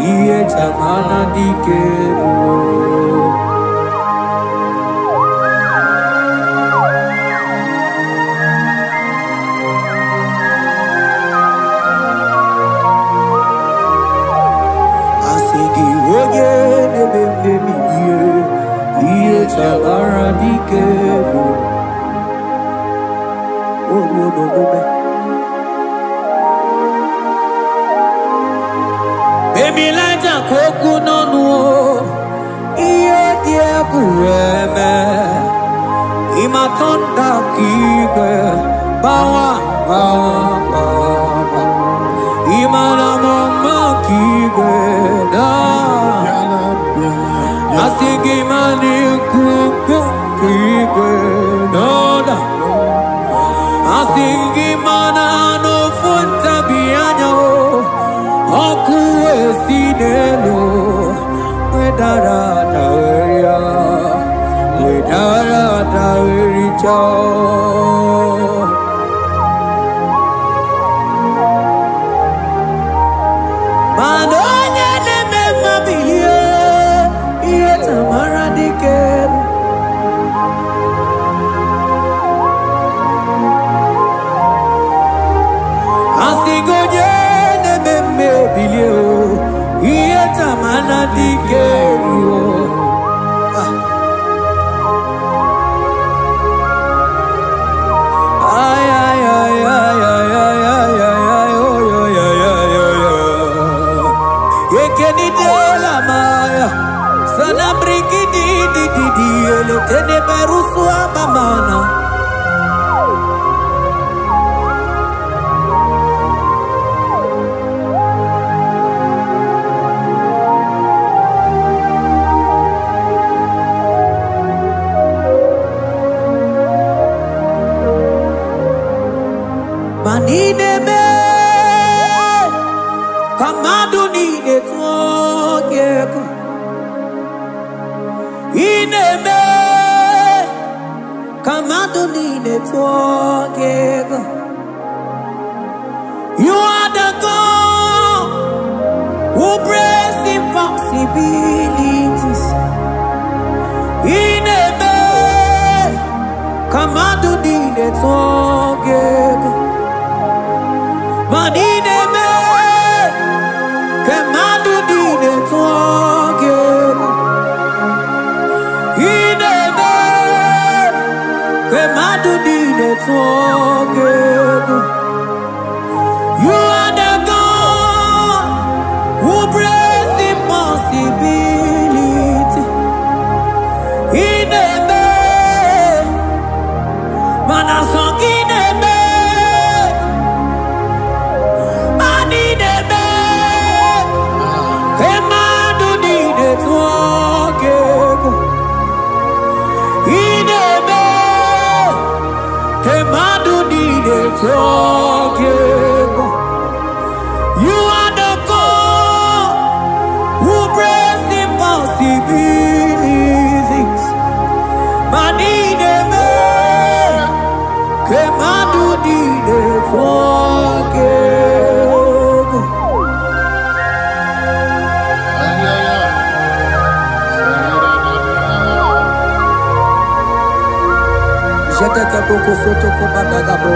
ihe chamana dike bụ. Asị gị onye na-eme mmebi ihe chamara dike bụ oruo n'omume. Emilaja ka okwu n'ọnụ o, ihe dị egwu eme. Ịmatụ nda ka igwe gbawa gbawa gbawa. Ịmara m mma ka igwe daa. Bịala, bịala, bịala. Asị gị ma n'ikuku ka igwe n'ọda. Asị gị mana n'ofu ntabi anya o, ọkụ esi n'elu wedara dawere wedara dawericha. Mana onye na-eme mma bilie, ihe tamara dike. Asị gị onye na-eme mma ebilie o, ihe tamara dike ruo. Ay, ay, ay, ay, ay, ay, ay, ay, ay, oy, oy, ay, ay, oy, oy. Ekenidela maya, sana brigidi di di di, eletene berusu abamana. Ma n'ime ka mmadụ niile tụọ gị egwu. Ị na-eme ka mmadụ niile tụọ gị egwu. You are the God who breaks impossibilities. Ị na-eme ka mmadụ niile tụọ gị egwu. Ma ị na-eme ka mmadụ niile tụọ gị egwu. Ị na-eme ka mmadụ niile tụọ gị egwu. You are the God who breaks impossibility. Ị na-eme mana sọ gị na-eme. Ma ị na-eme ka mmadụ niile tụọ gị egwu. Ị na-eme ka mmadụ niile tụọ gị egwu. You are the God who breaks impossibilities. Ma ị na-eme ka mmadụ niile tụọ gị egwu. Ay, ay, ay. Jetete boko soto kobadagabo.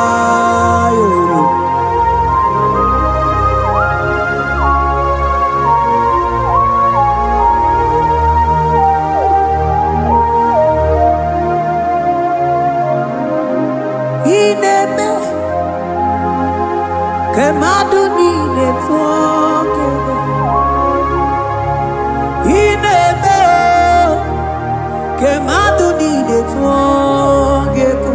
Akabayo. Ị na-eme ka mmadụ niile tụọ gị egwu. Ị na-eme ka mmadụ niile tụọ gị egwu.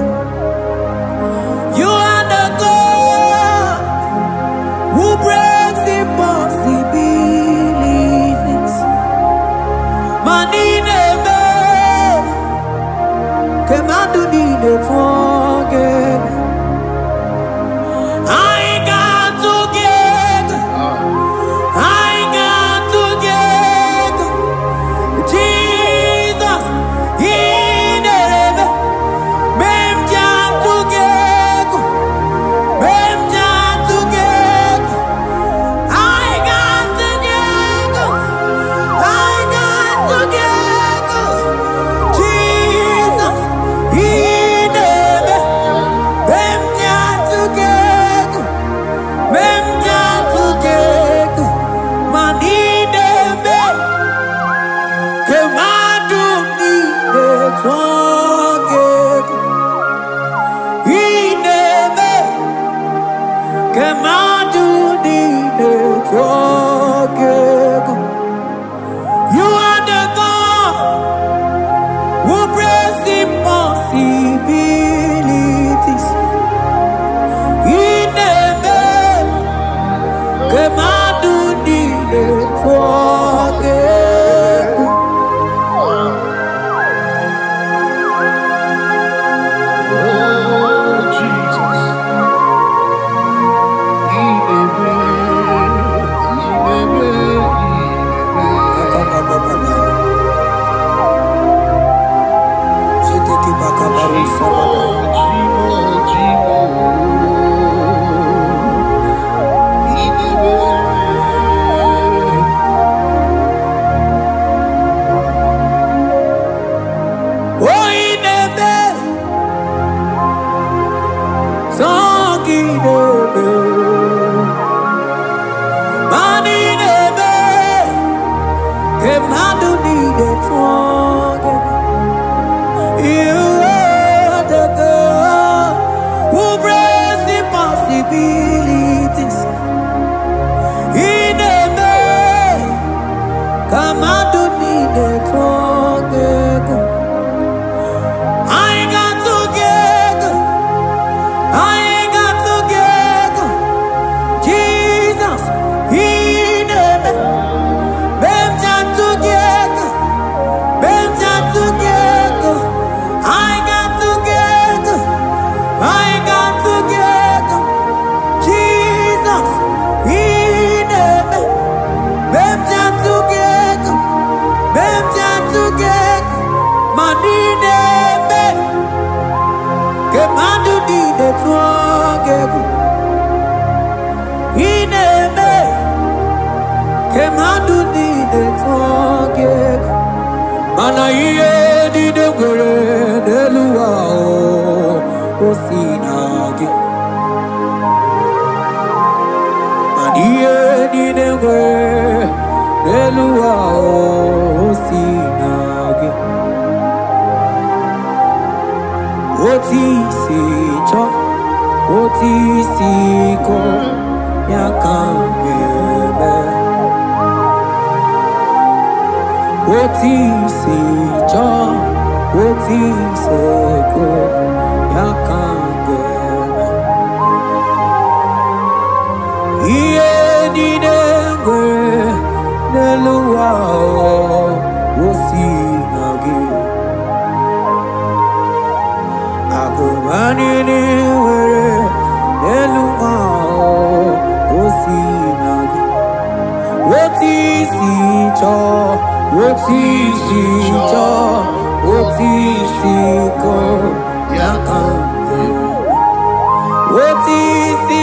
Ke mmadụ niile tụọ gị. You are the God who brings impossibilities. Ị na-eme ka mmadụ niile tụọ gị egwu. Anyị ga-atụ gị egwu. Anyị ga-atụ gị egwu. Jizọs, ị na-eme. Mgbe m ji atụ gị egwu, mgbe m ji atụ gị egwu, anyị ga-atụ gị egwu, anyị ga-atụ gị egwu. Jizọs, ị na-eme. Mgbe m ji atụ gị egwu, mgbe m ji atụ gị egwu, ma ndị na-eme ka mmadụ niile tụọ gị egwu. Ị na-eme ka mmadụ niile tụọ gị egwu. Mana ihe niile nwere n'elu ụwa o si na gị. Mana ihe niile nwere n'elu ụwa o si na gị. Otu isi chọọ, otu isi kọọ, ya ka m ga-eme. Otu isi chọọ, otu isi kọọ, ya ka m ga-eme. Ihe niile nwere n'elu ụwa o si na gị. Akụba niile nwere n'elu ụwa o si na gị. Otu isi chọọ, otu isi chọọ, otu isi kọọ, ya ka m ga-eme. Otu isi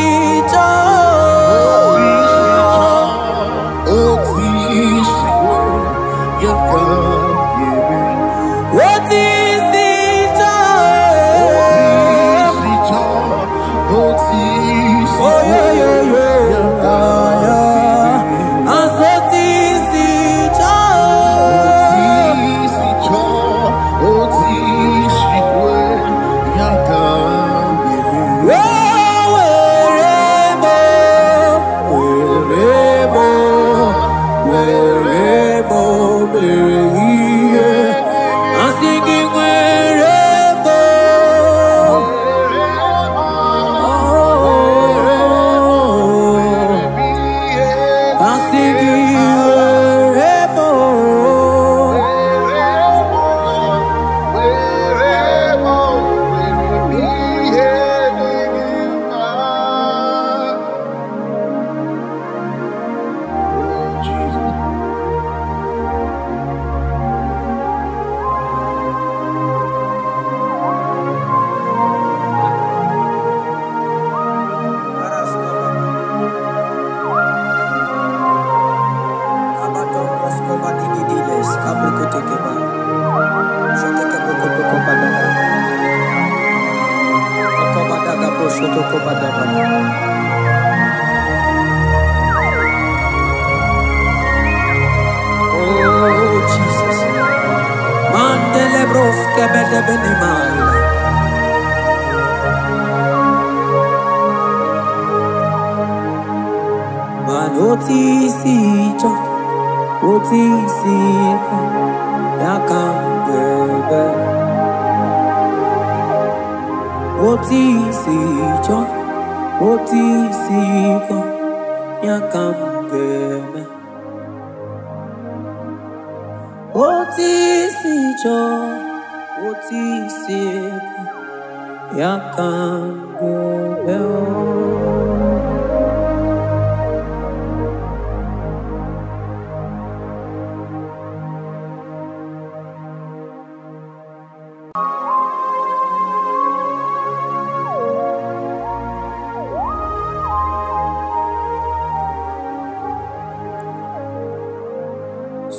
chọọ, otu isi chọọ, oyoyoyo, aya, asị otu isi chọọ. Were mo, mere ihe. Asị gị were mo. Oh, asị gị were mo. Oh, Jesus. Mandele bros kebede bene maila. Man oti si cho, oti si ko, ya kam bebe. Oti si cho, oti si ko, ya kam bebe. Oti si cho, oti si ko, ya kam bebe.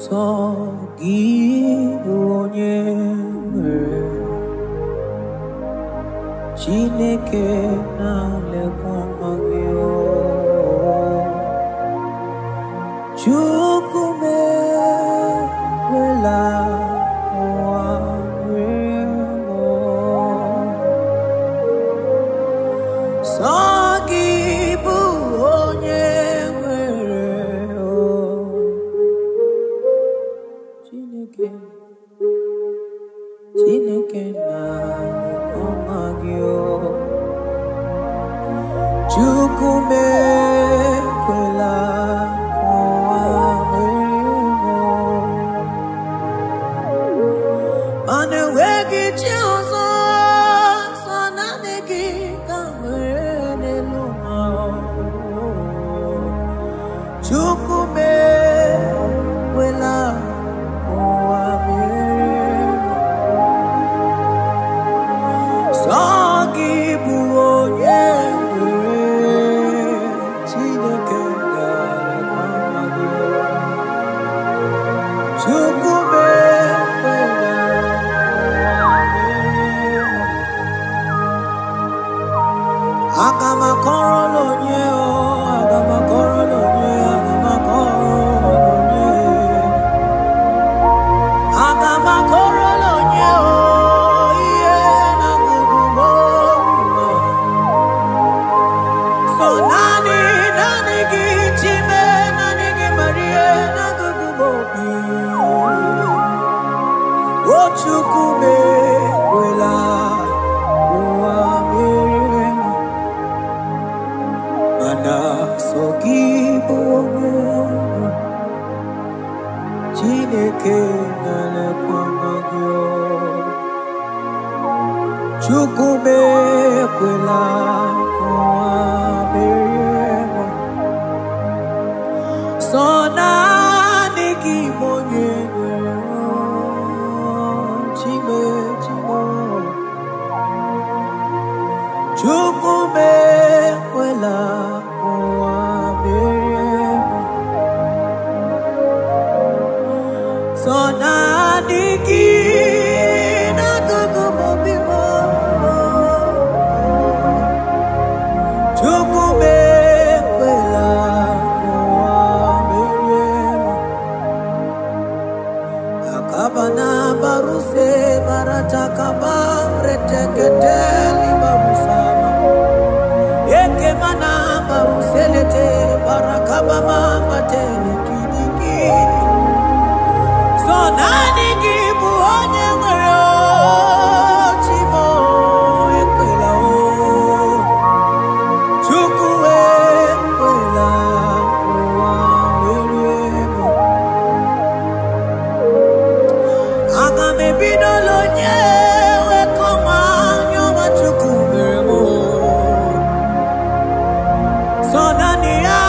Sọ gị bụ onye nwere Chineke na-alekwa nwa gị o. Chukwu mee. Chineke na-ekwe gị o. Chukwu m ekwela ka ụwa merie m. Mana enweghị chi ọzọ, sọ naanị gị ka m nwere n'elu ụwa. Chukwu m ekwela ka ụwa merie m. Sọ gị bụ onye nwere. Chineke na-elekwa gị. Chukwu m ekwela ka ụwa merie m. Aga m akọrọ n'onye o, aga m akọrọ n'onye, aga m akọrọ n'onye. Aga m akọrọ n'onye o, ihe na-agụgụ m obi m. So naanị, naanị gị Chime, naanị gị Maria, na-agụgụ m obi. O Chukwu m ekwela ka ụwa merie m. Mana sọ gị bụ onye nwe. Chineke na-elekwa gị o. Chukwu m ekwela ka ụwa merie m. Sọ naanị gị bụ onye nwere o. Chime, Chime. Chukwu m ekwela ka ụwa merie m. Sọ naanị gị na-agụgụ m obi m. Chukwu m ekwela ka ụwa merie m. Akabana baruse baratakaba reteketeli barusama. Ekemana baruselete barakabama batele kidikidi. So naanị gị bụ onye nwere o, Chimo ekwela o. Chukwu ekwela ka ụwa merie m. Aga m ebidola onye wekọma anya ọma Chukwu mere m o. Sọ naanị ya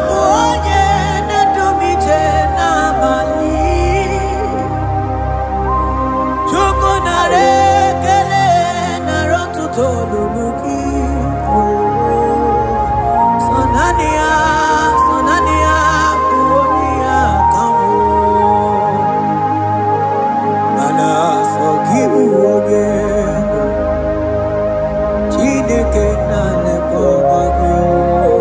bụ onye na-edu m ije n'abalị. Chukwu nara ekele, nara otuto lulu gị. Sọ naanị ya, sọ naanị ya bụ onye ya ka m o. Mana sọ gị bụ onye nwe. Chineke na-elekwa gị o.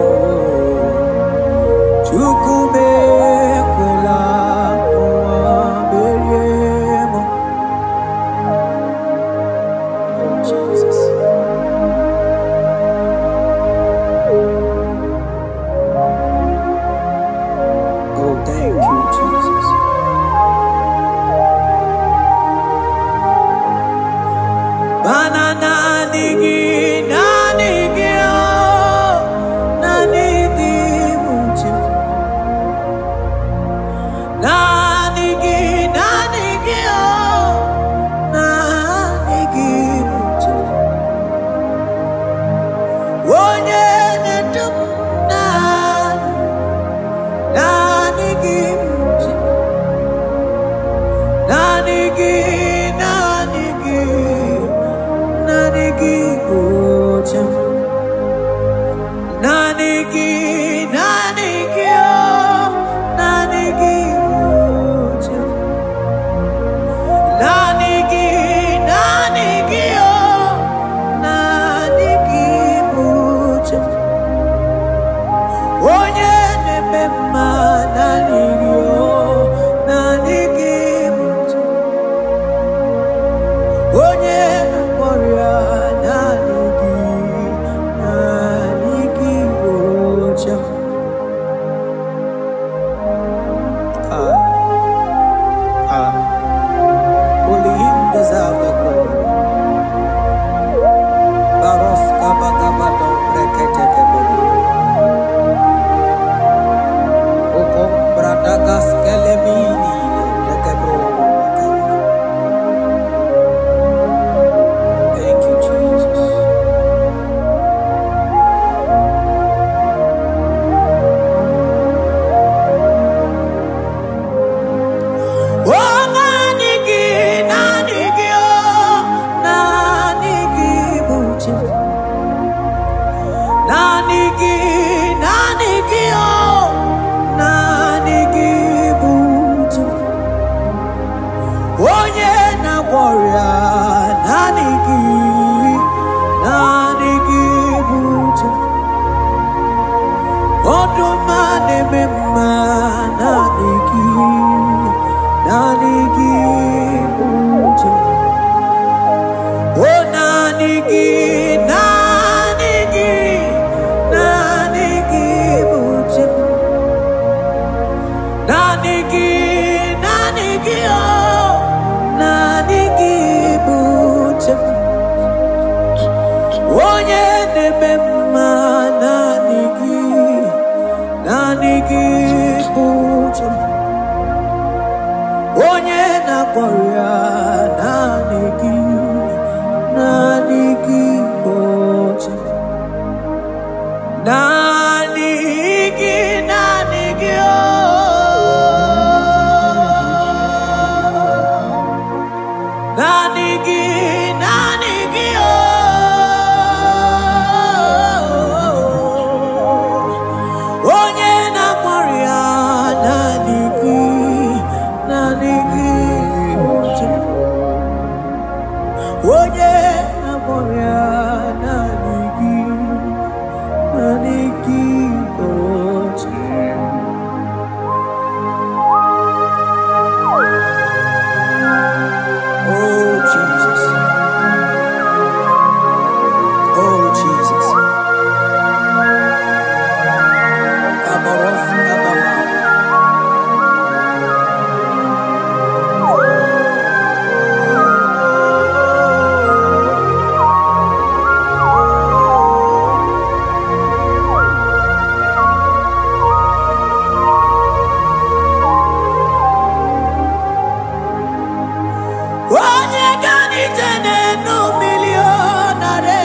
Chukwu m ekwela ka ụwa merie m. Oh, Jesus. Oh, thank you, Jesus. Mana naanị gị, naanị gị, oh, naanị gị bụ chi m. Naanị gị, naanị gị, oh, naanị gị bụ chi m. Onye na-edu m naanị, naanị gị bụ chi m. Naanị gị, naanị gị, naanị gị bụ chi m. Naanị gị, naanị gị, oh, naanị gị bụ chi m. Naanị gị, naanị gị, oh, naanị gị bụ chi m. Onye na-eme mma, naanị gị, oh, naanị gị bụ chi m. Onye na-agwọ ọrịa, naanị gị. na-agwọ ọrịa, naanị gị, naanị gị bụ chi. Ọdụm a na-eme mma, naanị gị, naanị gị bụ chi. Oh, naanị gị, naanị gị, naanị gị bụ chi. Naanị gị, naanị gị, oh, naanị gị bụ chi. Onye na-eme mma, naanị gị, naanị gị bụ chi. Onye na-agwọ ọrịa, naanị gị, naanị gị bụ chi. Naanị gị, naanị gị, oh. Naanị gị, naanị gị, oh. Onye na-agwọ ọrịa, naanị gị, naanị gị bụ chi. Onye na-agwọ ọrịa, naanị gị, naanị gị bụ chi. Oh Jesus, oh Jesus. Kabaros kabama. Onye ga n'ije n'enu mmiri ọ nara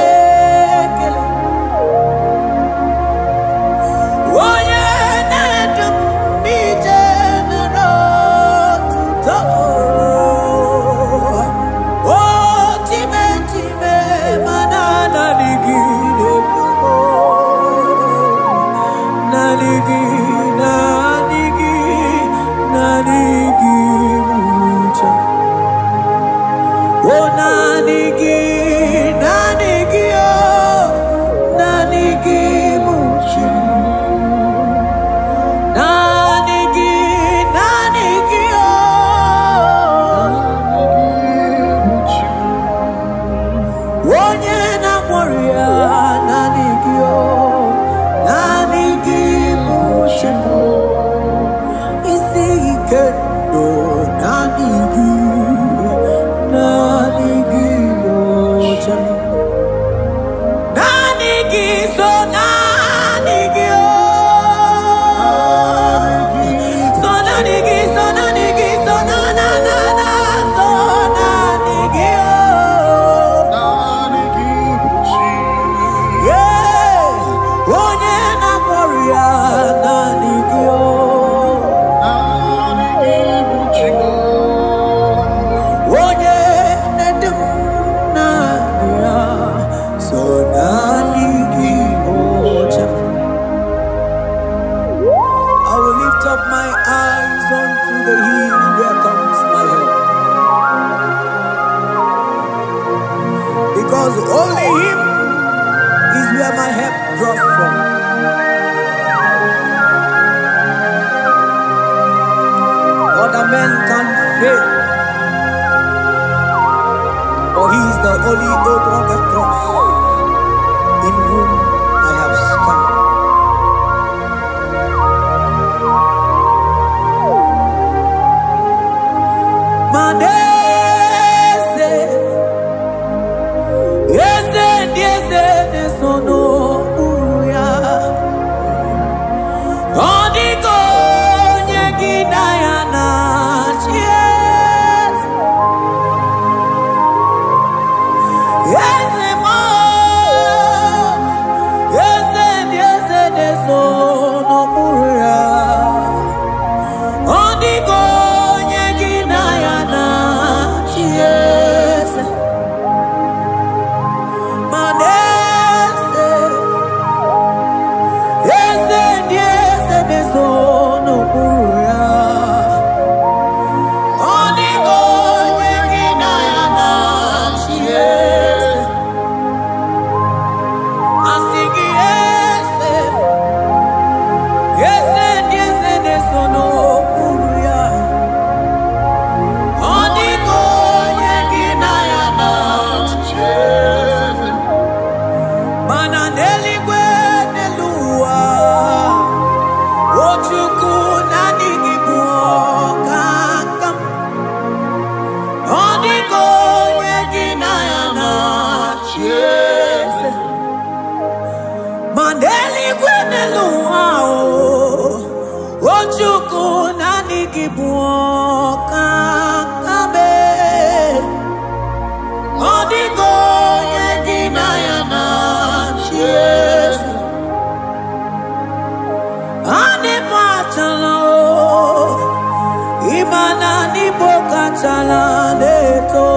ekele. Onye na-edu m ije nara otuto. O chime chime mana naanị gị na-edu m. Naanị gị, naanị gị, naanị gị bụ chi. Oh, naanị gị, naanị gị, oh, naanị gị bụ chi. Naanị gị, naanị gị, oh. Onye na-agwọ ọrịa, naanị gị, oh, naanị gị bụ chi. Isi ike ndụ, naanị gị, naanị gị bụ chi. Naanị gị so naanị gị, oh. So naanị gị, so naanị gị, so na na na na, so naanị gị, oh. Yeah. Onye na-agwọ ọrịa, naanị gị, oh. Onye na-edu m naanị ya, so naanị gị bụ chi. I will lift up my eyes unto the hill where comes my help. Because only him is where my help draws from. Other men can fail, but he is the only old rugged cross in whom I have stand. Manese, eze ndị eze na-eso n'okpuru ya. Ọ dịghị onye gị na ya na-achị eze. Eze m, eze ndị eze na-eso n'okpuru ya. Ọ dịghị onye gị na ya na gị bụ ọkaka ọ dịghị onye gị na ya na-achị eze. Anịbụ achala o, ịma na n'Igbo kachala na-eto.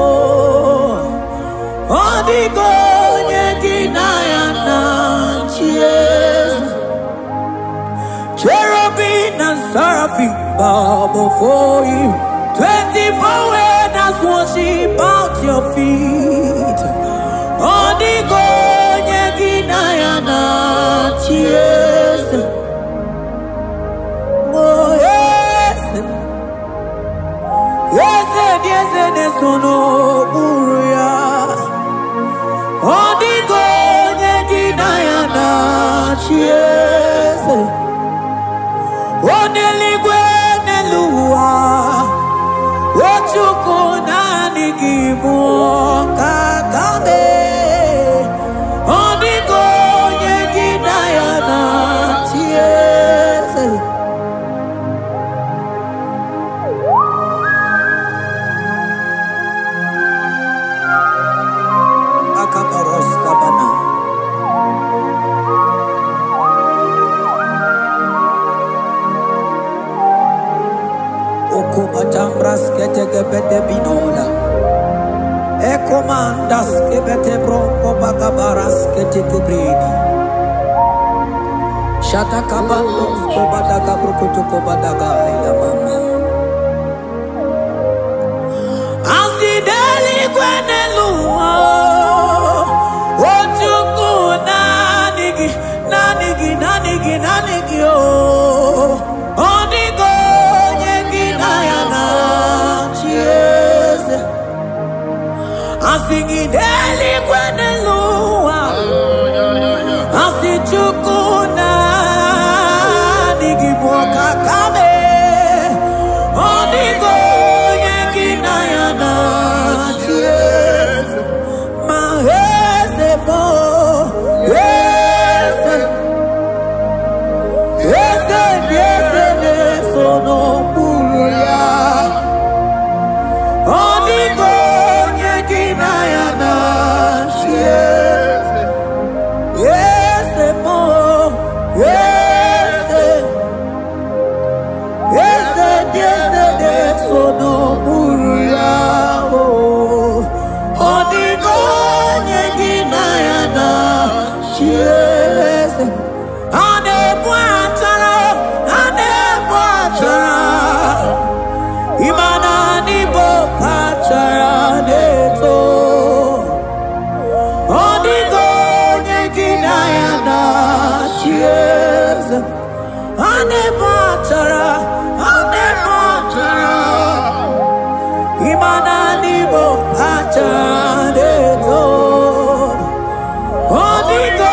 Ọ dịghị onye gị na ya na-achị eze. Cherubim and seraphim bow before you. 24 elders worship at your feet. Ọ dịghị onye gị na ya na-achị eze. Oh, eze, eze dị eze na-eso n'okpuru ya. Ọ dịghị onye gị na ya na-achị eze. N'eluigwe n'elu ụwa, o Chukwu naanị gị bụ ọkaka Ọ dịghị onye gị na ya na-achị eze. Akabaros kabana. Okubatambras ketekebete binola. Ekomandas kebete bronco bagabaras ketekebredi. Shatakabandos kobadaga brukutu kobadaga lela mama. Asideli gweneluwa. O Chukwu naanị gị, naanị gị, naanị gị, naanị gị o. Ọ dịghị onye gị na ya na-achị eze. Asị gị n'eluigwe n'elu ụwa, asị Chukwu naanị gị bụ ọkaka Ọ dịghị onye gị na ya na-achị eze. Ma eze bụ eze, eze dị eze na-eso n'okpuru ya. Ọ dịghị onye gị na ya na-achị eze. Eze bụ eze, eze dị eze na-eso n'okpuru ya. Ọ dịghị onye gị na ya na-achị eze. A na-ebu achara, a na-ebu achara, ịma na n'Igbo kachara na-eto. Ọ dịghị onye gị na ya na-achị eze. A na-ebu achara, a na-ebu achara, ịma na n'Igbo kachara na-eto. Ọ dịghị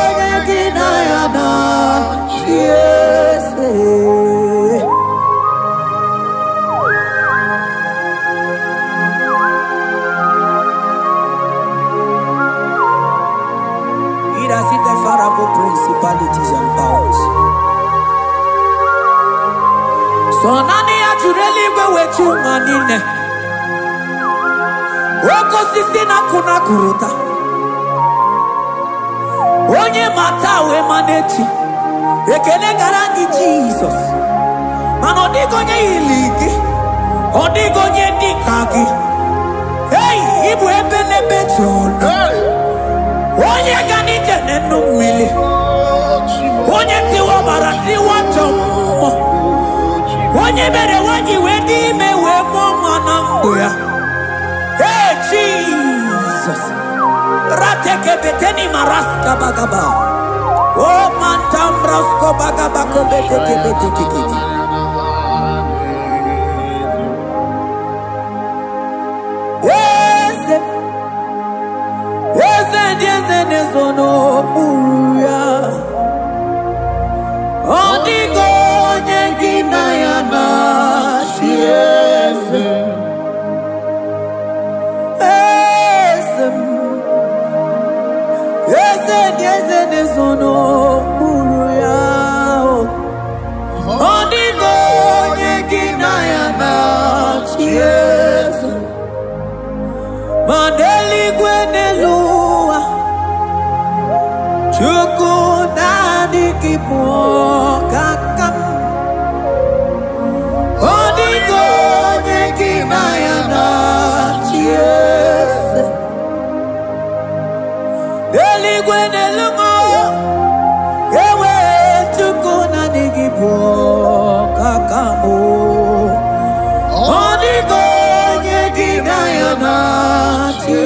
onye gị na ya na-achị eze. He that sitteth far above principalities and powers. So naanị ya jụrụ eluigwe wee chụ ụwa niile. Oke osisi na-akụ na-akụrụta. Onye ma taa wee ma n'echi. Ekele gara gị Jizọs. Mana ọ dịghị onye yiri gị. Ọ dịghị onye dị ka gị. Ei, ị bụ ebe n'ebe jụrụ. Onye ga n'ije n'enu mmiri. Onye tiwa ọbara tiwa ajọ mmụọ. Onye mere nwaanyị wee dị ime wee mụọ nwa na mbụ ya. Hey, Jesus. Ratekebeteni maraska bagaba. O mantambrasko bagaba kobetekebetekekete. Eze, eze ndị eze na-ezo n'okpuru ya. Ọ dịghị onye gị na ya na-achị eze. Eze m, eze ndị eze na-ezo n'okpuru ya. Ọ dịghị onye gị na gị bụ ọkaka m. Ọ dịghị onye gị na ya na-achị eze. Eluigwe n'elu m, ewe Chukwu naanị gị bụ ọkaka m. Ọ dịghị onye gị na ya na-achị